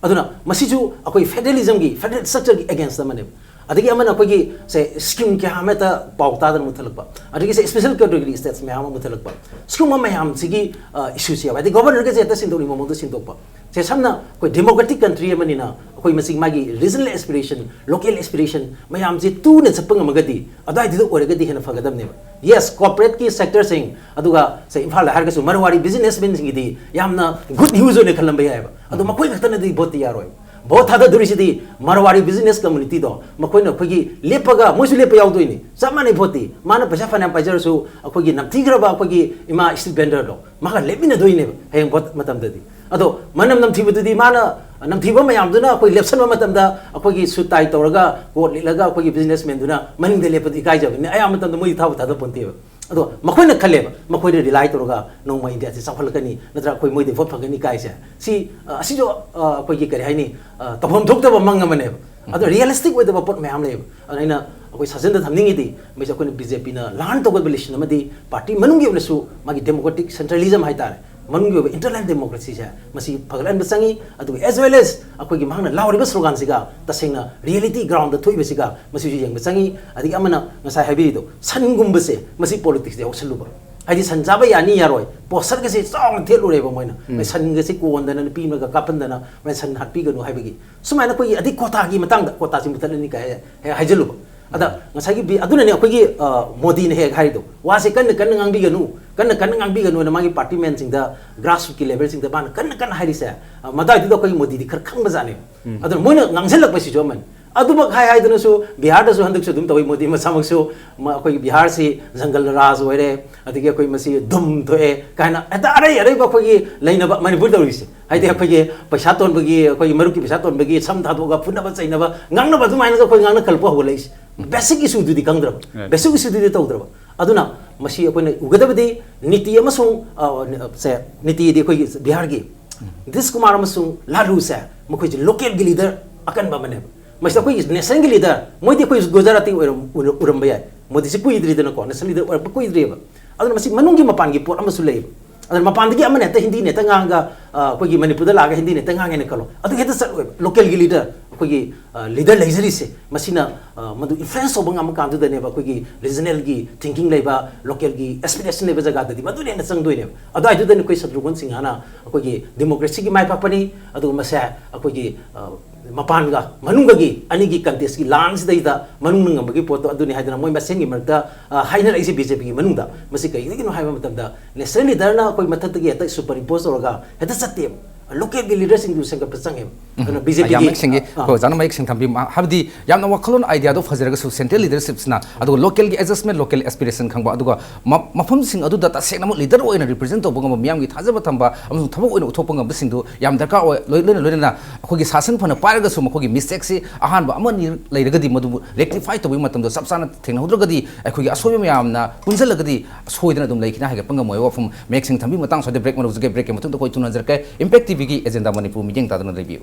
ꯑꯗꯨꯅ ꯃꯁꯤꯁꯨ ꯑꯩꯈꯣꯏ ꯐꯦꯗꯔꯦꯂꯤꯖꯝꯒꯤ, ꯐꯦꯗꯔꯦꯜ ꯁ꯭ꯇ꯭ꯔꯛꯆꯔꯒꯤ ꯑꯦꯒꯦꯟꯁꯇ ꯑꯃꯅꯦꯕ꯫ ꯑꯗꯒꯤ ꯑꯃꯅ ꯑꯩꯈꯣꯏꯒꯤ ꯁꯦ ꯁ꯭ꯀꯤꯝ ꯀꯌꯥ ꯑꯃ ꯍꯦꯛꯇ ꯄꯥꯎ ꯇꯥꯗꯅ ꯃꯨꯠꯊꯠꯂꯛꯄ, ꯑꯗꯒꯤ ꯁꯦ ꯁ꯭ꯄꯦꯁꯦꯜ ꯀꯦꯇꯦꯒꯣꯔꯤ ꯁ꯭ꯇꯦꯠꯁ ꯃꯌꯥꯝ ꯑꯃ ꯃꯨꯠꯊꯠꯂꯛꯄ, ꯁꯤꯒꯨꯝꯕ ꯃꯌꯥꯝꯁꯤꯒꯤ, ꯑ, ꯏꯁꯨꯁꯦ ꯌꯥꯎꯋꯦ꯫ ꯍꯥꯏꯗꯤ ꯒꯣꯕꯔꯅꯔꯒꯁꯦ ꯍꯦꯛꯇ ꯁꯤꯟꯗꯣꯛꯅꯤꯡꯕ ꯃꯑꯣꯡꯗ ꯁꯤꯟꯗꯣꯛꯄ꯫ ꯁꯦ ꯁꯝꯅ ꯑꯩꯈꯣꯏ ꯗꯦꯃꯣꯀ꯭ꯔꯦꯇꯤꯛ ꯀꯟꯇ꯭ꯔꯤ ꯑꯃꯅꯤꯅ ꯑꯩꯈꯣꯏ ꯃꯁꯤ ꯃꯥꯒꯤ ꯔꯤꯖꯅꯦꯜ ꯑꯦꯁꯄꯤꯔꯦꯁꯟ, ꯂꯣꯀꯦꯜ ꯑꯦꯁꯄꯤꯔꯦꯁꯟ ꯃꯌꯥꯝꯁꯦ ꯇꯨꯅ ꯆꯠꯄ ꯉꯝꯃꯒꯗꯤ, ꯑꯗꯨꯋꯥꯏꯗꯨꯗ ꯑꯣꯏꯔꯒꯗꯤ ꯍꯦꯟꯅ ꯐꯒꯗꯕꯅꯦꯕ꯫ ꯌꯦꯁ, ꯀꯣꯔꯄꯣꯔꯦꯠꯀꯤ ꯁꯦꯛꯇꯔꯁꯤꯡ, ꯑꯗꯨꯒ ꯁꯦ ꯏꯝꯐꯥꯜꯗ ꯍꯥꯏꯔꯒꯁꯨ ꯃꯔꯋꯥꯔꯤ ꯕꯤꯖꯤꯅꯦꯁꯃꯦꯟꯁꯤꯡꯒꯤꯗꯤ ꯌꯥꯝꯅ ꯒꯨꯗ ꯅ꯭ꯌꯨꯁ ꯑꯣꯏꯅ ꯈꯜꯂꯝꯕ ꯌꯥꯏꯑꯕ꯫ ꯑꯗꯣ ꯃꯈꯣꯏ ꯈꯛꯇꯅꯗꯤ ꯚꯣꯠꯇꯤ ꯌꯥꯔꯣꯏ꯫ ꯚꯣꯠ ꯊꯥꯗꯗꯣꯔꯤꯁꯤꯗꯤ ꯃꯔꯋꯥꯔꯤ ꯕꯤꯖꯤꯅꯦꯁ ꯀꯝꯃꯨꯅꯤꯇꯤꯗꯣ, ꯃꯈꯣꯏꯅ ꯑꯩꯈꯣꯏꯒꯤ ꯂꯦꯞꯄꯒ, ꯃꯣꯏꯁꯨ ꯂꯦꯞꯄ ꯌꯥꯎꯗꯣꯏꯅꯤ, ꯆꯞ ꯃꯥꯟꯅꯩ ꯚꯣꯠꯇꯤ꯫ ꯃꯥꯅ ꯄꯩꯁꯥ ꯐꯅꯌꯥꯝ ꯄꯥꯏꯖꯔꯁꯨ, ꯑꯩꯈꯣꯏꯒꯤ ꯅꯝꯊꯤꯈ꯭ꯔꯕ ꯑꯩꯈꯣꯏꯒꯤ ꯏꯃꯥ ꯁ꯭ꯇ꯭ꯔꯤꯠ ꯚꯦꯟꯗꯔꯗꯣ ꯃꯥꯒ ꯂꯦꯞꯃꯤꯟꯅꯗꯣꯏꯅꯦꯕ ꯍꯌꯦꯡ ꯚꯣꯠ ꯃꯇꯝꯗꯗꯤ꯫ ꯑꯗꯣ ꯃꯅꯝ ꯅꯝꯊꯤꯕꯗꯨꯗꯤ ꯃꯥꯅ, ꯅꯝꯊꯤꯕ ꯃꯌꯥꯝꯗꯨꯅ ꯑꯩꯈꯣꯏ ꯂꯦꯞꯁꯟꯕ ꯃꯇꯝꯗ ꯑꯩꯈꯣꯏꯒꯤ ꯁꯨꯠ ꯇꯥꯏ ꯇꯧꯔꯒ, ꯀꯣꯠ ꯂꯤꯠꯂꯒ ꯑꯩꯈꯣꯏꯒꯤ ꯕꯤꯖꯤꯅꯦꯁꯃꯦꯟꯗꯨꯅ ꯃꯅꯤꯡꯗ ꯂꯦꯞꯄꯗꯨ ꯏꯀꯥꯏꯖꯕꯅꯤ꯫ ꯑꯌꯥꯝꯕ ꯃꯇꯝꯗ ꯃꯣꯏꯗꯤ ꯊꯥꯕꯨ ꯊꯥꯗ ꯄꯣꯟꯇꯦꯕ꯫ ꯑꯗꯣ ꯃꯈꯣꯏꯅ ꯈꯜꯂꯦꯕ, ꯃꯈꯣꯏꯗ ꯔꯤꯂꯥꯏ ꯇꯧꯔꯒ ꯅꯣꯡꯃ ꯏꯟꯗꯤꯌꯥꯁꯦ ꯆꯥꯎꯈꯠꯂꯛꯀꯅꯤ, ꯅꯠꯇ꯭ꯔꯒ ꯑꯩꯈꯣꯏ ꯃꯣꯏꯗ ꯚꯣꯠ ꯐꯪꯒꯅꯤ ꯀꯥꯏꯁꯦ꯫ ꯁꯤ, ꯑ, ꯑꯁꯤꯁꯨ, ꯑ, ꯑꯩꯈꯣꯏꯒꯤ ꯀꯔꯤ ꯍꯥꯏꯅꯤ, ꯑ, ꯇꯧꯐꯝ ꯊꯣꯛꯇꯕ ꯃꯪ ꯑꯃꯅꯦꯕ꯫ ꯑꯗꯣ ꯔꯤꯌꯦꯂꯤꯁꯇꯤꯛ ꯑꯣꯏꯗꯕ ꯄꯣꯠ ꯃꯌꯥꯝ ꯂꯩꯌꯦꯕ꯫ ꯑꯗꯣ ꯑꯩꯅ ꯑꯩꯈꯣꯏ ꯁꯥꯖꯟꯗ ꯊꯝꯅꯤꯡꯉꯤꯗꯤ, ꯃꯁꯤ ꯑꯩꯈꯣꯏꯅ ꯕꯤ ꯖꯦ ꯄꯤꯅ ꯂꯔꯟ ꯇꯧꯒꯗꯕ ꯂꯦꯁꯟ ꯑꯃꯗꯤ ꯄꯥꯔꯇꯤ ꯃꯅꯨꯡꯒꯤ ꯑꯣꯏꯅꯁꯨ ꯃꯥꯒꯤ ꯗꯦꯃꯣꯀ꯭ꯔꯦꯇꯤꯛ ꯁꯦꯟꯇ꯭ꯔꯦꯂꯤꯖꯝ ꯍꯥꯏꯇꯥꯔꯦ, ꯃꯅꯨꯡꯒꯤ ꯑꯣꯏꯕ ꯏꯟꯇꯔꯅꯦꯜ ꯗꯦꯃꯣꯀ꯭ꯔꯦꯁꯤꯁꯦ ꯃꯁꯤ ꯐꯒꯠꯍꯟꯕ ꯆꯪꯉꯤ꯫ ꯑꯗꯨꯒ as well as ꯑꯩꯈꯣꯏꯒꯤ ꯃꯍꯥꯛꯅ ꯂꯥꯎꯔꯤꯕ ꯁ꯭ꯂꯣꯒꯥꯟꯁꯤꯒ ꯇꯁꯦꯡꯅ ꯔꯤꯌꯦꯂꯤꯇꯤ ꯒ꯭ꯔꯥꯎꯟꯗ ꯊꯣꯛꯏꯕꯁꯤꯒ ꯃꯁꯤꯁꯨ ꯌꯦꯡꯕ ꯆꯪꯉꯤ꯫ ꯑꯗꯒꯤ ꯑꯃꯅ ꯉꯁꯥꯏ ꯍꯥꯏꯕꯤꯔꯤꯗꯣ, ꯁꯟꯒꯨꯝꯕꯁꯦ ꯃꯁꯤ ꯄꯣꯂꯤꯇꯤꯛꯁꯇ ꯌꯥꯎꯁꯜꯂꯨꯕ ꯍꯥꯏꯗꯤ ꯁꯟ ꯆꯥꯕ ꯌꯥꯅꯤ ꯌꯥꯔꯣꯏ ꯄꯣꯁꯇꯔꯒꯁꯦ ꯆꯥꯎꯅ ꯊꯦꯠꯂꯨꯔꯦꯕ ꯃꯣꯏꯅ꯫ ꯎꯝ꯫ ꯁꯟꯒꯁꯦ ꯀꯣꯟꯗꯅ ꯅꯨꯄꯤ ꯑꯃꯒ ꯀꯥꯞꯍꯟꯗꯅ ꯃꯣꯏ ꯁꯟ ꯍꯥꯠꯄꯤꯒꯅꯨ ꯍꯥꯏꯕꯒꯤ꯫ ꯁꯨꯃꯥꯏꯅ ꯑꯩꯈꯣꯏꯒꯤ ꯑꯗꯩ ꯀꯣꯇꯥꯒꯤ ꯃꯇꯥꯡꯗ, ꯀꯣꯇꯥꯁꯤ ꯃꯨꯊꯠꯂꯅꯤ ꯀꯥꯏ ꯍꯦꯛ ꯍꯥꯏꯖꯜꯂꯨꯕ꯫ ꯑꯗ ꯉꯁꯥꯏꯒꯤ ꯕꯤ-, ꯑꯗꯨꯅꯅꯦ ꯑꯩꯈꯣꯏꯒꯤ, ꯑ, ꯃꯣꯗꯤꯅ ꯍꯦꯛ ꯍꯥꯏꯔꯤꯗꯣ, "ꯋꯥꯁꯦ ꯀꯟꯅ ꯀꯟꯅ ꯉꯥꯡꯕꯤꯒꯅꯨ, ꯀꯟꯅ ꯀꯟꯅ ꯉꯥꯡꯕꯤꯒꯅꯨꯅ" ꯃꯥꯒꯤ ꯄꯥꯔꯇꯤ ꯃꯦꯟꯁꯤꯡꯗ, ꯒ꯭ꯔꯥꯁꯔꯨꯠꯀꯤ ꯂꯦꯚꯦꯜꯁꯤꯡꯗ ꯃꯥꯅ ꯀꯟꯅ ꯀꯟꯅ ꯍꯥꯏꯔꯤꯁꯦ꯫ ꯑ, ꯃꯇꯥꯏꯗꯨꯗ ꯑꯩꯈꯣꯏꯒꯤ ꯃꯣꯗꯤꯗꯤ ꯈꯔ ꯈꯪꯕꯖꯥꯠꯅꯦꯕ꯫ ꯎꯝ꯫ ꯑꯗꯨꯅ ꯃꯣꯏꯅ ꯉꯥꯡꯁꯤꯜꯂꯛꯄꯁꯤꯁꯨ ꯑꯃꯅꯤ꯫ ꯑꯗꯨꯃꯛ ꯍꯥꯏ ꯍꯥꯏꯗꯨꯅꯁꯨ ꯕꯤꯍꯥꯔꯗꯁꯨ ꯍꯟꯗꯛꯁꯨ ꯑꯗꯨꯝ ꯇꯧꯏ, ꯃꯣꯗꯤ ꯃꯁꯥꯃꯛꯁꯨ꯫ ꯃ-, ꯑꯩꯈꯣꯏꯒꯤ ꯕꯤꯍꯥꯔꯁꯤ ꯖꯪꯒꯜ ꯔꯥꯖ ꯑꯣꯏꯔꯦ, ꯑꯗꯒꯤ ꯑꯩꯈꯣꯏ ꯃꯁꯤ ꯙꯨꯝ ꯊꯣꯛꯑꯦ ꯀꯥꯏꯅ ꯍꯦꯛꯇ ꯑꯔꯩ ꯑꯔꯩꯕ ꯑꯩꯈꯣꯏꯒꯤ ꯂꯩꯅꯕ ꯃꯅꯤꯄꯨꯔ ꯇꯧꯔꯤꯁꯦ꯫ ꯍꯥꯏꯗꯤ ꯑꯩꯈꯣꯏꯒꯤ ꯄꯩꯁꯥ ꯇꯣꯟꯕꯒꯤ, ꯑꯩꯈꯣꯏꯒꯤ ꯃꯔꯨꯞꯀꯤ ꯄꯩꯁꯥ ꯇꯣꯟꯕꯒꯤ ꯁꯝ ꯊꯥꯗꯣꯛꯑꯒ ꯐꯨꯅꯕ ꯆꯩꯅꯕ, ꯉꯥꯡꯅꯕ ꯑꯗꯨꯃꯥꯏꯅꯒ ꯑꯩꯈꯣꯏ ꯉꯥꯡꯅ ꯈꯜꯂꯛꯄ ꯍꯧꯒꯠꯂꯛꯏꯁꯦ꯫ ꯎꯝ꯫ ꯕꯦꯁꯤꯛ ꯏꯁꯨꯗꯨꯗꯤ ꯈꯪꯗ꯭ꯔꯕ, Right. ꯕꯦꯁꯤꯛ ꯏꯁꯨꯗꯨꯗꯤ ꯇꯧꯗ꯭ꯔꯕ꯫ ꯑꯗꯨꯅ ꯃꯁꯤ ꯑꯩꯈꯣꯏꯅ ꯎꯒꯗꯕꯗꯤ ꯅꯤꯇꯤ ꯑꯃꯁꯨꯡ, ꯑ, ꯁꯦ, ꯅꯤꯇꯤꯗꯤ ꯑꯩꯈꯣꯏꯒꯤ ꯕꯤꯍꯥꯔꯒꯤ ꯎꯝ꯫ ꯅꯤꯇꯤꯁ ꯀꯨꯃꯥꯔ ꯑꯃꯁꯨꯡ ꯂꯥꯂꯨꯁꯦ, ꯃꯈꯣꯏꯁꯦ ꯂꯣꯀꯦꯜꯒꯤ ꯂꯤꯗꯔ ꯑꯀꯟꯕ ꯑꯃꯅꯦꯕ꯫ ꯃꯁꯤꯗ ꯑꯩꯈꯣꯏꯒꯤ ꯅꯦꯁꯅꯦꯜꯒꯤ ꯂꯤꯗꯔ, ꯃꯣꯏꯗꯤ ꯑꯩꯈꯣꯏ ꯒꯨꯖꯔꯥꯇꯤ ꯑꯣꯏꯔꯝ-, ꯑꯣꯏꯔꯝ-, ꯑꯣꯏꯔꯝꯕ ꯌꯥꯏ꯫ ꯃꯣꯗꯤꯁꯤ ꯀꯨꯏꯗ꯭ꯔꯤꯗꯅꯀꯣ, ꯅꯦꯁꯅꯦꯜ ꯂꯤꯗꯔ ꯑꯣꯏꯔꯛꯄ ꯀꯨꯏꯗ꯭ꯔꯤꯑꯕ꯫ ꯑꯗꯨꯅ ꯃꯁꯤ ꯃꯅꯨꯡꯒꯤ ꯃꯄꯥꯟꯒꯤ ꯄꯣꯠ ꯑꯃꯁꯨ ꯂꯩꯌꯦꯕ꯫ ꯑꯗꯨꯅ ꯃꯄꯥꯟꯗꯒꯤ ꯑꯃꯅ ꯍꯦꯛꯇ ꯍꯤꯟꯗꯤꯅ ꯍꯦꯛꯇ ꯉꯥꯡꯉꯒ, ꯑ, ꯑꯩꯈꯣꯏꯒꯤ ꯃꯅꯤꯄꯨꯔꯗ ꯂꯥꯛꯑꯒ ꯍꯤꯟꯗꯤꯅ ꯍꯦꯛꯇ ꯉꯥꯡꯉꯦꯅ ꯈꯜꯂꯣ, ꯑꯗꯨ ꯍꯦꯛꯇ ꯆꯠꯂꯣꯏꯕ꯫ ꯂꯣꯀꯦꯜꯒꯤ ꯂꯤꯗꯔ, ꯑꯩꯈꯣꯏꯒꯤ, ꯑ, ꯂꯤꯗꯔ ꯂꯩꯖꯔꯤꯁꯦ, ꯃꯁꯤꯅ, ꯑ, ꯃꯗꯨ ꯏꯟꯐ꯭ꯂꯨꯌꯦꯟꯁ ꯇꯧꯕ ꯉꯝꯃꯀꯥꯟꯗꯨꯗꯅꯦꯕ ꯑꯩꯈꯣꯏꯒꯤ ꯔꯤꯖꯅꯦꯜꯒꯤ ꯊꯤꯡꯀꯤꯡ ꯂꯩꯕ, ꯂꯣꯀꯦꯜꯒꯤ ꯑꯦꯁꯄꯤꯔꯦꯁꯟ ꯂꯩꯕ ꯖꯒꯥꯗꯗꯤ ꯃꯗꯨꯅ ꯍꯦꯟꯅ ꯆꯪꯗꯣꯏꯅꯦꯕ꯫ ꯑꯗꯨꯋꯥꯏꯗꯨꯗꯅ ꯑꯩꯈꯣꯏ ꯁꯇ꯭ꯔꯨꯘ꯭ꯟ ꯁꯤꯡꯍꯅ ꯑꯩꯈꯣꯏꯒꯤ ꯗꯦꯃꯣꯀ꯭ꯔꯦꯁꯤꯒꯤ ꯃꯥꯏ ꯄꯥꯛꯄꯅꯤ, ꯑꯗꯨꯒ ꯃꯁꯦ ꯑꯩꯈꯣꯏꯒꯤ, ꯑ, ꯃꯄꯥꯟꯒ ꯃꯅꯨꯡꯒꯒꯤ ꯑꯅꯤꯒꯤ ꯀꯟꯇꯦꯁꯀꯤ ꯂꯥꯟꯁꯤꯗꯩꯗ ꯃꯅꯨꯡꯅ ꯉꯝꯕꯒꯤ ꯄꯣꯠꯇꯣ ꯑꯗꯨꯅꯤ ꯍꯥꯏꯗꯅ ꯃꯣꯏ ꯃꯁꯦꯟꯒꯤ ꯃꯔꯛꯇ, ꯑ, ꯍꯥꯏꯅꯔꯛꯏꯁꯦ ꯕꯤ ꯖꯦ ꯄꯤꯒꯤ ꯃꯅꯨꯡꯗ꯫ ꯃꯁꯤ ꯀꯔꯤꯒꯤꯅꯣ ꯍꯥꯏꯕ ꯃꯇꯝꯗ ꯅꯦꯁꯅꯦꯜ ꯂꯤꯗꯔꯅ ꯑꯩꯈꯣꯏ ꯃꯊꯛꯇꯒꯤ ꯍꯦꯛꯇ ꯁꯨꯄꯔ ꯏꯝꯄꯣꯁ ꯇꯧꯔꯒ ꯍꯦꯛꯇ ꯆꯠꯇꯦꯕ꯫ ꯂꯣꯀꯦꯜꯒꯤ ꯂꯤꯗꯔꯁꯤꯡꯗꯨ ꯁꯦꯝꯒꯠꯄ ꯆꯪꯉꯦꯕ꯫ ꯑꯗꯨꯅ ꯕꯤ ꯖꯦ ꯄꯤꯒꯤ ꯌꯥꯝ ꯃꯌꯦꯛ ꯁꯦꯡꯉꯦ꯫ ꯑꯩꯈꯣꯏ ꯑꯣꯖꯥꯅ ꯃꯌꯦꯛ ꯁꯦꯡꯅ ꯊꯝꯕꯤ, ꯃꯥ-, ꯍꯥꯏꯕꯗꯤ ꯌꯥꯝꯅ ꯋꯥꯈꯜꯂꯣꯟ, ꯑꯥꯏꯗꯤꯌꯥꯗꯣ ꯐꯖꯔꯒꯁꯨ, ꯁꯦꯟꯇ꯭ꯔꯦꯜ ꯂꯤꯗꯔꯁꯤꯞꯁꯤꯅ, ꯑꯗꯨꯒ ꯂꯣꯀꯦꯜꯒꯤ ꯑꯦꯗꯖꯁꯃꯦꯟ, ꯂꯣꯀꯦꯜ ꯑꯦꯁꯄꯤꯔꯦꯁꯟ ꯈꯪꯕ, ꯑꯗꯨꯒ ꯃ-, ꯃꯐꯝꯁꯤꯡ ꯑꯗꯨꯗ ꯇꯁꯦꯡꯅꯃꯛ ꯂꯤꯗꯔ ꯑꯣꯏꯅ ꯔꯤꯄ꯭ꯔꯖꯦꯟ ꯇꯧꯕ ꯉꯝꯕ, ꯃꯤꯌꯥꯝꯒꯤ ꯊꯥꯖꯕ ꯊꯝꯕ ꯑꯃꯁꯨꯡ ꯊꯕꯛ ꯑꯣꯏꯅ ꯎꯠꯊꯣꯛꯄ ꯉꯝꯕꯁꯤꯡꯗꯨ ꯌꯥꯝ ꯗꯔꯀꯥꯔ ꯑꯣꯏ꯫ ꯂꯣꯏ-, ꯂꯣꯏꯅ ꯂꯣꯏꯅꯅ ꯑꯩꯈꯣꯏꯒꯤ ꯁꯥꯁꯟ ꯐꯅ ꯄꯥꯏꯔꯒꯁꯨ ꯃꯈꯣꯏꯒꯤ ꯃꯤꯁꯇꯦꯛꯁꯤ ꯑꯍꯥꯟꯕ ꯑꯃꯅꯤ ꯂꯩꯔꯒꯗꯤ ꯃꯗꯨꯕꯨ ꯔꯦꯛꯇꯤꯐꯥꯏ ꯇꯧꯕꯒꯤ ꯃꯇꯝꯗꯣ ꯆꯞ ꯆꯥꯅ ꯊꯦꯡꯅꯍꯧꯗ꯭ꯔꯒꯗꯤ ꯑꯩꯈꯣꯏꯒꯤ ꯑꯁꯣꯏꯕ ꯃꯌꯥꯝꯅ ꯄꯨꯟꯁꯤꯜꯂꯒꯗꯤ ꯁꯣꯏꯗꯅ ꯑꯗꯨꯝ ꯂꯩꯈꯤꯅꯤ ꯍꯥꯏꯒꯠꯄ ꯉꯝꯃꯣꯏꯕ ꯋꯥꯐꯝ ꯃꯌꯦꯛ ꯁꯦꯡꯅ ꯊꯝꯕꯤ꯫ ꯃꯇꯥꯡ ꯁ꯭ꯋꯥꯏꯗ ꯕ꯭ꯔꯦꯛ ꯑꯃ ꯂꯧꯖꯒꯦ꯫ ꯕ꯭ꯔꯦꯛꯀꯤ ꯃꯇꯨꯡꯗ ꯑꯩꯈꯣꯏ ꯊꯨꯅꯖꯔꯛꯀꯦ꯫ ꯏꯝꯄꯦꯛ ꯇꯤꯚꯤꯒꯤ ꯑꯦꯖꯦꯟꯗꯥ ꯃꯅꯤꯄꯨꯔ ꯃꯤꯠꯌꯦꯡ ꯇꯥꯗꯨꯅ ꯂꯩꯕꯤꯌꯨ꯫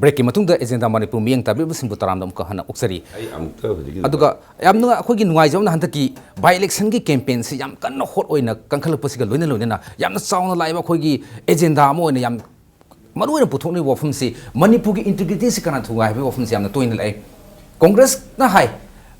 ꯕ꯭ꯔꯦꯛꯀꯤ ꯃꯇꯨꯡꯗ ꯑꯦꯖꯦꯟꯗꯥ ꯃꯅꯤꯄꯨꯔ ꯃꯤꯠꯌꯦꯡ ꯇꯥꯕꯤꯔꯤꯕꯁꯤꯡꯕꯨ ꯇꯔꯥꯝꯅ ꯑꯃꯨꯛꯀ ꯍꯟꯅ ꯑꯣꯛꯆꯔꯤ꯫ ꯑꯩ ꯑꯃꯨꯛꯇ ꯍꯧꯖꯤꯛꯀꯤꯗꯨꯗ ꯑꯗꯨꯒ ꯌꯥꯝꯅ ꯑꯩꯈꯣꯏꯒꯤ ꯅꯨꯡꯉꯥꯏꯖꯕꯅ ꯍꯟꯗꯛꯀꯤ ꯕꯥꯏ ꯏꯂꯦꯛꯁꯟꯒꯤ ꯀꯦꯝꯄꯦꯟꯁꯤ ꯌꯥꯝ ꯀꯟꯅ ꯍꯣꯠ ꯑꯣꯏꯅ ꯀꯟꯈꯠꯂꯛꯄꯁꯤꯒ ꯂꯣꯏꯅ ꯂꯣꯏꯅꯅ ꯌꯥꯝꯅ ꯆꯥꯎꯅ ꯂꯥꯛꯏꯕ ꯑꯩꯈꯣꯏꯒꯤ ꯑꯦꯖꯦꯟꯗꯥ ꯑꯃ ꯑꯣꯏꯅ ꯌꯥꯝ ꯃꯔꯨꯑꯣꯏꯅ ꯄꯨꯊꯣꯛꯅꯔꯤꯕ ꯋꯥꯐꯝꯁꯤ ꯃꯅꯤꯄꯨꯔꯒꯤ ꯏꯟꯇꯤꯒ꯭ꯔꯤꯇꯤꯁꯤ ꯀꯅꯥ ꯊꯨꯒꯥꯏ ꯍꯥꯏꯕꯒꯤ ꯋꯥꯐꯝꯁꯤ ꯌꯥꯝꯅ ꯇꯣꯏꯅ ꯂꯥꯛꯑꯦ꯫ ꯀꯣꯡꯒ꯭ꯔꯦꯁꯅ ꯍꯥꯏ,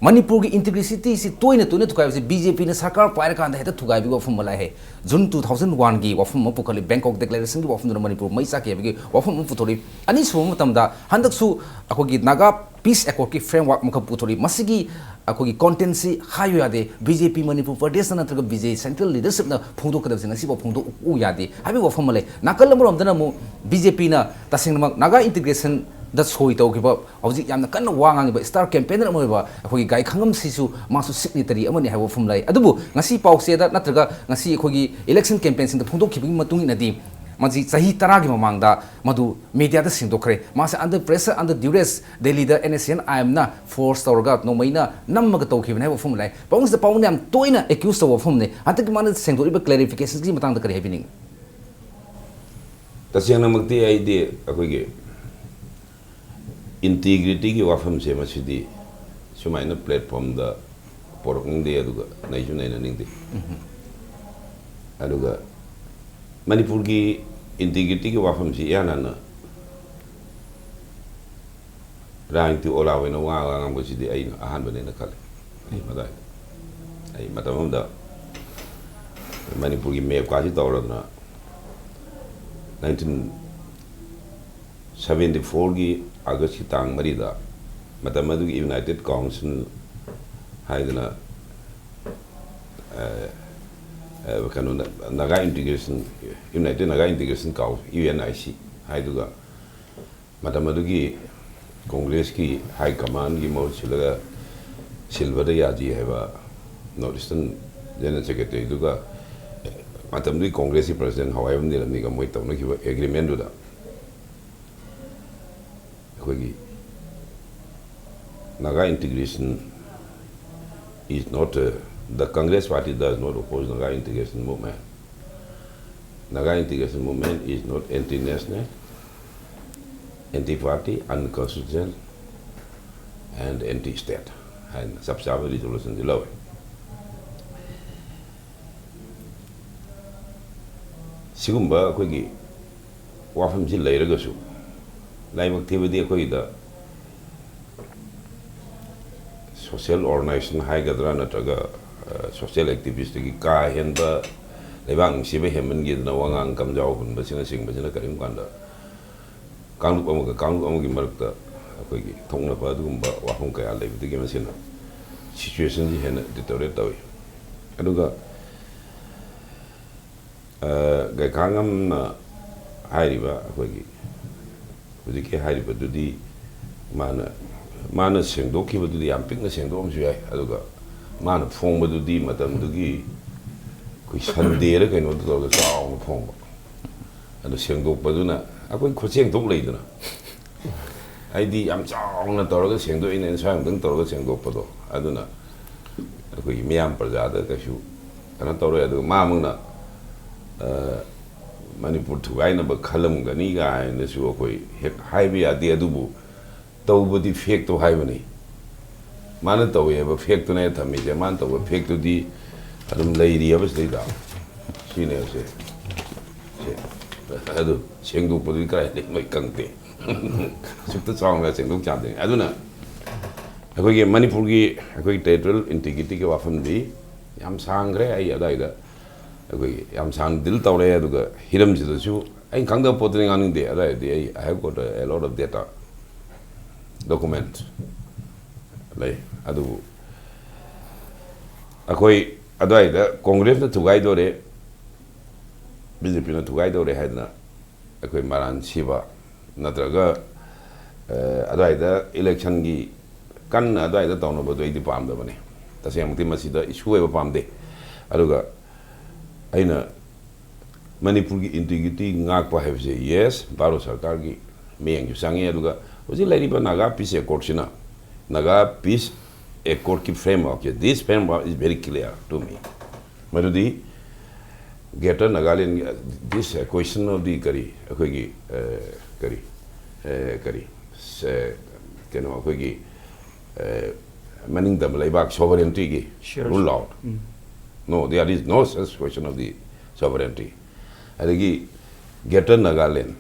ꯃꯅꯤꯄꯨꯔꯒꯤ ꯏꯟꯇꯤꯒ꯭ꯔꯤꯇꯤꯁꯤ ꯇꯣꯏꯅ ꯇꯣꯏꯅ ꯊꯨꯒꯥꯏꯕꯁꯤ ꯕꯤ ꯖꯦ ꯄꯤꯅ ꯁꯔꯀꯥꯔ ꯄꯥꯏꯔꯀꯥꯟꯗ ꯍꯦꯛꯇ ꯊꯨꯒꯥꯏꯕꯒꯤ ꯋꯥꯐꯝ ꯑꯃ ꯂꯥꯛꯑꯦ꯫ ꯖꯨꯟ ꯇꯨ ꯊꯥꯎꯖꯟ ꯋꯥꯟꯒꯤ ꯋꯥꯐꯝ ꯑꯃ ꯄꯨꯈꯠꯂꯤ, ꯕꯦꯡꯀꯣꯛ ꯗꯦꯀ꯭ꯂꯦꯔꯦꯁꯟꯒꯤ ꯋꯥꯐꯝꯗꯨꯅ ꯃꯅꯤꯄꯨꯔ ꯃꯩ ꯆꯥꯛꯈꯤ ꯍꯥꯏꯕꯒꯤ ꯋꯥꯐꯝ ꯑꯃ ꯄꯨꯊꯣꯔꯛꯏ꯫ ꯑꯅꯤꯁꯨꯕ ꯃꯇꯝꯗ ꯍꯟꯗꯛꯁꯨ ꯑꯩꯈꯣꯏꯒꯤ ꯅꯥꯒꯥ ꯄꯤꯁ ꯑꯦꯀꯣꯔꯗꯀꯤ ꯐ꯭ꯔꯦꯝꯋꯥꯔꯛ ꯑꯃꯈꯛ ꯄꯨꯊꯣꯔꯛꯏ꯫ ꯃꯁꯤꯒꯤ ꯑꯩꯈꯣꯏꯒꯤ ꯀꯣꯟꯇꯦꯟꯁꯤ ꯍꯥꯏꯌꯨ ꯌꯥꯗꯦ꯫ ꯕꯤ ꯖꯦ ꯄꯤ ꯃꯅꯤꯄꯨꯔ ꯄ꯭ꯔꯗꯦꯁꯅ ꯅꯠꯇ꯭ꯔꯒ ꯕꯤ ꯖꯦ ꯁꯦꯟꯇ꯭ꯔꯦꯜ ꯂꯤꯗꯔꯁꯤꯞꯅ ꯐꯣꯡꯗꯣꯛꯀꯗꯕꯁꯦ ꯉꯁꯤꯐꯥꯎ ꯐꯣꯡꯗꯣꯛꯎ ꯌꯥꯗꯦ ꯍꯥꯏꯕꯒꯤ ꯋꯥꯐꯝ ꯑꯃ ꯂꯩ꯫ ꯅꯥꯀꯜ ꯑꯃꯔꯣꯝꯗꯅ ꯑꯃꯨꯛ ꯕꯤ ꯖꯦ ꯄꯤꯅ ꯇꯁꯦꯡꯅꯃꯛ ꯅꯥꯒꯥ ꯏꯟꯇꯤꯒ꯭ꯔꯦꯁꯟꯗ ꯁꯣꯏ ꯇꯧꯈꯤꯕ, ꯍꯧꯖꯤꯛ ꯌꯥꯝꯅ ꯀꯟꯅ ꯋꯥ ꯉꯥꯡꯉꯤꯕ ꯏꯁꯇꯥꯔ ꯀꯦꯝꯄꯦꯅꯔ ꯑꯃ ꯑꯣꯏꯕ ꯑꯩꯈꯣꯏꯒꯤ ꯒꯥꯏꯈꯪꯉꯝꯁꯤꯁꯨ ꯃꯥꯁꯨ ꯁꯤꯒꯅꯦꯇꯔꯤ ꯑꯃꯅꯤ ꯍꯥꯏꯕ ꯋꯥꯐꯝ ꯂꯩ꯫ ꯑꯗꯨꯕꯨ ꯉꯁꯤ ꯄꯥꯎꯆꯦꯗ ꯅꯠꯇ꯭ꯔꯒ ꯉꯁꯤ ꯑꯩꯈꯣꯏꯒꯤ ꯏꯂꯦꯛꯁꯟ ꯀꯦꯝꯄꯦꯟꯁꯤꯡꯗ ꯐꯣꯡꯗꯣꯛꯈꯤꯕꯒꯤ ꯃꯇꯨꯡ ꯏꯟꯅꯗꯤ ꯃꯁꯤ ꯆꯍꯤ ꯇꯔꯥꯒꯤ ꯃꯃꯥꯡꯗ ꯃꯗꯨ ꯃꯦꯗꯤꯌꯥꯗ ꯁꯦꯡꯗꯣꯛꯈ꯭ꯔꯦ꯫ ꯃꯥꯁꯦ under pressure, under duress ꯗꯦꯜꯂꯤꯗ ꯑꯦꯟ ꯑꯦꯁ ꯁꯤ ꯑꯦꯟ ꯑꯥꯏ ꯑꯦꯝꯅ ꯐꯣꯔꯁ ꯇꯧꯔꯒ ꯅꯣꯡꯃꯩꯅ ꯅꯝꯃꯒ ꯇꯧꯈꯤꯕꯅꯦ ꯍꯥꯏꯕ ꯋꯥꯐꯝ ꯂꯩ꯫ ꯄꯥꯕꯨꯡꯁꯤꯗ ꯄꯥꯕꯨꯡꯅ ꯌꯥꯝ ꯇꯣꯏꯅ ꯑꯦꯀ꯭ꯌꯨꯁ ꯇꯧꯕ ꯋꯥꯐꯝꯅꯤ꯫ ꯍꯟꯗꯛꯀꯤ ꯃꯥꯅ ꯁꯦꯡꯗꯣꯛꯂꯤꯕ ꯀ꯭ꯂꯦꯔꯤꯐꯤꯀꯦꯁꯟꯁꯤꯒꯤ ꯃꯇꯥꯡꯗ ꯀꯔꯤ ꯍꯥꯏꯕꯤꯅꯤꯡꯉꯤ? ꯇꯁꯦꯡꯅꯃꯛꯇꯤ ꯑꯩꯗꯤ ꯑꯩꯈꯣꯏꯒꯤ ꯏꯟꯇꯤꯒ꯭ꯔꯤꯇꯤꯒꯤ ꯋꯥꯐꯝꯁꯦ ꯃꯁꯤꯗꯤ ꯁꯨꯃꯥꯏꯅ ꯄ꯭ꯂꯦꯠꯐꯣꯝꯗ ꯄꯣꯔꯛꯅꯤꯡꯗꯦ, ꯑꯗꯨꯒ ꯅꯩꯁꯨ ꯅꯩꯅꯅꯤꯡꯗꯦ꯫ ꯑꯗꯨꯒ ꯃꯅꯤꯄꯨꯔꯒꯤ ꯏꯟꯇꯤꯒ꯭ꯔꯤꯇꯤꯒꯤ ꯋꯥꯐꯝꯁꯤ ꯏꯍꯥꯟ ꯍꯥꯟꯅ ꯔꯥꯖꯅꯤꯇꯤ ꯑꯣꯂꯥ ꯑꯣꯏꯅ ꯋꯥ ꯉꯥꯡꯕꯁꯤꯗꯤ ꯑꯩꯅ ꯑꯍꯥꯟꯕꯅꯦꯅ ꯈꯜꯂꯤ꯫ ꯑꯩ ꯃꯗꯥꯏꯗ ꯑꯩ ꯃꯇꯝ ꯑꯃꯗ ꯃꯅꯤꯄꯨꯔꯒꯤ ꯃꯦꯞꯀꯥꯁꯤ ꯇꯧꯔꯗꯅ ꯅꯥꯏꯟꯇꯤꯟ ꯁꯚꯦꯟꯇꯤ ꯐꯣꯔꯒꯤ ꯑꯥꯒꯁꯀꯤ ꯇꯥꯡ ꯃꯔꯤꯗ ꯃꯇꯝ ꯑꯗꯨꯒꯤ ꯌꯨꯅꯥꯏꯇꯦꯠ ꯀꯥꯎꯟꯁꯤꯜ ꯍꯥꯏꯗꯅ, ꯑ, ꯑ, ꯀꯩꯅꯣꯗ, Naga Integration, United Naga Integration Council, U N I C ꯍꯥꯏꯗꯨꯒ, ꯃꯇꯝ ꯑꯗꯨꯒꯤ ꯀꯣꯡꯒ꯭ꯔꯦꯁꯀꯤ ꯍꯥꯏ ꯀꯃꯥꯟꯒꯤ ꯃꯍꯨꯠ ꯁꯤꯜꯂꯒ ꯁꯤꯜꯚꯗ ꯌꯥꯖꯤ ꯍꯥꯏꯕ North Eastern General Secretaryꯗꯨꯒ, ꯃꯇꯝꯗꯨꯒꯤ ꯀꯣꯡꯒ꯭ꯔꯦꯁꯀꯤ president ꯍꯋꯥꯏꯕꯝ ꯅꯤꯂꯝꯅꯤꯒ ꯃꯣꯏ ꯇꯧꯅꯈꯤꯕ agreementꯗꯨꯗ, ꯑꯩꯈꯣꯏꯒꯤ Naga integration is not, uh, the Congress party does not oppose Naga integration movement. Naga integration movement is not anti-national, anti-party, unconstitutional, and anti-state ꯍꯥꯏꯅ ꯆꯞ ꯆꯥꯕ resolutionꯁꯤ ꯂꯧꯋꯤ꯫ ꯁꯤꯒꯨꯝꯕ ꯑꯩꯈꯣꯏꯒꯤ ꯋꯥꯐꯝꯁꯤ ꯂꯩꯔꯒꯁꯨ, ꯂꯥꯏꯕꯛ ꯊꯤꯕꯗꯤ ꯑꯩꯈꯣꯏꯗ social organization ꯍꯥꯏꯒꯗ꯭ꯔꯥ, ꯅꯠꯇ꯭ꯔꯒ, ꯑ, social activistꯇꯒꯤ ꯀꯥ ꯍꯦꯟꯕ ꯂꯩꯕꯥꯛ ꯅꯨꯡꯁꯤꯕ ꯍꯦꯟꯃꯟꯈꯤꯗꯅ ꯋꯥꯉꯥꯡ ꯀꯝꯖꯥꯎ ꯍꯨꯟꯕꯁꯤꯅꯆꯤꯡꯕꯁꯤꯅ ꯀꯔꯤꯒꯨꯝꯕ ꯀꯥꯟꯗ ꯀꯥꯡꯂꯨꯞ ꯑꯃꯒ ꯀꯥꯡꯂꯨꯞ ꯑꯃꯒꯤ ꯃꯔꯛꯇ ꯑꯩꯈꯣꯏꯒꯤ ꯊꯣꯛꯅꯕ ꯑꯗꯨꯒꯨꯝꯕ ꯋꯥꯐꯝ ꯀꯌꯥ ꯂꯩꯕꯗꯒꯤ ꯃꯁꯤꯅ situationꯁꯤ ꯍꯦꯟꯅ deteriorate ꯇꯧꯏ꯫ ꯑꯗꯨꯒ, ꯑ, ꯒꯩꯈꯥꯉꯝꯅ ꯍꯥꯏꯔꯤꯕ ꯑꯩꯈꯣꯏꯒꯤ ꯍꯧꯖꯤꯛꯀꯤ ꯍꯥꯏꯔꯤꯕꯗꯨꯗꯤ ꯃꯥꯅ, ꯃꯥꯅ ꯁꯦꯡꯗꯣꯛꯈꯤꯕꯗꯨꯗꯤ ꯌꯥꯝ ꯄꯤꯛꯅ ꯁꯦꯡꯗꯣꯛꯑꯝꯕꯁꯨ ꯌꯥꯏ, ꯑꯗꯨꯒ ꯃꯥꯅ ꯐꯣꯡꯕꯗꯨꯗꯤ ꯃꯇꯝꯗꯨꯒꯤ ꯑꯩꯈꯣꯏ Sundayꯔ ꯀꯩꯅꯣꯗ ꯇꯧꯔꯒ ꯆꯥꯎꯅ ꯐꯣꯡꯕ꯫ ꯑꯗꯨ ꯁꯦꯡꯗꯣꯛꯄꯗꯨꯅ ꯑꯩꯈꯣꯏ ꯈꯨꯠꯁꯦꯡꯗꯣꯛ ꯂꯩꯗꯅ, ꯍꯥꯏꯗꯤ ꯌꯥꯝ ꯆꯥꯎꯅ ꯇꯧꯔꯒ ꯁꯦꯡꯗꯣꯛꯏꯅꯦ, ꯁ꯭ꯋꯥꯏ ꯑꯃꯨꯛꯇꯪ ꯇꯧꯔꯒ ꯁꯦꯡꯗꯣꯛꯄꯗꯣ꯫ ꯑꯗꯨꯅ ꯑꯩꯈꯣꯏꯒꯤ ꯃꯤꯌꯥꯝ ꯄ꯭ꯔꯖꯥꯗ ꯀꯩꯁꯨ ꯀꯩꯅꯣ ꯇꯧꯔꯣꯏ꯫ ꯑꯗꯨꯒ ꯃꯥꯃꯛꯅ, ꯑ, ꯃꯅꯤꯄꯨꯔ ꯊꯨꯒꯥꯏꯅꯕ ꯈꯜꯂꯝꯒꯅꯤ ꯀꯥꯏꯅꯁꯨ ꯑꯩꯈꯣꯏ ꯍꯦꯛ ꯍꯥꯏꯕ ꯌꯥꯗꯦ꯫ ꯑꯗꯨꯕꯨ ꯇꯧꯕꯗꯤ factꯇꯣ ꯍꯥꯏꯕꯅꯤ꯫ ꯃꯥꯅ ꯇꯧꯋꯦ ꯍꯥꯏꯕ factꯇꯨꯅꯦ ꯊꯝꯃꯤꯁꯦ꯫ ꯃꯥꯅ ꯇꯧꯕ factꯇꯨꯗꯤ ꯑꯗꯨꯝ ꯂꯩꯔꯤ ꯍꯥꯏꯕ ꯁꯤꯗꯩꯗ꯫ ꯁꯤꯅꯦꯕꯁꯦ꯫ ꯁꯦ꯫ ꯑꯗꯨ ꯁꯦꯡꯗꯣꯛꯄꯗꯨꯗꯤ ꯀꯗꯥꯏꯗꯒꯤ ꯃꯩ ꯈꯪꯗꯦ꯫ ꯁꯨꯛꯇ ꯆꯥꯎꯅ ꯁꯦꯡꯗꯣꯛ ꯆꯥꯝꯗꯣꯏꯅꯤ꯫ ꯑꯗꯨꯅ ꯑꯩꯈꯣꯏꯒꯤ ꯃꯅꯤꯄꯨꯔꯒꯤ ꯑꯩꯈꯣꯏꯒꯤ territorial integrityꯒꯤ ꯋꯥꯐꯝꯗꯤ ꯌꯥꯝ ꯁꯥꯡꯈ꯭ꯔꯦ꯫ ꯑꯩ ꯑꯗꯥꯏꯗ ꯑꯩꯈꯣꯏꯒꯤ ꯌꯥꯝ ꯁꯥꯡꯅ deal ꯇꯧꯔꯦ꯫ ꯑꯗꯨꯒ ꯍꯤꯔꯝꯁꯤꯗꯁꯨ ꯑꯩꯅ ꯈꯪꯗꯕ ꯄꯣꯠꯇꯨꯗꯤ ꯉꯥꯡꯅꯤꯡꯗꯦ꯫ ꯑꯗꯥꯏꯗꯤ ꯑꯩ, I have got a lot of data, document ꯂꯩ꯫ ꯑꯗꯨꯕꯨ ꯑꯩꯈꯣꯏ ꯑꯗꯨꯋꯥꯏꯗ ꯀꯣꯡꯒ꯭ꯔꯦꯁꯅ ꯊꯨꯒꯥꯏꯗꯣꯔꯦ, ꯕꯤ ꯖꯦ ꯄꯤꯅ ꯊꯨꯒꯥꯏꯗꯧꯔꯦ ꯍꯥꯏꯗꯅ ꯑꯩꯈꯣꯏ ꯃꯔꯥꯟ ꯁꯤꯕ ꯅꯠꯇ꯭ꯔꯒ, ꯑ, ꯑꯗꯨꯋꯥꯏꯗ ꯏꯂꯦꯛꯁꯟꯒꯤ ꯀꯟꯅ ꯑꯗꯨꯋꯥꯏꯗ ꯇꯧꯅꯕꯗꯣ ꯑꯩꯗꯤ ꯄꯥꯝꯗꯕꯅꯤ꯫ ꯇꯁꯦꯡꯃꯛꯇꯤ ꯃꯁꯤꯗ ꯏꯁꯨ ꯑꯣꯏꯕ ꯄꯥꯝꯗꯦ꯫ ꯑꯗꯨꯒ ꯑꯩꯅ ꯃꯅꯤꯄꯨꯔꯒꯤ ꯏꯟꯇꯤꯒ꯭ꯔꯤꯇꯤ ꯉꯥꯛꯄ ꯍꯥꯏꯕꯁꯦ, ꯌꯦꯁ, ꯚꯥꯔꯠ ꯁꯔꯀꯥꯔꯒꯤ ꯃꯤꯠꯌꯦꯡꯁꯨ ꯆꯪꯉꯤ꯫ ꯑꯗꯨꯒ ꯍꯧꯖꯤꯛ ꯂꯩꯔꯤꯕ ꯅꯥꯒꯥ ꯄꯤꯁ ꯑꯦꯀꯣꯔꯗꯁꯤꯅ, ꯅꯥꯒꯥ ꯄꯤꯁ ꯑꯦꯀꯣꯔꯗꯀꯤ ꯐ꯭ꯔꯦꯝꯋꯥꯔꯛꯁꯦ, this framework is very clear to me꯫ ꯃꯗꯨꯗꯤ Greater Nagaland, this question of the ꯀꯔꯤ, ꯑꯩꯈꯣꯏꯒꯤ, ꯑ, ꯀꯔꯤ, ꯑ, ꯀꯔꯤ, ꯁ-, ꯀꯩꯅꯣ, ꯑꯩꯈꯣꯏꯒꯤ, ꯑ, ꯃꯅꯤꯡ ꯇꯝꯕ ꯂꯩꯕꯥꯛ sovereigntyꯒꯤ Sure. rule out꯫ Um. No, there is no such question of the sovereignty꯫ ꯑꯗꯒꯤ Greater Nagaland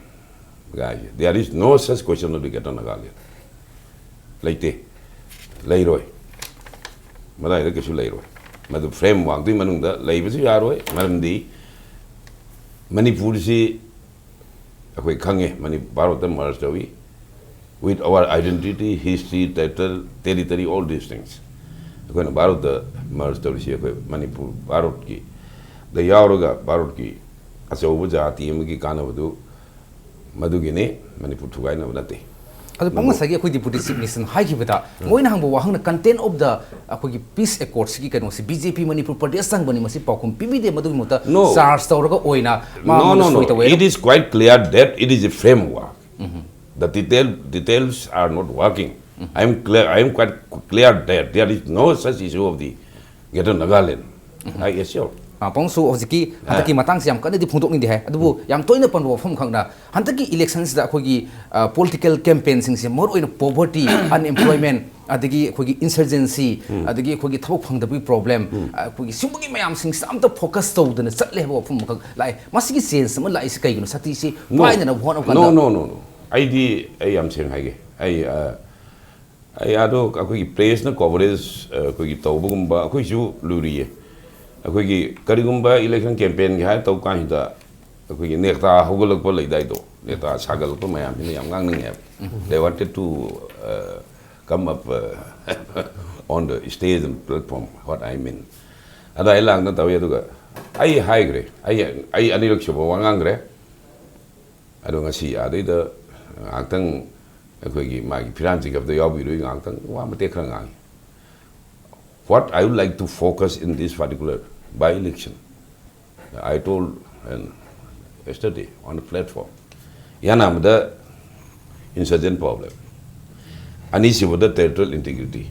ꯒꯥꯏꯁꯦ, there is no such question of the Greater Nagaland꯫ ꯂꯩꯇꯦ, ꯂꯩꯔꯣꯏ, ꯃꯗꯥꯏꯗ ꯀꯩꯁꯨ ꯂꯩꯔꯣꯏ꯫ ꯃꯗꯨ ꯐ꯭ꯔꯦꯝ ꯋꯥꯔꯛꯇꯨꯒꯤ ꯃꯅꯨꯡꯗ ꯂꯩꯕꯁꯨ ꯌꯥꯔꯣꯏ꯫ ꯃꯔꯝꯗꯤ ꯃꯅꯤꯄꯨꯔꯁꯤ ꯑꯩꯈꯣꯏ ꯈꯪꯉꯦ, ꯃꯅꯤ-, ꯚꯥꯔꯠꯇ ꯃꯔꯖ ꯇꯧꯏ, with our identity, history, title, territory, all these things꯫ ꯑꯩꯈꯣꯏꯅ ꯚꯥꯔꯠꯇ ꯃꯔꯖ ꯇꯧꯔꯤꯁꯤ ꯑꯩꯈꯣꯏ ꯃꯅꯤꯄꯨꯔ, ꯚꯥꯔꯠꯀꯤ ꯗ ꯌꯥꯎꯔꯒ ꯚꯥꯔꯠꯀꯤ ꯑꯆꯧꯕ ꯖꯥꯇꯤ ꯑꯃꯒꯤ ꯀꯥꯟꯅꯕꯗꯨ ꯃꯗꯨꯒꯤꯅꯤ, ꯃꯅꯤꯄꯨꯔ ꯊꯨꯒꯥꯏꯅꯕ ꯅꯠꯇꯦ꯫ ꯑꯗꯨ ꯄꯥꯎ ꯃꯗꯨ ꯉꯁꯥꯏꯒꯤ ꯑꯩꯈꯣꯏ Deputy Chief Minister ꯍꯥꯏꯈꯤꯕꯗ, ꯎꯝ꯫ ꯃꯣꯏꯅ ꯍꯪꯕ ꯋꯥꯍꯪꯅ content of the ꯑꯩꯈꯣꯏꯒꯤ peace accordꯁꯤꯒꯤ ꯀꯩꯅꯣꯁꯤ ꯕꯤ ꯖꯦ ꯄꯤ ꯃꯅꯤꯄꯨꯔ ꯄ꯭ꯔꯗꯦꯁꯇ ꯍꯪꯕꯅꯤ, ꯃꯁꯤ ꯄꯥꯎꯈꯨꯝ ꯄꯤꯕꯤꯗꯦ, ꯃꯗꯨꯒꯤ ꯃꯍꯨꯠꯇ No. ꯆꯥꯔꯖ ꯇꯧꯔꯒ ꯑꯣꯏꯅ ꯃꯥ No, ꯑꯃꯗ no, no. ꯁꯣꯏ ꯇꯧꯋꯦ꯫ It is quite clear that it is a framework꯫ Um. The detail, details are not working꯫ Um. I am clear, I am quite clear that there is no such issue of the Greater Nagaland꯫ Um. I assure꯫ ꯑ, ꯄꯥꯎꯡꯁꯨ ꯍꯧꯖꯤꯛꯀꯤ ꯑ꯫ ꯍꯟꯗꯛꯀꯤ ꯃꯇꯥꯡꯁꯤ ꯌꯥꯝ ꯀꯟꯅꯗꯤ ꯐꯣꯡꯗꯣꯛꯅꯤꯡꯗꯦ ꯍꯥꯏ, ꯑꯗꯨꯕꯨ ꯎꯝ꯫ ꯌꯥꯝ ꯇꯣꯏꯅ ꯄꯟꯕ ꯋꯥꯐꯝ ꯈꯛꯅ, ꯍꯟꯗꯛꯀꯤ ꯏꯂꯦꯛꯁꯟꯁꯤꯗ ꯑꯩꯈꯣꯏꯒꯤ, ꯑ, political campaignꯁꯤꯡꯁꯦ ꯃꯔꯨꯑꯣꯏꯅ poverty, unemployment, ꯑꯗꯒꯤ ꯑꯩꯈꯣꯏꯒꯤ insurgency, ꯎꯝ꯫ ꯑꯗꯒꯤ ꯑꯩꯈꯣꯏꯒꯤ ꯊꯕꯛ ꯐꯪꯗꯕꯒꯤ problem, ꯎꯝ꯫ ꯑ, ꯑꯩꯈꯣꯏꯒꯤ ꯁꯤꯒꯨꯝꯕꯒꯤ ꯃꯌꯥꯝꯁꯤꯡꯁꯤꯗ ꯑꯝꯇ focus ꯇꯧꯗꯅ ꯆꯠꯂꯦ ꯍꯥꯏꯕ ꯋꯥꯐꯝ ꯑꯃꯈꯛ ꯂꯥꯛꯑꯦ꯫ ꯃꯁꯤꯒꯤ change ꯑꯃ ꯂꯥꯛꯏꯁꯤ ꯀꯩꯒꯤꯅꯣ? ꯁꯛꯇꯤꯁꯤ No. ꯄꯥꯏꯅꯅꯕ ꯍꯣꯠꯅꯕ ꯀꯥꯟꯗ No, no, no, no. ꯑꯩꯗꯤ, ꯑꯩ ꯌꯥꯝ ꯁꯦꯡꯅ ꯍꯥꯏꯒꯦ꯫ ꯑꯩ, ꯑ, ꯑꯩ ꯑꯗꯣ ꯑꯩꯈꯣꯏꯒꯤ pressꯅ coverage, ꯑ, ꯑꯩꯈꯣꯏꯒꯤ ꯇꯧꯕꯒꯨꯝꯕ ꯑꯩꯈꯣꯏꯁꯨ ꯂꯨꯔꯤꯌꯦ꯫ ꯑꯩꯈꯣꯏꯒꯤ ꯀꯔꯤꯒꯨꯝꯕ election campaignꯒꯤ ꯍꯥꯏꯔ ꯇꯧ ꯀꯥꯟꯁꯤꯗ ꯑꯩꯈꯣꯏꯒꯤ ꯅꯦꯛꯇꯥ ꯍꯧꯒꯠꯂꯛꯄ ꯂꯩꯗꯥꯏꯗꯣ, ꯅꯦꯛꯇꯥ ꯁꯥꯒꯠꯂꯛꯄ ꯃꯌꯥꯝꯁꯤꯅ ꯌꯥꯝ ꯉꯥꯡꯅꯤꯡꯉꯦꯕ꯫ ꯎꯝ꯫ They wanted to, ꯑ, come up, ꯑ, on the stage and platform what I mean. ꯑꯗ ꯑꯩ ꯂꯥꯡꯗꯅ ꯇꯧꯏ꯫ ꯑꯗꯨꯒ ꯑꯩ ꯍꯥꯏꯈ꯭ꯔꯦ, ꯑꯩ ꯑꯩ ꯑꯅꯤꯔꯛ ꯁꯨꯕ ꯋꯥ ꯉꯥꯡꯈ꯭ꯔꯦ꯫ ꯑꯗꯣ ꯉꯁꯤ ꯑꯗꯩꯗ ꯉꯥꯏꯍꯥꯛꯇꯪ ꯑꯩꯈꯣꯏꯒꯤ ꯃꯥꯒꯤ ꯐꯤꯔꯥꯟ ꯆꯤꯡꯈꯠꯄꯗ ꯌꯥꯎꯕꯤꯔꯣꯏ, ꯉꯥꯏꯍꯥꯛꯇꯪ ꯋꯥ ꯃꯇꯦꯛ ꯈꯔ ꯉꯥꯡꯉꯤ꯫ What I would like to focus in this particular by-election, I told and yesterday on the platform, ꯌꯥꯅꯕꯗ insurgent problem, ꯑꯅꯤꯁꯨꯕꯗ territorial integrity꯫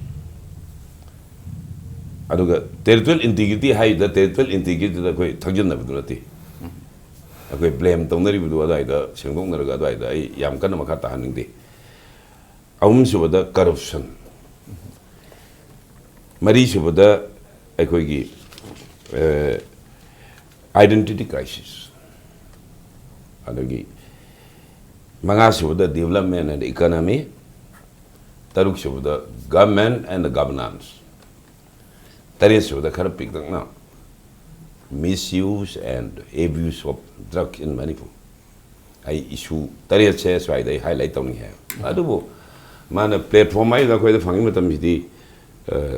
ꯑꯗꯨꯒ territorial integrity ꯍꯥꯏꯔꯤꯗ, territorial integrityꯗ ꯑꯩꯈꯣꯏ ꯊꯛꯖꯤꯟꯅꯕꯗꯨ ꯅꯠꯇꯦ꯫ ꯑꯩꯈꯣꯏ blame ꯇꯧꯅꯔꯤꯕꯗꯨ ꯑꯗꯨꯋꯥꯏꯗ ꯁꯦꯡꯗꯣꯛꯅꯔꯒ ꯑꯗꯨꯋꯥꯏꯗ ꯑꯩ ꯌꯥꯝ ꯀꯟꯅ ꯃꯈꯥ ꯇꯥꯍꯟꯅꯤꯡꯗꯦ꯫ ꯑꯍꯨꯝꯁꯨꯕꯗ corruption, ꯃꯔꯤꯁꯨꯕꯗ ꯑꯩꯈꯣꯏꯒꯤ identity crisis, ꯑꯗꯒꯤ ꯃꯉꯥꯁꯨꯕꯗ development and economy, ꯇꯔꯨꯛꯁꯨꯕꯗ government and governance, ꯇꯔꯦꯠꯁꯨꯕꯗ ꯈꯔ ꯄꯤꯛꯇꯛꯅ misuse and abuse of drug in Manipur꯫ ꯑꯩ issue ꯇꯔꯦꯠꯁꯦ ꯁ꯭ꯋꯥꯏꯗ ꯑꯩ highlight ꯇꯧꯅꯤꯡꯉꯦ꯫ ꯑꯗꯨꯕꯨ ꯃꯥꯅ platform ꯍꯥꯏꯗꯨꯅ ꯑꯩꯈꯣꯏꯗ ꯐꯪꯉꯤ ꯃꯇꯝꯁꯤꯗꯤ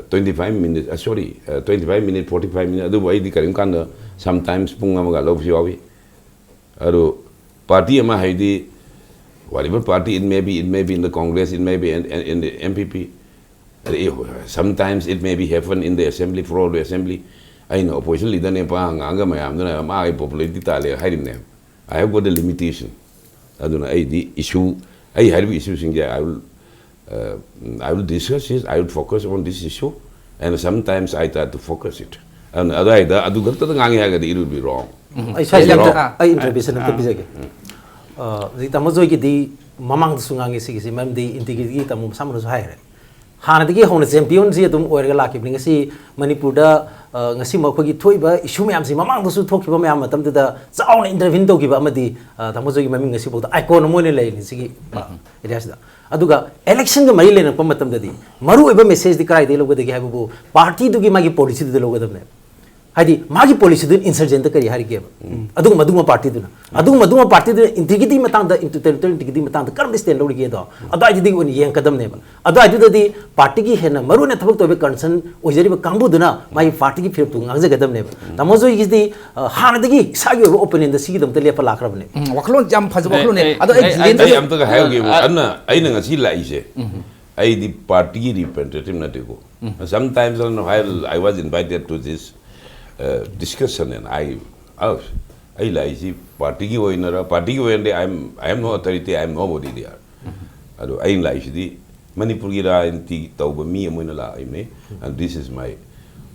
twenty five minute, sorry, twenty five minute, forty five minute, ꯑꯗꯨꯕꯨ ꯑꯩꯗꯤ ꯀꯔꯤꯒꯨꯝꯕ ꯀꯥꯟꯗ sometimes ꯄꯨꯡ ꯑꯃꯒ ꯂꯧꯕꯁꯨ ꯌꯥꯎꯏ꯫ ꯑꯗꯨ party ꯑꯃ ꯍꯥꯏꯗꯤ, whatever party it may be, it may be in the Congress, it may be in, in, in the N P P, sometimes it may be happen in the assembly, floor of the assembly. ꯑꯩꯅ opposition leaderꯅꯦ ꯄꯥ ꯉꯥꯡꯒ ꯃꯌꯥꯝꯗꯨꯅ ꯃꯥꯒꯤ popularity ꯇꯥꯜꯂꯦ ꯍꯥꯏꯔꯤꯕꯅꯦ꯫ I have got a limitation. ꯑꯗꯨꯅ ꯑꯩꯗꯤ issue, ꯑꯩ ꯍꯥꯏꯔꯤꯕ issueꯁꯤꯡꯁꯦ I will, uh, I will discuss it, I will focus on this issue, and sometimes I try to focus it. ꯑꯗꯨꯅ ꯑꯗꯨꯋꯥꯏꯗ ꯑꯗꯨ ꯈꯛꯇꯗ ꯉꯥꯡꯉꯦ ꯍꯥꯏꯔꯒꯗꯤ it will be wrong꯫ ꯑꯩ ꯁ꯭ꯋꯥꯏꯁꯤꯗ ꯍꯥꯏꯔꯣ꯫ ꯑꯝꯇ ꯑꯩ intervention ꯑꯝꯇ ꯄꯤꯖꯒꯦ꯫ ꯑ, ꯍꯧꯖꯤꯛ ꯇꯥꯃꯣ ꯖꯣꯏꯒꯤꯗꯤ ꯃꯃꯥꯡꯗꯁꯨ ꯉꯥꯡꯉꯦ ꯁꯤꯒꯤꯁꯤ, ꯃꯔꯝꯗꯤ integrityꯒꯤ ꯇꯥꯃꯣ ꯃꯁꯥꯃꯛꯅꯁꯨ ꯍꯥꯏꯈ꯭ꯔꯦ꯫ ꯍꯥꯟꯅꯗꯒꯤ ꯍꯧꯅ championꯁꯤ ꯑꯗꯨꯝ ꯑꯣꯏꯔꯒ ꯂꯥꯛꯈꯤꯕꯅꯤ꯫ ꯉꯁꯤ ꯃꯅꯤꯄꯨꯔꯗ, ꯑ, ꯉꯁꯤ ꯃꯈꯣꯏꯒꯤ ꯊꯣꯛꯏꯕ issue ꯃꯌꯥꯝꯁꯤ ꯃꯃꯥꯡꯗꯁꯨ ꯊꯣꯛꯈꯤꯕ ꯃꯌꯥꯝ ꯃꯇꯝꯗꯨꯗ ꯆꯥꯎꯅ intervene ꯇꯧꯈꯤꯕ ꯑꯃꯗꯤ, ꯑ, ꯇꯥꯃꯣ ꯖꯣꯏꯒꯤ ꯃꯃꯤꯡ ꯉꯁꯤꯐꯥꯎꯗ icon ꯑꯃ ꯑꯣꯏꯅ ꯂꯩꯔꯤꯅꯤ ꯁꯤꯒꯤ, ꯑ, areaꯁꯤꯗ꯫ ꯑꯗꯨꯒ electionꯒ ꯃꯔꯤ ꯂꯩꯅꯔꯛꯄ ꯃꯇꯝꯗꯗꯤ ꯃꯔꯨꯑꯣꯏꯕ messageꯗꯤ ꯀꯗꯥꯏꯗꯒꯤ ꯂꯧꯒꯗꯒꯦ ꯍꯥꯏꯕꯕꯨ partyꯗꯨꯒꯤ ꯃꯥꯒꯤ policyꯗꯨꯗ ꯂꯧꯒꯗꯕꯅꯦꯕ꯫ ꯍꯥꯏꯗꯤ ꯃꯥꯒꯤ ꯄꯣꯂꯤꯁꯤꯗꯨ ꯏꯟꯁꯔꯖꯦꯟꯇ ꯀꯔꯤ ꯍꯥꯏꯔꯤꯒꯦꯕ? ꯑꯗꯨꯒꯨꯝꯕ ꯑꯗꯨꯒꯨꯝꯕ ꯄꯥꯔꯇꯤꯗꯨꯅ, ꯑꯗꯨꯒꯨꯝꯕ ꯑꯗꯨꯒꯨꯝꯕ ꯄꯥꯔꯇꯤꯗꯨꯅ ꯏꯟꯇꯤꯒ꯭ꯔꯤꯇꯤ ꯃꯇꯥꯡꯗ, ꯏꯟꯇꯔ-, ꯇꯦꯔꯤꯇꯣꯔꯤꯌꯦꯜ ꯏꯟꯇꯤꯒ꯭ꯔꯤꯇꯤ ꯃꯇꯥꯡꯗ ꯀꯔꯝꯕ ꯁ꯭ꯇꯦꯟ ꯂꯧꯔꯤꯒꯦꯗꯣ ꯑꯗꯨꯋꯥꯏꯗꯨꯗꯒꯤ ꯑꯣꯏꯅ ꯌꯦꯡꯉꯛꯀꯗꯕꯅꯦꯕ꯫ ꯑꯗꯨꯋꯥꯏꯗꯨꯗꯗꯤ ꯄꯥꯔꯇꯤꯒꯤ ꯍꯦꯟꯅ ꯃꯔꯨꯑꯣꯏꯅ ꯊꯕꯛ ꯇꯧꯕ ꯀꯟꯁꯔꯟ ꯑꯣꯏꯖꯔꯤꯕ ꯀꯥꯡꯕꯨꯗꯨꯅ ꯃꯥꯒꯤ ꯄꯥꯔꯇꯤꯒꯤ ꯐꯤꯔꯦꯞꯇꯨ ꯉꯥꯡꯖꯒꯗꯕꯅꯦꯕ꯫ ꯇꯥꯃꯣ ꯖꯣꯏꯒꯤꯁꯤꯗꯤ, ꯑ, ꯍꯥꯟꯅꯗꯒꯤ ꯏꯁꯥꯒꯤ ꯑꯣꯏꯕ ꯑꯣꯄꯤꯅꯤꯌꯟꯗ ꯁꯤꯒꯤꯗꯃꯛꯇ ꯂꯦꯞꯄ ꯂꯥꯛꯈ꯭ꯔꯕꯅꯦ꯫ ꯎꯝ, ꯋꯥꯈꯜꯂꯣꯟ ꯌꯥꯝ ꯐꯖꯕ ꯋꯥꯈꯜꯂꯣꯟꯅꯦ꯫ ꯑꯗꯣ ꯑꯩ ꯑꯩ- ꯖꯤꯇꯦꯟꯗ꯭ꯔ ꯑꯩ ꯑꯝꯇꯒ ꯍꯥꯏꯍꯧꯒꯦꯕꯨ, ꯑ, ꯑ- ꯑꯟꯅ ꯑꯩꯅ ꯉꯁꯤ ꯂꯥꯛꯏꯁꯦ, ꯑꯩꯗꯤ ꯄꯥꯔꯇꯤꯒꯤ ꯔꯤꯄ꯭ꯔꯖꯦꯟꯇꯦꯇꯤꯚ ꯅꯠꯇꯦꯀꯣ꯫ Sometimes I, I was invited to this, uh, discussion and I, ꯑꯁ, ꯑꯩ ꯂꯥꯛꯏꯁꯤ ꯄꯥꯔꯇꯤꯒꯤ ꯑꯣꯏꯅꯔ, ꯄꯥꯔꯇꯤꯒꯤ ꯑꯣꯏꯅꯗꯤ I am, I am no authority, I am nobody there. ꯑꯗꯣ ꯑꯩꯅ ꯂꯥꯛꯏꯁꯤꯗꯤ ꯃꯅꯤꯄꯨꯔꯒꯤ ꯔꯥꯖꯅꯤꯇꯤ ꯇꯧꯕ ꯃꯤ ꯑꯃ ꯑꯣꯏꯅ ꯂꯥꯛꯏꯕꯅꯤ, and this is my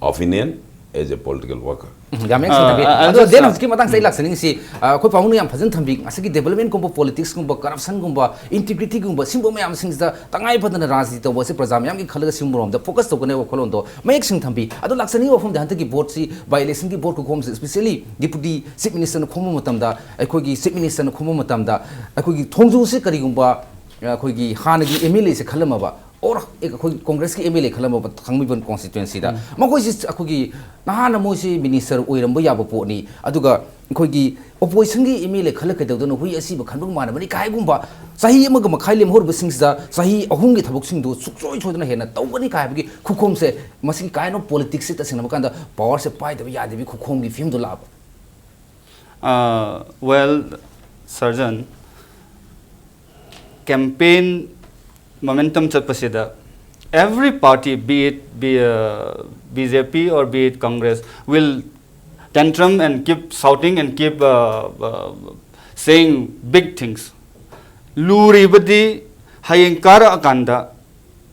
opinion as a political worker. ꯎꯝ, ꯌꯥꯝ ꯌꯥꯝ ꯁꯦꯡꯅ ꯊꯝꯕꯤ꯫ ꯑ, ꯑ, ꯑꯗꯣ just, ꯗꯦꯟ ꯑ, ꯍꯧꯖꯤꯛꯀꯤ ꯃꯇꯥꯡꯁꯤꯗ ꯑꯩ ꯂꯥꯛꯆꯅꯤꯡꯉꯤꯁꯤ, ꯑ, ꯑꯩꯈꯣꯏ ꯄꯥꯕꯨꯡꯅ ꯌꯥꯝ ꯐꯖꯅ ꯊꯝꯕꯤ, ꯉꯁꯥꯏꯒꯤ ꯗꯦꯕꯂꯞꯃꯦꯟꯠꯀꯨꯝꯕ, ꯄꯣꯂꯤꯇꯤꯛꯁꯀꯨꯝꯕ, ꯀꯔꯞꯁꯟꯒꯨꯝꯕ, ꯏꯟꯇꯤꯒ꯭ꯔꯤꯇꯤꯒꯨꯝꯕ, ꯁꯤꯒꯨꯝꯕ ꯃꯌꯥꯝꯁꯤꯡꯁꯤꯗ ꯇꯉꯥꯏ ꯐꯗꯅ ꯔꯥꯖꯅꯤꯇꯤ ꯇꯧꯕ ꯑꯁꯤ ꯄ꯭ꯔꯖꯥ ꯃꯌꯥꯝꯒꯤ ꯈꯜꯂꯒ ꯁꯤꯒꯨꯝꯕꯔꯣꯝꯗ ꯐꯣꯀꯁ ꯇꯧꯒꯅꯦꯕ ꯋꯥꯈꯜꯂꯣꯟꯗꯣ ꯃꯌꯦꯛ ꯁꯦꯡꯅ ꯊꯝꯕꯤ꯫ ꯑꯗꯣ ꯂꯥꯛꯆꯅꯤꯡꯉꯤꯕ ꯋꯥꯐꯝꯗꯤ ꯍꯟꯗꯛꯀꯤ ꯚꯣꯠꯁꯤ, ꯕꯥꯏ ꯏꯂꯦꯛꯁꯟꯒꯤ ꯚꯣꯠ ꯈꯨꯈꯣꯝꯁꯤ, ꯏꯁꯄꯤꯁꯦꯜꯂꯤ ꯗꯤꯄꯨꯇꯤ ꯆꯤꯐ ꯃꯤꯅꯤꯁꯇꯔꯅ ꯈꯣꯝꯕ ꯃꯇꯝꯗ, ꯑꯩꯈꯣꯏꯒꯤ ꯆꯤꯐ ꯃꯤꯅꯤꯁꯇꯔꯅ ꯈꯣꯝꯕ ꯃꯇꯝꯗ ꯑꯩꯈꯣꯏꯒꯤ ꯊꯣꯡꯖꯨꯁꯤ ꯀꯔꯤꯒꯨꯝꯕ ꯑꯩꯈꯣꯏꯒꯤ ꯍꯥꯟꯅꯒꯤ ꯑꯦꯝ ꯑꯦꯜ ꯑꯦꯁꯦ ꯈꯜꯂꯝꯃꯕ, ꯑꯣꯔ ꯑꯩꯈꯣꯏ ꯀꯣꯡꯒ꯭ꯔꯦꯁꯀꯤ ꯑꯦꯝ ꯑꯦꯜ ꯑꯦ ꯈꯜꯂꯝꯃꯕ ꯊꯥꯡꯃꯩꯕꯟ ꯀꯣꯟꯁꯇꯤꯇ꯭ꯋꯦꯟꯁꯤꯗ, ꯃꯈꯣꯏꯁꯤ ꯑꯩꯈꯣꯏꯒꯤ ꯅꯍꯥꯟꯅ ꯃꯣꯏꯁꯤ ꯃꯤꯅꯤꯁꯇꯔ ꯑꯣꯏꯔꯝꯕ ꯌꯥꯕ ꯄꯣꯠꯅꯤ꯫ ꯑꯗꯨꯒ ꯑꯩꯈꯣꯏꯒꯤ ꯑꯣꯄꯣꯖꯤꯁꯟꯒꯤ ꯑꯦꯝ ꯑꯦꯜ ꯑꯦ ꯈꯜꯂ ꯀꯩꯗꯧꯗꯣꯏꯅꯣ, ꯍꯨꯏ ꯑꯁꯤꯕ ꯈꯟꯕꯒ ꯃꯥꯟꯅꯕꯅꯤ ꯀꯥꯏꯒꯨꯝꯕ, ꯆꯍꯤ ꯑꯃꯒ ꯃꯈꯥꯏ ꯂꯦꯝꯍꯧꯔꯤꯕꯁꯤꯡꯁꯤꯗ ꯆꯍꯤ ꯑꯍꯨꯝꯒꯤ ꯊꯕꯛꯁꯤꯡꯗꯣ ꯁꯨꯡꯁꯣꯏ ꯁꯣꯏꯗꯅ ꯍꯦꯟꯅ ꯇꯧꯒꯅꯤ ꯀꯥꯏ ꯍꯥꯏꯕꯒꯤ ꯈꯨꯈꯣꯝꯁꯦ, ꯃꯁꯤꯒꯤ ꯀꯥꯏꯟ ꯑꯣꯐ ꯄꯣꯂꯤꯇꯤꯛꯁꯁꯦ ꯇꯁꯦꯡꯅ ꯍꯥꯏꯕ ꯀꯥꯟꯗ ꯄꯋꯥꯔꯁꯦ ꯄꯥꯏꯗꯕ ꯌꯥꯗꯕꯒꯤ ꯈꯨꯈꯣꯝꯒꯤ ꯐꯤꯕꯝꯗꯣ ꯂꯥꯛꯑꯕ꯫ Uh, well, Sarjan, campaign momentum ꯆꯠꯄꯁꯤꯗ, every party, be it be, uh, B J P or be it Congress, will tantrum and keep shouting and keep, uh, uh, saying big things. ꯂꯨꯔꯤꯕꯗꯤ ꯍꯌꯦꯡ ꯀꯥꯔꯛꯑꯀꯥꯟꯗ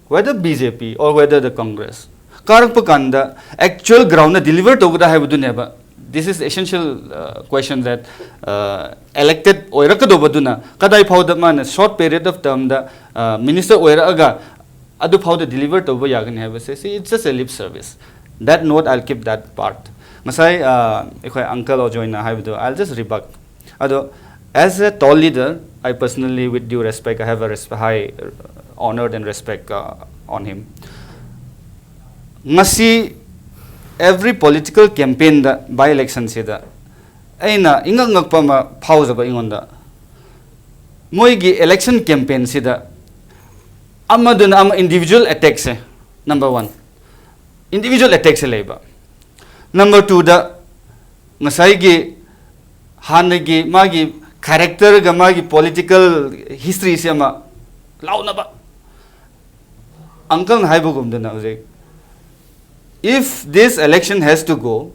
whether B J P or whether the Congress, ꯀꯥꯔꯛꯄ ꯀꯥꯟꯗ actual ground ꯗ deliver ꯇꯧꯒꯗ꯭ꯔꯥ ꯍꯥꯏꯕꯗꯨꯅꯦꯕ꯫ This is essential, uh, question that, uh, elected ꯑꯣꯏꯔꯛꯀꯗꯧꯕꯗꯨꯅ ꯀꯗꯥꯏ ꯐꯥꯎꯗ ꯃꯥꯅ short period of term the, uh, minister ꯑꯣꯏꯔꯛꯑꯒ ꯑꯗꯨ ꯐꯥꯎꯗ deliver ꯇꯧꯕ ꯌꯥꯒꯅꯤ ꯍꯥꯏꯕꯁꯦ, see, it's just a lip service. That note, I'll keep that part. ꯉꯁꯥꯏ, uh, ꯑꯩꯈꯣꯏ uncle ꯑꯣꯖꯣꯏꯅ ꯍꯥꯏꯕꯗꯣ, I'll just rebut. ꯑꯗꯣ, as a tall leader, I personally, with due respect, I have a resp-, high honored and respect, uh, on him. ꯉꯁꯤ Every political campaignꯗ, by electionꯁꯤꯗ ꯑꯩꯅ ꯏꯉꯛ ꯉꯛꯄ ꯑꯃ ꯐꯥꯎꯖꯕ ꯑꯩꯉꯣꯟꯗ, ꯃꯣꯏꯒꯤ election campaignꯁꯤꯗ ꯑꯃꯗꯨꯅ ꯑꯃ individual attackꯁꯦ, number one, individual attackꯁꯦ ꯂꯩꯕ. Number twoꯗ ꯉꯁꯥꯏꯒꯤ ꯍꯥꯟꯅꯒꯤ ꯃꯥꯒꯤ characterꯒ ꯃꯥꯒꯤ political historyꯁꯦ ꯑꯃ ꯂꯥꯎꯅꯕ. Uncleꯅ ꯍꯥꯏꯕꯒꯨꯝꯗꯅ ꯍꯧꯖꯤꯛ, if this election has to go,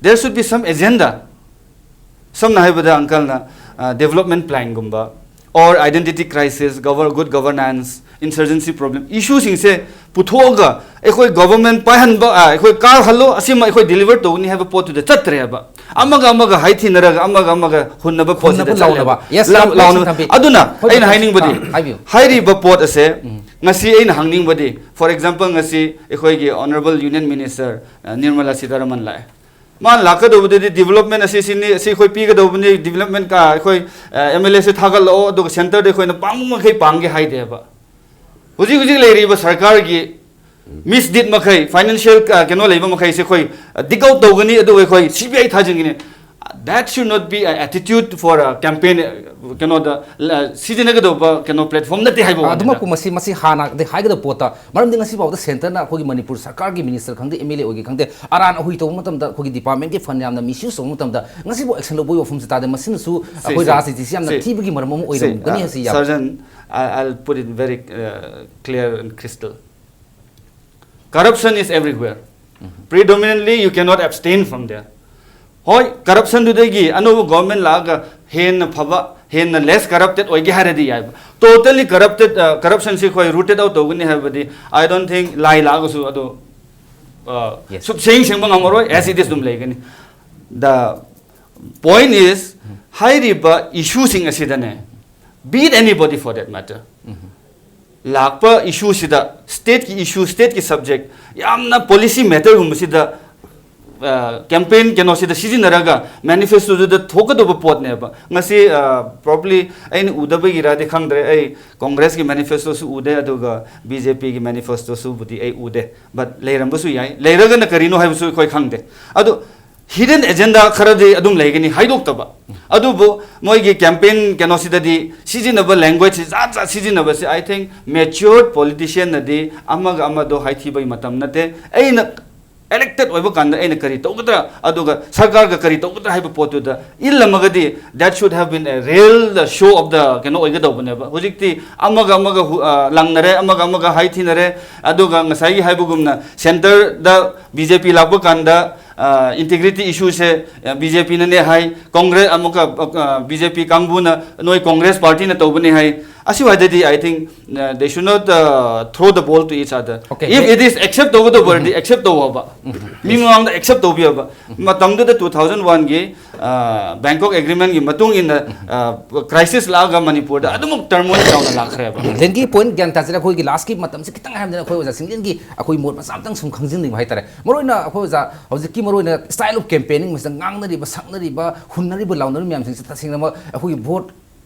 there should be some agenda. ꯁꯝꯅ ꯍꯥꯏꯕꯗ uncleꯅ development planꯒꯨꯝꯕ, or identity crisis, good governance, insurgency problem, issueꯁꯤꯡꯁꯦ ꯄꯨꯊꯣꯛꯑꯒ ꯑꯩꯈꯣꯏ government ꯄꯥꯏꯍꯟꯕ, ꯑꯩꯈꯣꯏ ꯀꯥꯔꯍꯜꯂꯣ, ꯑꯁꯤꯃ ꯑꯩꯈꯣꯏ deliver ꯇꯧꯒꯅꯤ ꯍꯥꯏꯕ ꯄꯣꯠꯇꯨꯗ ꯆꯠꯇ꯭ꯔꯦꯕ. ꯑꯃꯒ ꯑꯃꯒ ꯍꯥꯏꯊꯤꯅꯔꯒ ꯑꯃꯒ ꯑꯃꯒ ꯍꯨꯟꯅꯕ ꯄꯣꯠꯁꯤꯗ ꯍꯨꯟꯅꯕ ꯆꯠꯂꯦꯕ. ꯂꯥꯎꯅꯕ. Yes, ꯂꯥꯎ-, ꯂꯥꯎꯅꯕ. ꯊꯝꯕꯤ-, ꯑꯗꯨꯅ ꯍꯣꯏ, ꯑꯩꯅ ꯍꯥꯏꯅꯤꯡꯕꯗꯤ, ꯑꯥ, ꯍꯥꯏꯕꯤꯌꯨ꯫ ꯍꯥꯏꯔꯤꯕ ꯄꯣꯠ ꯑꯁꯦ ꯎꯝ꯫ ꯉꯁꯤ ꯑꯩꯅ ꯍꯪꯅꯤꯡꯕꯗꯤ, for example, ꯉꯁꯤ ꯑꯩꯈꯣꯏꯒꯤ Honourable Union Minister, ꯑ, ꯅꯤꯔꯃꯂꯥ ꯁꯤꯇꯥꯔꯥꯃꯟ ꯂꯥꯛꯑꯦ꯫ ꯃꯥꯅ ꯂꯥꯛꯀꯗꯧꯕꯗꯨꯗꯤ development ꯑꯁꯤ ꯁꯤꯅꯤ, ꯑꯁꯤ ꯑꯩꯈꯣꯏ ꯄꯤꯒꯗꯧꯕꯅꯤ, development ꯀ-, ꯑꯩꯈꯣꯏ, ꯑ, MLAꯁꯦ ꯊꯥꯒꯠꯂꯛꯑꯣ, ꯑꯗꯨꯒ centreꯗ ꯑꯩꯈꯣꯏꯅ ꯄꯥꯡꯕ ꯃꯈꯩ ꯄꯥꯡꯒꯦ ꯍꯥꯏꯗꯦꯕ꯫ ꯍꯧꯖꯤꯛ ꯍꯧꯖꯤꯛ ꯂꯩꯔꯤꯕ ꯁꯔꯀꯥꯔꯒꯤ misdeed ꯃꯈꯩ, financial, ꯑ, ꯀꯩꯅꯣ ꯂꯩꯕ ꯃꯈꯩꯁꯦ ꯑꯩꯈꯣꯏ, ꯑ, dig out ꯇꯧꯒꯅꯤ, ꯑꯗꯨꯒ ꯑꯩꯈꯣꯏ CBI ꯊꯥꯖꯤꯟꯒꯅꯤ꯫ That should not be an attitude for a campaign, ꯑ, ꯀꯩꯅꯣꯗ, ꯑ, ꯁꯤꯖꯤꯟꯅꯒꯗꯧꯕ ꯀꯩꯅꯣ platform ꯅꯠꯇꯦ ꯍꯥꯏꯕ ꯋꯥꯅꯤꯗ꯫ ꯑꯗꯨꯃꯛꯄꯨ ꯃꯁꯤ, ꯃꯁꯤ ꯍꯥꯟꯅꯗꯤ ꯍꯥꯏꯒꯗꯕ ꯄꯣꯠꯇ, ꯃꯔꯝꯗꯤ ꯉꯁꯤ ꯐꯥꯎꯗ centreꯅ ꯑꯩꯈꯣꯏꯒꯤ ꯃꯅꯤꯄꯨꯔ ꯁꯔꯀꯥꯔꯒꯤ minister ꯈꯪꯗꯦ, MLA ꯑꯣꯏꯒꯦ ꯈꯪꯗꯦ, ꯑꯔꯥꯟ ꯑꯍꯨꯏ ꯇꯧꯕ ꯃꯇꯝꯗ, ꯑꯩꯈꯣꯏꯒꯤ departmentꯀꯤ fund ꯌꯥꯝꯅ misuse ꯇꯧꯕ ꯃꯇꯝꯗ, ꯉꯁꯤꯐꯥꯎ action ꯂꯧꯕꯒꯤ ꯋꯥꯐꯝꯁꯦ ꯇꯥꯗꯦ꯫ ꯃꯁꯤꯅꯁꯨ ꯁꯤ, ꯑꯩꯈꯣꯏ ꯁꯤ, ꯔꯥꯖꯅꯤꯇꯤꯁꯤ ꯌꯥꯝꯅ ꯁꯤ, ꯊꯤꯕꯒꯤ ꯃꯔꯝ ꯑꯃ ꯁꯤ, ꯑꯣꯏꯔꯝꯒꯅꯤ ꯑ, ꯍꯥꯏꯁꯤ ꯌꯥꯕ꯭ꯔꯥ? Sergeant, I, I'll put it very, uh, clear and crystal. Corruption is everywhere. Predominantly, you cannot abstain from there. ꯍꯣꯏ, corruptionꯗꯨꯗꯒꯤ ꯑꯅꯧꯕ government ꯂꯥꯛꯑꯒ ꯍꯦꯟꯅ ꯐꯕ, ꯍꯦꯟꯅ less corrupted ꯑꯣꯏꯒꯦ ꯍꯥꯏꯔꯗꯤ ꯌꯥꯏꯕ꯫ Totally corrupted, ꯑ, corruptionꯁꯤ ꯑꯩꯈꯣꯏ rooted out ꯇꯧꯒꯅꯤ ꯍꯥꯏꯕꯗꯤ, I don't think ꯂꯥꯏ ꯂꯥꯛꯑꯒꯁꯨ ꯑꯗꯨ, ꯑ, Yes. ꯁꯨꯞꯁꯦꯡ ꯁꯦꯡꯕ ꯉꯝꯃꯔꯣꯏ, as it is ꯑꯗꯨꯝ ꯂꯩꯒꯅꯤ꯫ The point is, ꯍꯥꯏꯔꯤꯕ issueꯁꯤꯡ ꯑꯁꯤꯗꯅꯦ, be it anybody for that matter, ꯂꯥꯛꯄ issueꯁꯤꯗ, stateꯀꯤ issue, stateꯀꯤ subject, ꯌꯥꯝꯅ policy matterꯒꯨꯝꯕꯁꯤꯗ ꯀꯦꯝꯄꯦꯟ ꯀꯩꯅꯣꯁꯤꯗ ꯁꯤꯖꯤꯟꯅꯔꯒ ꯃꯦꯅꯤꯐꯦꯁꯇꯣꯗꯨꯗ ꯊꯣꯛꯀꯗꯧꯕ ꯄꯣꯠꯅꯦꯕ꯫ ꯉꯁꯤ ꯄ꯭ꯔꯣꯕ꯭ꯂꯤ ꯑꯩꯅ ꯎꯗꯕꯒꯤꯔꯗꯤ ꯈꯪꯗ꯭ꯔꯦ, ꯑꯩ ꯀꯣꯡꯒ꯭ꯔꯦꯁꯀꯤ ꯃꯦꯅꯤꯐꯦꯁꯇꯣꯁꯨ ꯎꯗꯦ, ꯑꯗꯨꯒ ꯕꯤ ꯖꯦ ꯄꯤꯒꯤ ꯃꯦꯅꯤꯐꯦꯁꯇꯣꯁꯨꯕꯨꯗꯤ ꯑꯩ ꯎꯗꯦ꯫ ꯕꯠ ꯂꯩꯔꯝꯕꯁꯨ ꯌꯥꯏ, ꯂꯩꯔꯒꯅ ꯀꯔꯤꯅꯣ ꯍꯥꯏꯕꯁꯨ ꯑꯩꯈꯣꯏ ꯈꯪꯗꯦ꯫ ꯑꯗꯨ ꯍꯤꯗꯟ ꯑꯦꯖꯦꯟꯗꯥ ꯈꯔꯗꯤ ꯑꯗꯨꯝ ꯂꯩꯒꯅꯤ, ꯍꯥꯏꯗꯣꯛꯇꯕ꯫ ꯑꯗꯨꯕꯨ ꯃꯣꯏꯒꯤ ꯀꯦꯝꯄꯦꯟ ꯀꯩꯅꯣꯁꯤꯗꯗꯤ ꯁꯤꯖꯤꯟꯅꯕ ꯂꯦꯡꯒ꯭ꯋꯦꯖꯁꯤ ꯖꯥꯠ ꯖꯥꯠ ꯁꯤꯖꯤꯟꯅꯕꯁꯤ, I think, ꯃꯦꯆ꯭ꯌꯣꯔ ꯄꯣꯂꯤꯇꯤꯁꯤꯌꯟꯅꯗꯤ ꯑꯃꯒ ꯑꯃꯗꯣ ꯍꯥꯏꯊꯤꯕꯒꯤ ꯃꯇꯝ ꯅꯠꯇꯦ꯫ ꯑꯩꯅ ꯏꯂꯦꯛꯇꯦꯠ ꯑꯣꯏꯕ ꯀꯥꯟꯗ ꯑꯩꯅ ꯀꯔꯤ ꯇꯧꯒꯗ꯭ꯔꯥ, ꯑꯗꯨꯒ ꯁꯔꯀꯥꯔꯒ ꯀꯔꯤ ꯇꯧꯒꯗ꯭ꯔꯥ ꯍꯥꯏꯕ ꯄꯣꯠꯇꯨꯗ ꯏꯜꯂꯝꯃꯒꯗꯤ, that should have been a real show of the ꯀꯩꯅꯣ ꯑꯣꯏꯒꯗꯧꯕꯅꯦꯕ꯫ ꯍꯧꯖꯤꯛꯇꯤ ꯑꯃꯒ ꯑꯃꯒ ꯍꯨ-, ꯑ, ꯂꯪꯅꯔꯦ, ꯑꯃꯒ ꯑꯃꯒ ꯍꯥꯏꯊꯤꯅꯔꯦ, ꯑꯗꯨꯒ ꯉꯁꯥꯏꯒꯤ ꯍꯥꯏꯕꯒꯨꯝꯅ ꯁꯦꯟꯇꯔꯗ ꯕꯤ ꯖꯦ ꯄꯤ ꯂꯥꯛꯄ ꯀꯥꯟꯗ ꯏꯟꯇꯤꯒ꯭ꯔꯤꯇꯤ ꯏꯁꯨꯁꯦ ꯕꯤ ꯖꯦ ꯄꯤꯅꯅꯦ ꯍꯥꯏ, ꯀꯣꯡꯒ꯭ꯔꯦꯁ ꯑꯃꯨꯛꯀ ꯕꯤ ꯖꯦ ꯄꯤ ꯀꯥꯡꯕꯨꯅ ꯅꯣꯏ ꯀꯣꯡꯒ꯭ꯔꯦꯁ ꯄꯥꯔꯇꯤꯅ ꯇꯧꯕꯅꯦ ꯍꯥꯏ꯫ ꯑꯁꯤꯋꯥꯏꯗꯗꯤ, I think, uh, they should not, uh, throw the ball to each other. Okay, If they- it is accept ꯇꯧꯒꯗꯧꯕ ꯑꯣꯏꯔꯗꯤ ꯑꯦꯛꯁꯦꯞ ꯇꯧꯑꯣꯕ, ꯃꯤ ꯃꯃꯥꯡꯗ ꯑꯦꯛꯁꯦꯞ ꯇꯧꯕꯤꯌꯣꯕ꯫ ꯃꯇꯝꯗꯨꯗ ꯇꯨ ꯊꯥꯎꯖꯟ ꯋꯥꯟꯒꯤ ꯕꯦꯡꯀꯣꯛ ꯑꯦꯒ꯭ꯔꯤꯃꯦꯟꯒꯤ ꯃꯇꯨꯡ ꯏꯟꯅ ꯀ꯭ꯔꯥꯏꯁꯤꯁ ꯂꯥꯛꯑꯒ ꯃꯅꯤꯄꯨꯔꯗ ꯑꯗꯨꯃꯛ ꯇꯔꯃꯣꯏꯜ ꯆꯥꯎꯅ ꯂꯥꯛꯈ꯭ꯔꯦꯕ꯫ ꯂꯦꯟꯒꯤ ꯄꯣꯏꯟ ꯒ꯭ꯌꯥꯟ ꯇꯥꯖꯔꯦ꯫ ꯑꯩꯈꯣꯏꯒꯤ ꯂꯥꯁꯀꯤ ꯃꯇꯝꯁꯦ ꯈꯤꯇꯪ ꯍꯥꯏꯕꯗꯅ ꯑꯩꯈꯣꯏ ꯑꯣꯖꯥ ꯁꯤꯡꯖꯦꯜꯒꯤ ꯑꯩꯈꯣꯏ ꯃꯣꯠ ꯃꯆꯥ ꯑꯃꯇꯪ ꯁꯨꯝ ꯈꯪꯖꯤꯟꯅꯤꯡꯕ ꯍꯥꯏꯇꯥꯔꯦ꯫ ꯃꯔꯨꯑꯣꯏꯅ ꯑꯩꯈꯣꯏ ꯑꯣꯖꯥ ꯍꯧꯖꯤꯛꯀꯤ ꯃꯔꯨꯑꯣꯏꯅ style of campaigning ꯃꯁꯤꯗ ꯉꯥꯡꯅꯔꯤꯕ, ꯁꯛꯅꯔꯤꯕ, ꯍꯨꯟꯅꯔꯤꯕ, ꯂꯥꯎꯅꯔꯤꯕ ꯃꯌꯥꯝꯁꯤꯡꯁꯦ ꯇꯁꯦꯡꯅꯃꯛ ꯑꯩꯈꯣꯏꯒꯤ ꯚꯣꯠ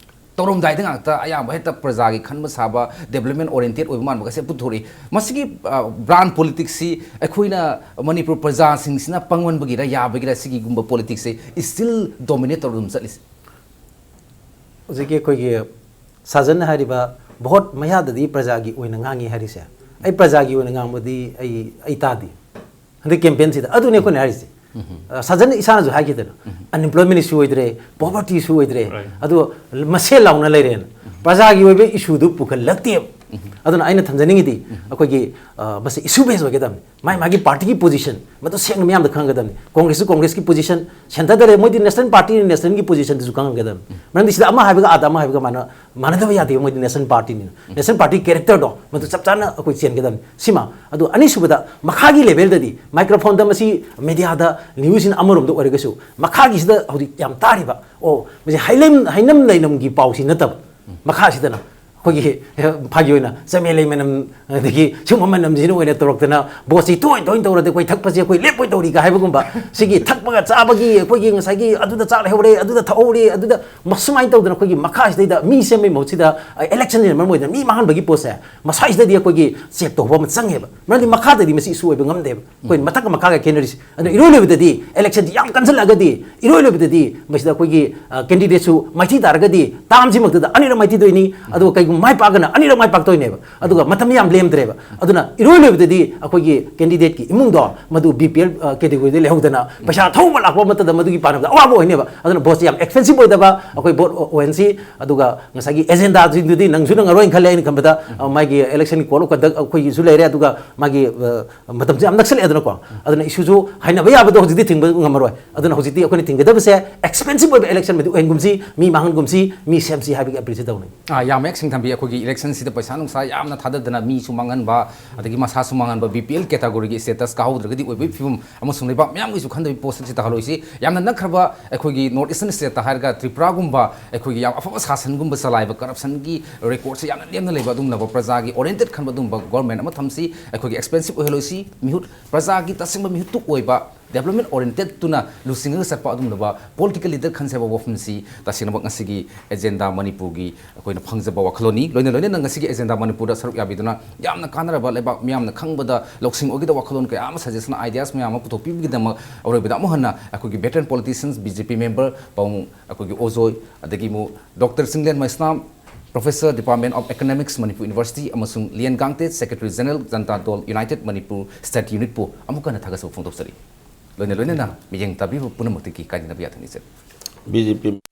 ꯇꯧꯔꯝꯗꯥꯏꯗ ꯉꯥꯛꯇ ꯑꯌꯥꯝꯕ ꯍꯦꯛꯇ ꯄ꯭ꯔꯖꯥꯒꯤ ꯈꯟꯕ ꯁꯥꯕ, development oriented ꯑꯣꯏꯕ ꯃꯥꯟꯕꯒꯁꯦ ꯄꯨꯊꯣꯔꯛꯏ꯫ ꯃꯁꯤꯒꯤ brand politics ꯁꯤ ꯑꯩꯈꯣꯏꯅ ꯃꯅꯤꯄꯨꯔ ꯄ꯭ꯔꯖꯥꯁꯤꯡꯁꯤꯅ ꯄꯪꯃꯟꯕꯒꯤꯔ, ꯌꯥꯕꯒꯤꯔ, ꯁꯤꯒꯤꯒꯨꯝꯕ politics ꯁꯦ still dominate ꯇꯧꯔꯒ ꯑꯗꯨꯝ ꯆꯠꯂꯤꯁꯦ? ꯍꯧꯖꯤꯛꯀꯤ ꯑꯩꯈꯣꯏꯒꯤ ꯁꯥꯖꯟꯅ ꯍꯥꯏꯔꯤꯕ ꯚꯣꯠ ꯃꯌꯥꯗꯗꯤ ꯄ꯭ꯔꯖꯥꯒꯤ ꯑꯣꯏꯅ ꯉꯥꯡꯉꯤ ꯍꯥꯏꯔꯤꯁꯦ, ꯑꯩ ꯄ꯭ꯔꯖꯥꯒꯤ ꯑꯣꯏꯅ ꯉꯥꯡꯕꯗꯤ ꯑꯩ ꯑꯩ ꯇꯥꯗꯦ ꯍꯟꯗꯛ ꯀꯦꯝꯄꯦꯟꯁꯤꯗ꯫ ꯑꯗꯨꯅꯦ ꯑꯩꯈꯣꯏꯅ ꯍꯥꯏꯔꯤꯁꯦ꯫ ꯑ, ꯁꯥꯖꯟꯅ ꯏꯁꯥꯅꯁꯨ ꯍꯥꯏꯈꯤꯗꯅ, unemployment issue ꯑꯣꯏꯗ꯭ꯔꯦ, poverty issue ꯑꯣꯏꯗ꯭ꯔꯦ, ꯑꯗꯣ ꯃꯁꯦꯜ ꯂꯥꯎꯅ ꯂꯩꯔꯦꯅ꯫ ꯄ꯭ꯔꯖꯥꯒꯤ ꯑꯣꯏꯕ ꯏꯁꯨꯗꯨ ꯄꯨꯈꯠꯂꯛꯇꯦꯕ꯫ ꯑꯗꯨꯅ ꯑꯩꯅ ꯊꯝꯖꯅꯤꯡꯉꯤꯗꯤ, ꯑꯩꯈꯣꯏꯒꯤ, ꯑ, ꯃꯁꯤ ꯏꯁꯨ ꯕꯦꯁ ꯑꯣꯏꯒꯗꯕꯅꯤ꯫ ꯃꯥꯏ ꯃꯥꯒꯤ ꯄꯥꯔꯇꯤꯒꯤ ꯄꯣꯖꯤꯁꯟ ꯃꯗꯨ ꯁꯦꯡꯅ ꯃꯤꯌꯥꯝꯗ ꯈꯪꯍꯟꯒꯗꯕꯅꯤ꯫ ꯀꯣꯡꯒ꯭ꯔꯦꯁꯁꯨ ꯀꯣꯡꯒ꯭ꯔꯦꯁꯀꯤ ꯄꯣꯖꯤꯁꯟ, ꯁꯦꯟꯇꯔꯗ ꯂꯩ, ꯃꯣꯏꯗꯤ ꯅꯦꯁꯅꯦꯜ ꯄꯥꯔꯇꯤꯅꯤ, ꯅꯦꯁꯅꯦꯜꯒꯤ ꯄꯣꯖꯤꯁꯟꯗꯨꯁꯨ ꯈꯪꯍꯟꯒꯗꯕꯅꯤ꯫ ꯃꯔꯝꯗꯤ ꯁꯤꯗ ꯑꯃ ꯍꯥꯏꯕꯒ ꯑꯥꯗ ꯑꯃ ꯍꯥꯏꯕꯒ ꯃꯥꯅ ꯃꯥꯟꯅꯗꯕ ꯌꯥꯗꯦ꯫ ꯃꯣꯏꯗꯤ ꯅꯦꯁꯅꯦꯜ ꯄꯥꯔꯇꯤꯅꯤꯅ, ꯅꯦꯁꯅꯦꯜ ꯄꯥꯔꯇꯤ ꯀꯦꯔꯦꯛꯇꯔꯗꯣ ꯃꯗꯨ ꯆꯞ ꯆꯥꯅ ꯑꯩꯈꯣꯏ ꯆꯦꯟꯒꯗꯕꯅꯤ꯫ ꯁꯤꯃ꯫ ꯑꯗꯨ ꯑꯅꯤꯁꯨꯕꯗ, ꯃꯈꯥꯒꯤ ꯂꯦꯚꯦꯜꯗꯗꯤ ꯃꯥꯏꯀ꯭ꯔꯣꯐꯣꯟꯗ ꯃꯁꯤ ꯃꯦꯗꯤꯌꯥꯗ ꯅ꯭ꯌꯨꯁꯁꯤꯅ ꯑꯃꯔꯣꯝꯗ ꯑꯣꯏꯔꯒꯁꯨ, ꯃꯈꯥꯒꯤꯁꯤꯗ ꯍꯧꯖꯤꯛ ꯌꯥꯝ ꯇꯥꯔꯤꯕ, ꯑꯣ, ꯃꯁꯤ ꯍꯩꯂꯩꯝ-, ꯍꯩꯅꯝ ꯂꯩꯅꯝꯒꯤ ꯄꯥꯎꯁꯤ ꯅꯠꯇꯕ, ꯃꯈꯥꯁꯤꯗꯅ ꯑꯩꯈꯣꯏꯒꯤ ꯐꯥꯒꯤ ꯑꯣꯏꯅ ꯆꯃꯦ ꯂꯩ ꯃꯅꯝ, ꯑꯗꯒꯤ ꯁꯤꯒꯨꯝꯕ ꯃꯅꯝꯁꯤꯅ ꯑꯣꯏꯅ ꯇꯧꯔꯛꯇꯅ ꯕꯣꯁꯁꯤ ꯇꯣꯏ ꯇꯣꯏꯅ ꯇꯧꯔꯗꯤ ꯑꯩꯈꯣꯏ ꯊꯛꯄꯁꯦ ꯑꯩꯈꯣꯏ ꯂꯦꯞꯄꯣꯏ ꯇꯧꯔꯤꯒ ꯍꯥꯏꯕꯒꯨꯝꯕ, ꯁꯤꯒꯤ ꯊꯛꯄꯒ ꯆꯥꯕꯒꯤ ꯑꯩꯈꯣꯏꯒꯤ ꯉꯁꯥꯏꯒꯤ ꯑꯗꯨꯗ ꯆꯥꯛ ꯂꯩꯍꯧꯔꯦ, ꯑꯗꯨꯗ ꯊꯛꯍꯧꯔꯦ, ꯑꯗꯨꯗ ꯃꯁꯨꯃꯥꯏꯅ ꯇꯧꯗꯅ ꯑꯩꯈꯣꯏꯒꯤ ꯃꯈꯥꯁꯤꯗꯩꯗ ꯃꯤ ꯁꯦꯝꯕꯒꯤ ꯃꯍꯨꯠꯁꯤꯗ, ꯑ, ꯏꯂꯦꯛꯁꯟꯁꯤꯅ ꯃꯔꯝ ꯑꯣꯏꯗꯅ ꯃꯤ ꯃꯥꯡꯍꯟꯕꯒꯤ ꯄꯣꯠꯁꯦ ꯃꯁꯥꯁꯤꯗꯗꯤ ꯑꯩꯈꯣꯏꯒꯤ ꯆꯦꯛ ꯇꯧꯕ ꯑꯃ ꯆꯪꯉꯦꯕ꯫ ꯃꯔꯝꯗꯤ ꯃꯈꯥꯗꯗꯤ ꯃꯁꯤ ꯏꯁꯨ ꯑꯣꯏꯕ ꯉꯝꯗꯦꯕ꯫ ꯑꯩꯈꯣꯏ ꯃꯊꯛꯀ ꯃꯈꯥꯒ ꯈꯦꯠꯅꯔꯤꯁꯦ꯫ ꯑꯗꯣ ꯏꯔꯣꯏ ꯂꯣꯏꯕꯗꯗꯤ ꯏꯂꯦꯛꯁꯟꯁꯤ ꯌꯥꯝ ꯀꯟꯁꯤꯜꯂꯛꯑꯒꯗꯤ, ꯏꯔꯣꯏ ꯂꯣꯏꯕꯗꯗꯤ ꯃꯁꯤꯗ ꯑꯩꯈꯣꯏꯒꯤ, ꯑ, ꯀꯦꯟꯗꯤꯗꯦꯠꯁꯨ ꯃꯥꯏꯊꯤ ꯇꯥꯔꯒꯗꯤ ꯇꯥꯝꯁꯤꯃꯛꯇꯗ ꯑꯅꯤꯔꯛ ꯃꯥꯏꯊꯤꯗꯣꯏꯅꯤ꯫ ꯑꯗꯨꯒ ꯀꯩꯒꯨꯝꯕ ꯃꯥꯏ ꯄꯥꯛꯑꯒꯅ ꯑꯅꯤꯔꯛ ꯃꯥꯏ ꯄꯥꯛꯇꯣꯏꯅꯦꯕ꯫ ꯑꯗꯨꯒ ꯃꯇꯝ ꯌꯥꯝ ꯂꯦꯝꯗ꯭ꯔꯦꯕ꯫ ꯑꯗꯨꯅ ꯏꯔꯣꯏ ꯂꯣꯏꯕꯗꯗꯤ ꯑꯩꯈꯣꯏꯒꯤ ꯀꯦꯟꯗꯤꯗꯦꯠꯀꯤ ꯏꯃꯨꯡꯗꯣ ꯃꯗꯨ ꯕꯤ ꯄꯤ ꯑꯦꯜ, ꯑ, ꯀꯦꯇꯦꯒꯣꯔꯤꯗ ꯂꯩꯍꯧꯗꯅ ꯄꯩꯁꯥ ꯊꯧꯕ ꯂꯥꯛꯄ ꯃꯇꯝꯗ ꯃꯗꯨꯒꯤ ꯄꯥꯟꯅꯕꯗ ꯑꯋꯥꯕ ꯑꯣꯏꯅꯦꯕ꯫ ꯑꯗꯨꯅ ꯚꯣꯠꯁꯤ ꯌꯥꯝ ꯑꯦꯛꯁꯄꯦꯟꯁꯤꯞ ꯑꯣꯏꯗꯕ, ꯑꯩꯈꯣꯏ ꯚꯣꯠ ꯑꯣꯏꯍꯟꯁꯤ꯫ ꯑꯗꯨꯒ ꯉꯁꯥꯏꯒꯤ ꯑꯦꯖꯦꯟꯗꯥꯁꯤꯡꯗꯨꯗꯤ ꯅꯪꯁꯨ ꯅꯪꯉꯔꯣꯏꯅ ꯈꯜꯂꯦ ꯑꯩꯅ ꯈꯟꯕꯗ, ꯑ, ꯃꯥꯒꯤ ꯏꯂꯦꯛꯁꯟꯒꯤ ꯀꯣꯗ ꯑꯣꯐ ꯀꯟꯗꯛ ꯑꯩꯈꯣꯏꯒꯤꯁꯨ ꯂꯩꯔꯦ꯫ ꯑꯗꯨꯒ ꯃꯥꯒꯤ, ꯑ, ꯃꯇꯝꯁꯦ ꯌꯥꯝ ꯅꯛꯁꯜꯂꯛꯑꯦꯗꯅꯀꯣ꯫ ꯑꯗꯨꯅ ꯏꯁꯨꯁꯨ ꯍꯥꯏꯅꯕ ꯌꯥꯕꯗꯣ ꯍꯧꯖꯤꯛꯇꯤ ꯊꯤꯡꯕ ꯉꯝꯃꯔꯣꯏ꯫ ꯑꯗꯨꯅ ꯍꯧꯖꯤꯛꯇꯤ ꯑꯩꯈꯣꯏꯅ ꯊꯤꯡꯒꯗꯕꯁꯦ ꯑꯦꯛꯁꯄꯦꯟꯁꯤꯞ ꯑꯣꯏꯕ ꯏꯂꯦꯛꯁꯟ ꯃꯗꯨ ꯑꯣꯏꯍꯟꯒꯨꯝꯁꯤ, ꯃꯤ ꯃꯥꯡꯍꯟꯒꯨꯝꯁꯤ, ꯃꯤ ꯁꯦꯝꯁꯤ ꯍꯥꯏꯕꯒꯤ ꯑꯄꯤꯜꯁꯤ ꯇꯧꯅꯩ꯫ ꯑꯥ, ꯌꯥꯝ ꯃꯌꯦꯛ ꯁꯦꯡꯊꯝꯕꯤ꯫ ꯑꯩꯈꯣꯏꯒꯤ ꯏꯂꯦꯛꯁꯟꯁꯤꯗ ꯄꯩꯁꯥ ꯅꯨꯡꯁꯥ ꯌꯥꯝꯅ ꯊꯥꯗꯗꯅ ꯃꯤꯁꯨ ꯃꯥꯡꯍꯟꯕ, ꯑꯗꯒꯤ ꯃꯁꯥꯁꯨ ꯃꯥꯡꯍꯟꯕ, ꯕꯤ ꯄꯤ ꯑꯦꯜ ꯀꯦꯇꯥꯒꯣꯔꯤꯒꯤ ꯁ꯭ꯇꯦꯇꯁ ꯀꯥꯍꯧꯗ꯭ꯔꯒꯗꯤ ꯑꯣꯏꯕꯒꯤ ꯐꯤꯕꯝ ꯑꯃꯁꯨꯡ ꯂꯩꯕꯥꯛ ꯃꯤꯌꯥꯝꯒꯤꯁꯨ ꯈꯟꯗꯕꯒꯤ ꯄꯣꯠꯁꯛꯁꯤ ꯇꯥꯍꯜꯂꯣꯏꯁꯤ꯫ ꯌꯥꯝꯅ ꯅꯛꯈ꯭ꯔꯕ ꯑꯩꯈꯣꯏꯒꯤ ꯅꯣꯔꯠ ꯏꯁꯇꯔꯟ ꯁ꯭ꯇꯦꯠꯇ ꯍꯥꯏꯔꯒ ꯇ꯭ꯔꯤꯄꯨꯔꯥꯒꯨꯝꯕ ꯑꯩꯈꯣꯏꯒꯤ ꯌꯥꯝ ꯑꯐꯕ ꯁꯥꯁꯟꯒꯨꯝꯕ ꯆꯂꯥꯏꯕ, ꯀꯔꯞꯁꯟꯒꯤ ꯔꯦꯀꯣꯔꯠꯁꯦ ꯌꯥꯝꯅ ꯅꯦꯝꯅ ꯂꯩꯕ ꯑꯗꯨꯒꯨꯝꯂꯕ ꯄ꯭ꯔꯖꯥꯒꯤ ꯑꯣꯔꯤꯌꯦꯟꯇꯦꯠ ꯈꯟꯕ ꯑꯗꯨꯒꯨꯝꯕ ꯒꯣꯔꯃꯦꯟ ꯑꯃ ꯊꯝꯁꯤ꯫ ꯑꯩꯈꯣꯏꯒꯤ ꯑꯦꯛꯁꯄꯦꯟꯁꯤꯞ ꯑꯣꯏꯍꯜꯂꯣꯏꯁꯤ꯫ ꯃꯤꯍꯨꯠ, ꯄ꯭ꯔꯖꯥꯒꯤ ꯇꯁꯦꯡꯕ ꯃꯤꯍꯨꯠꯇꯨ ꯑꯣꯏꯕ, ꯗꯦꯕꯂꯞꯃꯦꯟ ꯑꯣꯔꯤꯌꯦꯟꯇꯦꯠꯇꯨꯅ ꯂꯨꯆꯤꯡꯉꯒ ꯆꯠꯄ ꯑꯗꯨꯒꯨꯝꯂꯕ ꯄꯣꯂꯤꯇꯤꯀꯦꯜ ꯂꯤꯗꯔ ꯈꯟꯁꯦ ꯍꯥꯏꯕ ꯋꯥꯐꯝꯁꯤ ꯇꯁꯦꯡꯅꯃꯛ ꯉꯁꯤꯒꯤ ꯑꯦꯖꯦꯟꯗꯥ ꯃꯅꯤꯄꯨꯔꯒꯤ ꯑꯩꯈꯣꯏꯅ ꯐꯪꯖꯕ ꯋꯥꯈꯜꯂꯣꯟꯅꯤ꯫ ꯂꯣꯏꯅ ꯂꯣꯏꯅꯅ ꯉꯁꯤꯒꯤ ꯑꯦꯖꯦꯟꯗꯥ ꯃꯅꯤꯄꯨꯔꯗ ꯁꯔꯨꯛ ꯌꯥꯕꯤꯗꯨꯅ ꯌꯥꯝꯅ ꯀꯥꯟꯅꯔꯕ, ꯂꯩꯕꯥꯛ ꯃꯤꯌꯥꯝꯅ ꯈꯪꯕꯗ ꯂꯧꯁꯤꯡ ꯑꯣꯏꯒꯗꯕ ꯋꯥꯈꯜꯂꯣꯟ ꯀꯌꯥ ꯑꯃ, ꯁꯖꯦꯁꯟ, ꯑꯥꯏꯗꯤꯌꯥꯁ ꯃꯌꯥꯝ ꯑꯃ ꯄꯨꯊꯣꯛꯄꯤꯕꯒꯤꯗꯃꯛ ꯑꯔꯣꯏꯕꯗ ꯑꯃꯨꯛ ꯍꯟꯅ ꯑꯩꯈꯣꯏꯒꯤ veteran politicians, B J P member ꯄꯥꯕꯨꯡ ꯑꯩꯈꯣꯏꯒꯤ ꯑꯣꯖꯣꯏ, ꯑꯗꯒꯤ ꯑꯃꯨꯛ doctor Chinglen Meisnam, professor, department of economics, Manipur university, ꯑꯃꯁꯨꯡ Lian Gangte, secretary general, Janata Dal united Manipur state ꯌꯨꯅꯤꯠꯄꯨ ꯑꯃꯨꯛ ꯍꯟꯅ ꯊꯥꯒꯠꯆꯕ ꯐꯣꯡꯗꯣꯛꯆꯔꯤ꯫ ꯂꯣꯏꯅ ꯂꯣꯏꯅꯅ ꯃꯤꯠꯌꯦꯡ ꯇꯥꯕꯤꯕ ꯄꯨꯝꯅꯃꯛꯇꯒꯤ ꯀꯥꯏꯅꯅꯕ ꯌꯥꯊꯪ ꯅꯤꯖꯔꯤ꯫ ꯕꯤ ꯖꯦ ꯄꯤ